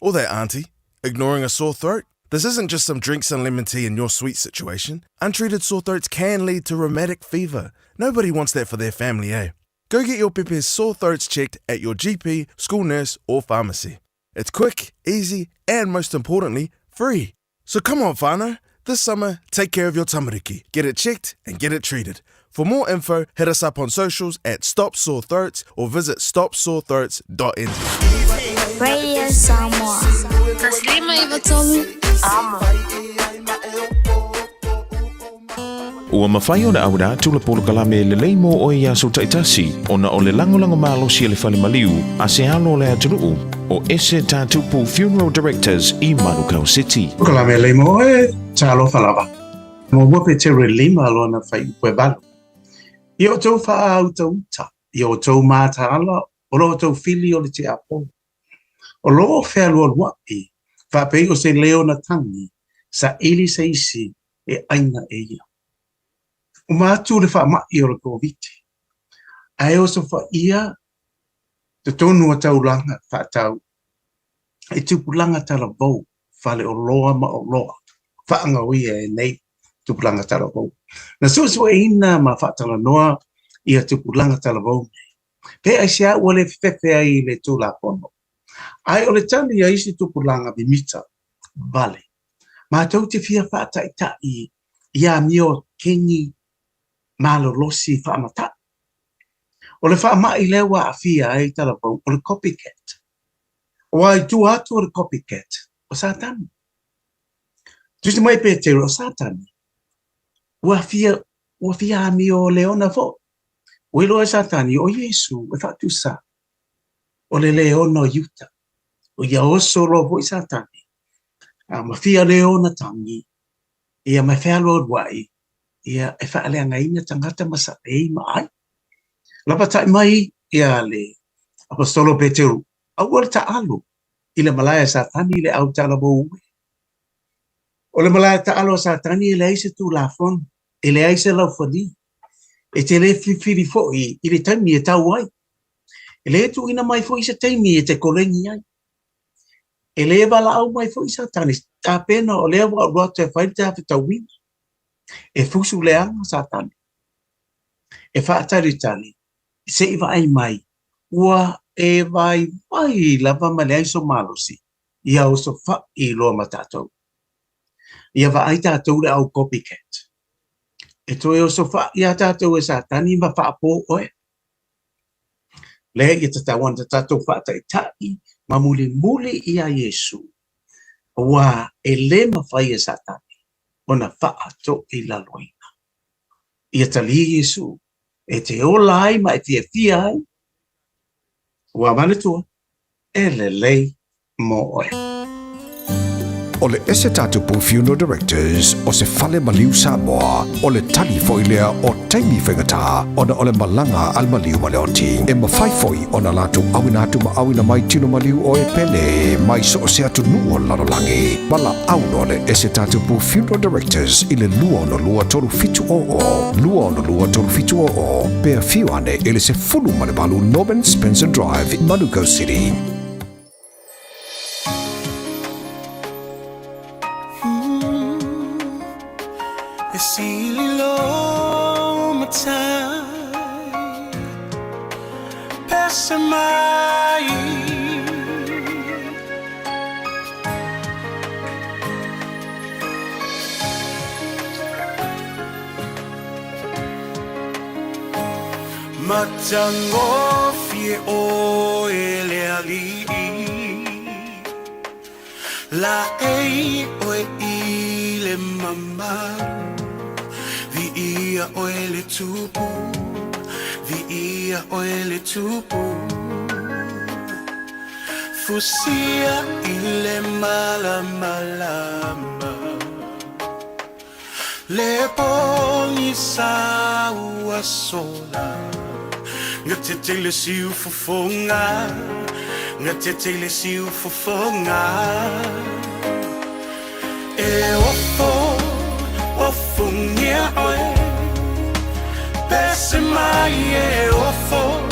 S13: Or that auntie. Ignoring a sore throat? This isn't just some drinks and lemon tea in your sweet situation. Untreated sore throats can lead to rheumatic fever. Nobody wants that for their family, eh? Go get your pepe's sore throats checked at your GP, school nurse, or pharmacy. It's quick, easy, and most importantly, free. So come on, whānau. This summer, take care of your tamariki. Get it checked and get it treated. For more info, hit us up on socials at Stop Sore Throats or visit stopsorethroats.nz.
S15: Radio Samoa. Taslima Ivatolu. Amo.
S4: Ua mafai ona auina atu le polokalame lelei mo oe i aso taitasi ona o le lagolago malosi a le fale maliu a se alo o le atunuu o Ese Tatupu Funeral Directors i Manukau City.
S18: Polokalame lelei mo oe, talofa lava. Muamua Peteru e lima lona fuaiupu e valu. Ia outou faautauta, ia outou mataala o lo outou fili o le tiakono. O lo o fealualuaʻi, faapei o se leo na tagi, saili se isi e ʻaina e ia. Uma atu le faamaʻi o le Koviti, ae osofaia totonu o taulaga faatau. i tupulaga talavou, faleoloa ma oloa, faagaoia e nei tupulaga talavou. Na suesueina ma faatalanoa ia tupulaga talavou nei, pe aisea ua le fefefe ai i le Tulafono. Ae o le tali a isi tupulaga mimita vale, matou te fia faataitai i amio keni malolosi faamatai. O le faamai lea ua aafia ai talavou o le copycat. Aua i tua atu o le copycat, o Satani. Tusi mai Petero, o Satani, ua fia, ua fia amio leona foi. Ua iloa e Satani, o Iesu e faatusa, o le leona o Iuta. O ia oso loa foi Satani, a ma fia leona tagi, ia ma fealualuai, ia e faaleagaina tagata ma saei ma ai. Lapatai mai ia le Aposetolo Peteru, aua le taalo i le malae a Satani i le au talavou e. O le malae taalo a Satani e leai se tulafono, e leai se laufali, e te le filifili foi i le taimi e tau ai. E le tuuina mai foi se taimi e te koleni ai. E le valaau mai foi Satani, tapena o lea ua alu atu e fai le tafetauina. E fusu leaga Satani. E faatalitali se i vaai mai ua e vaivai lava ma leai so malosi ia osofai loa ma tatou. Ia vaai tatou le au copycat. E toe osofai ia tatou e Satani ma faapo oe. Lea ia tatau ona tatou faataitai ma mulimuli ia Iesu, aua e le mafai e Satani ona faatoilaloina. Ia talia Iesu e te ola ai ma e fiafia ai, ua manatua, e lelei mo oe.
S2: O le Esetatapu Funeral Directors o se fale maliu Samoa, o le tali foi lea o taimi faigata ona o le malaga a le maliu ma le oti. E mafai foi ona latou auina atu ma auina mai tino maliu o e pele mai so o se atunuu o le lalolagi. Valaau loa le Esetatapu Funeral Directors i le 262 3700, 262 3700, pe afio ane i le 18 Norman Spencer Drive, Manukau City.
S8: E sili lo matai Pese mai Matagofie oe le alii Laei oe i le mamalu Viia oe le Tupu Viia oe le Tupu Fusia i le malamalama Le pogisa ua sola Gatete i le siufofoga Gatete i le siufofoga E ofo, ofongia oe Pese mai e ofo.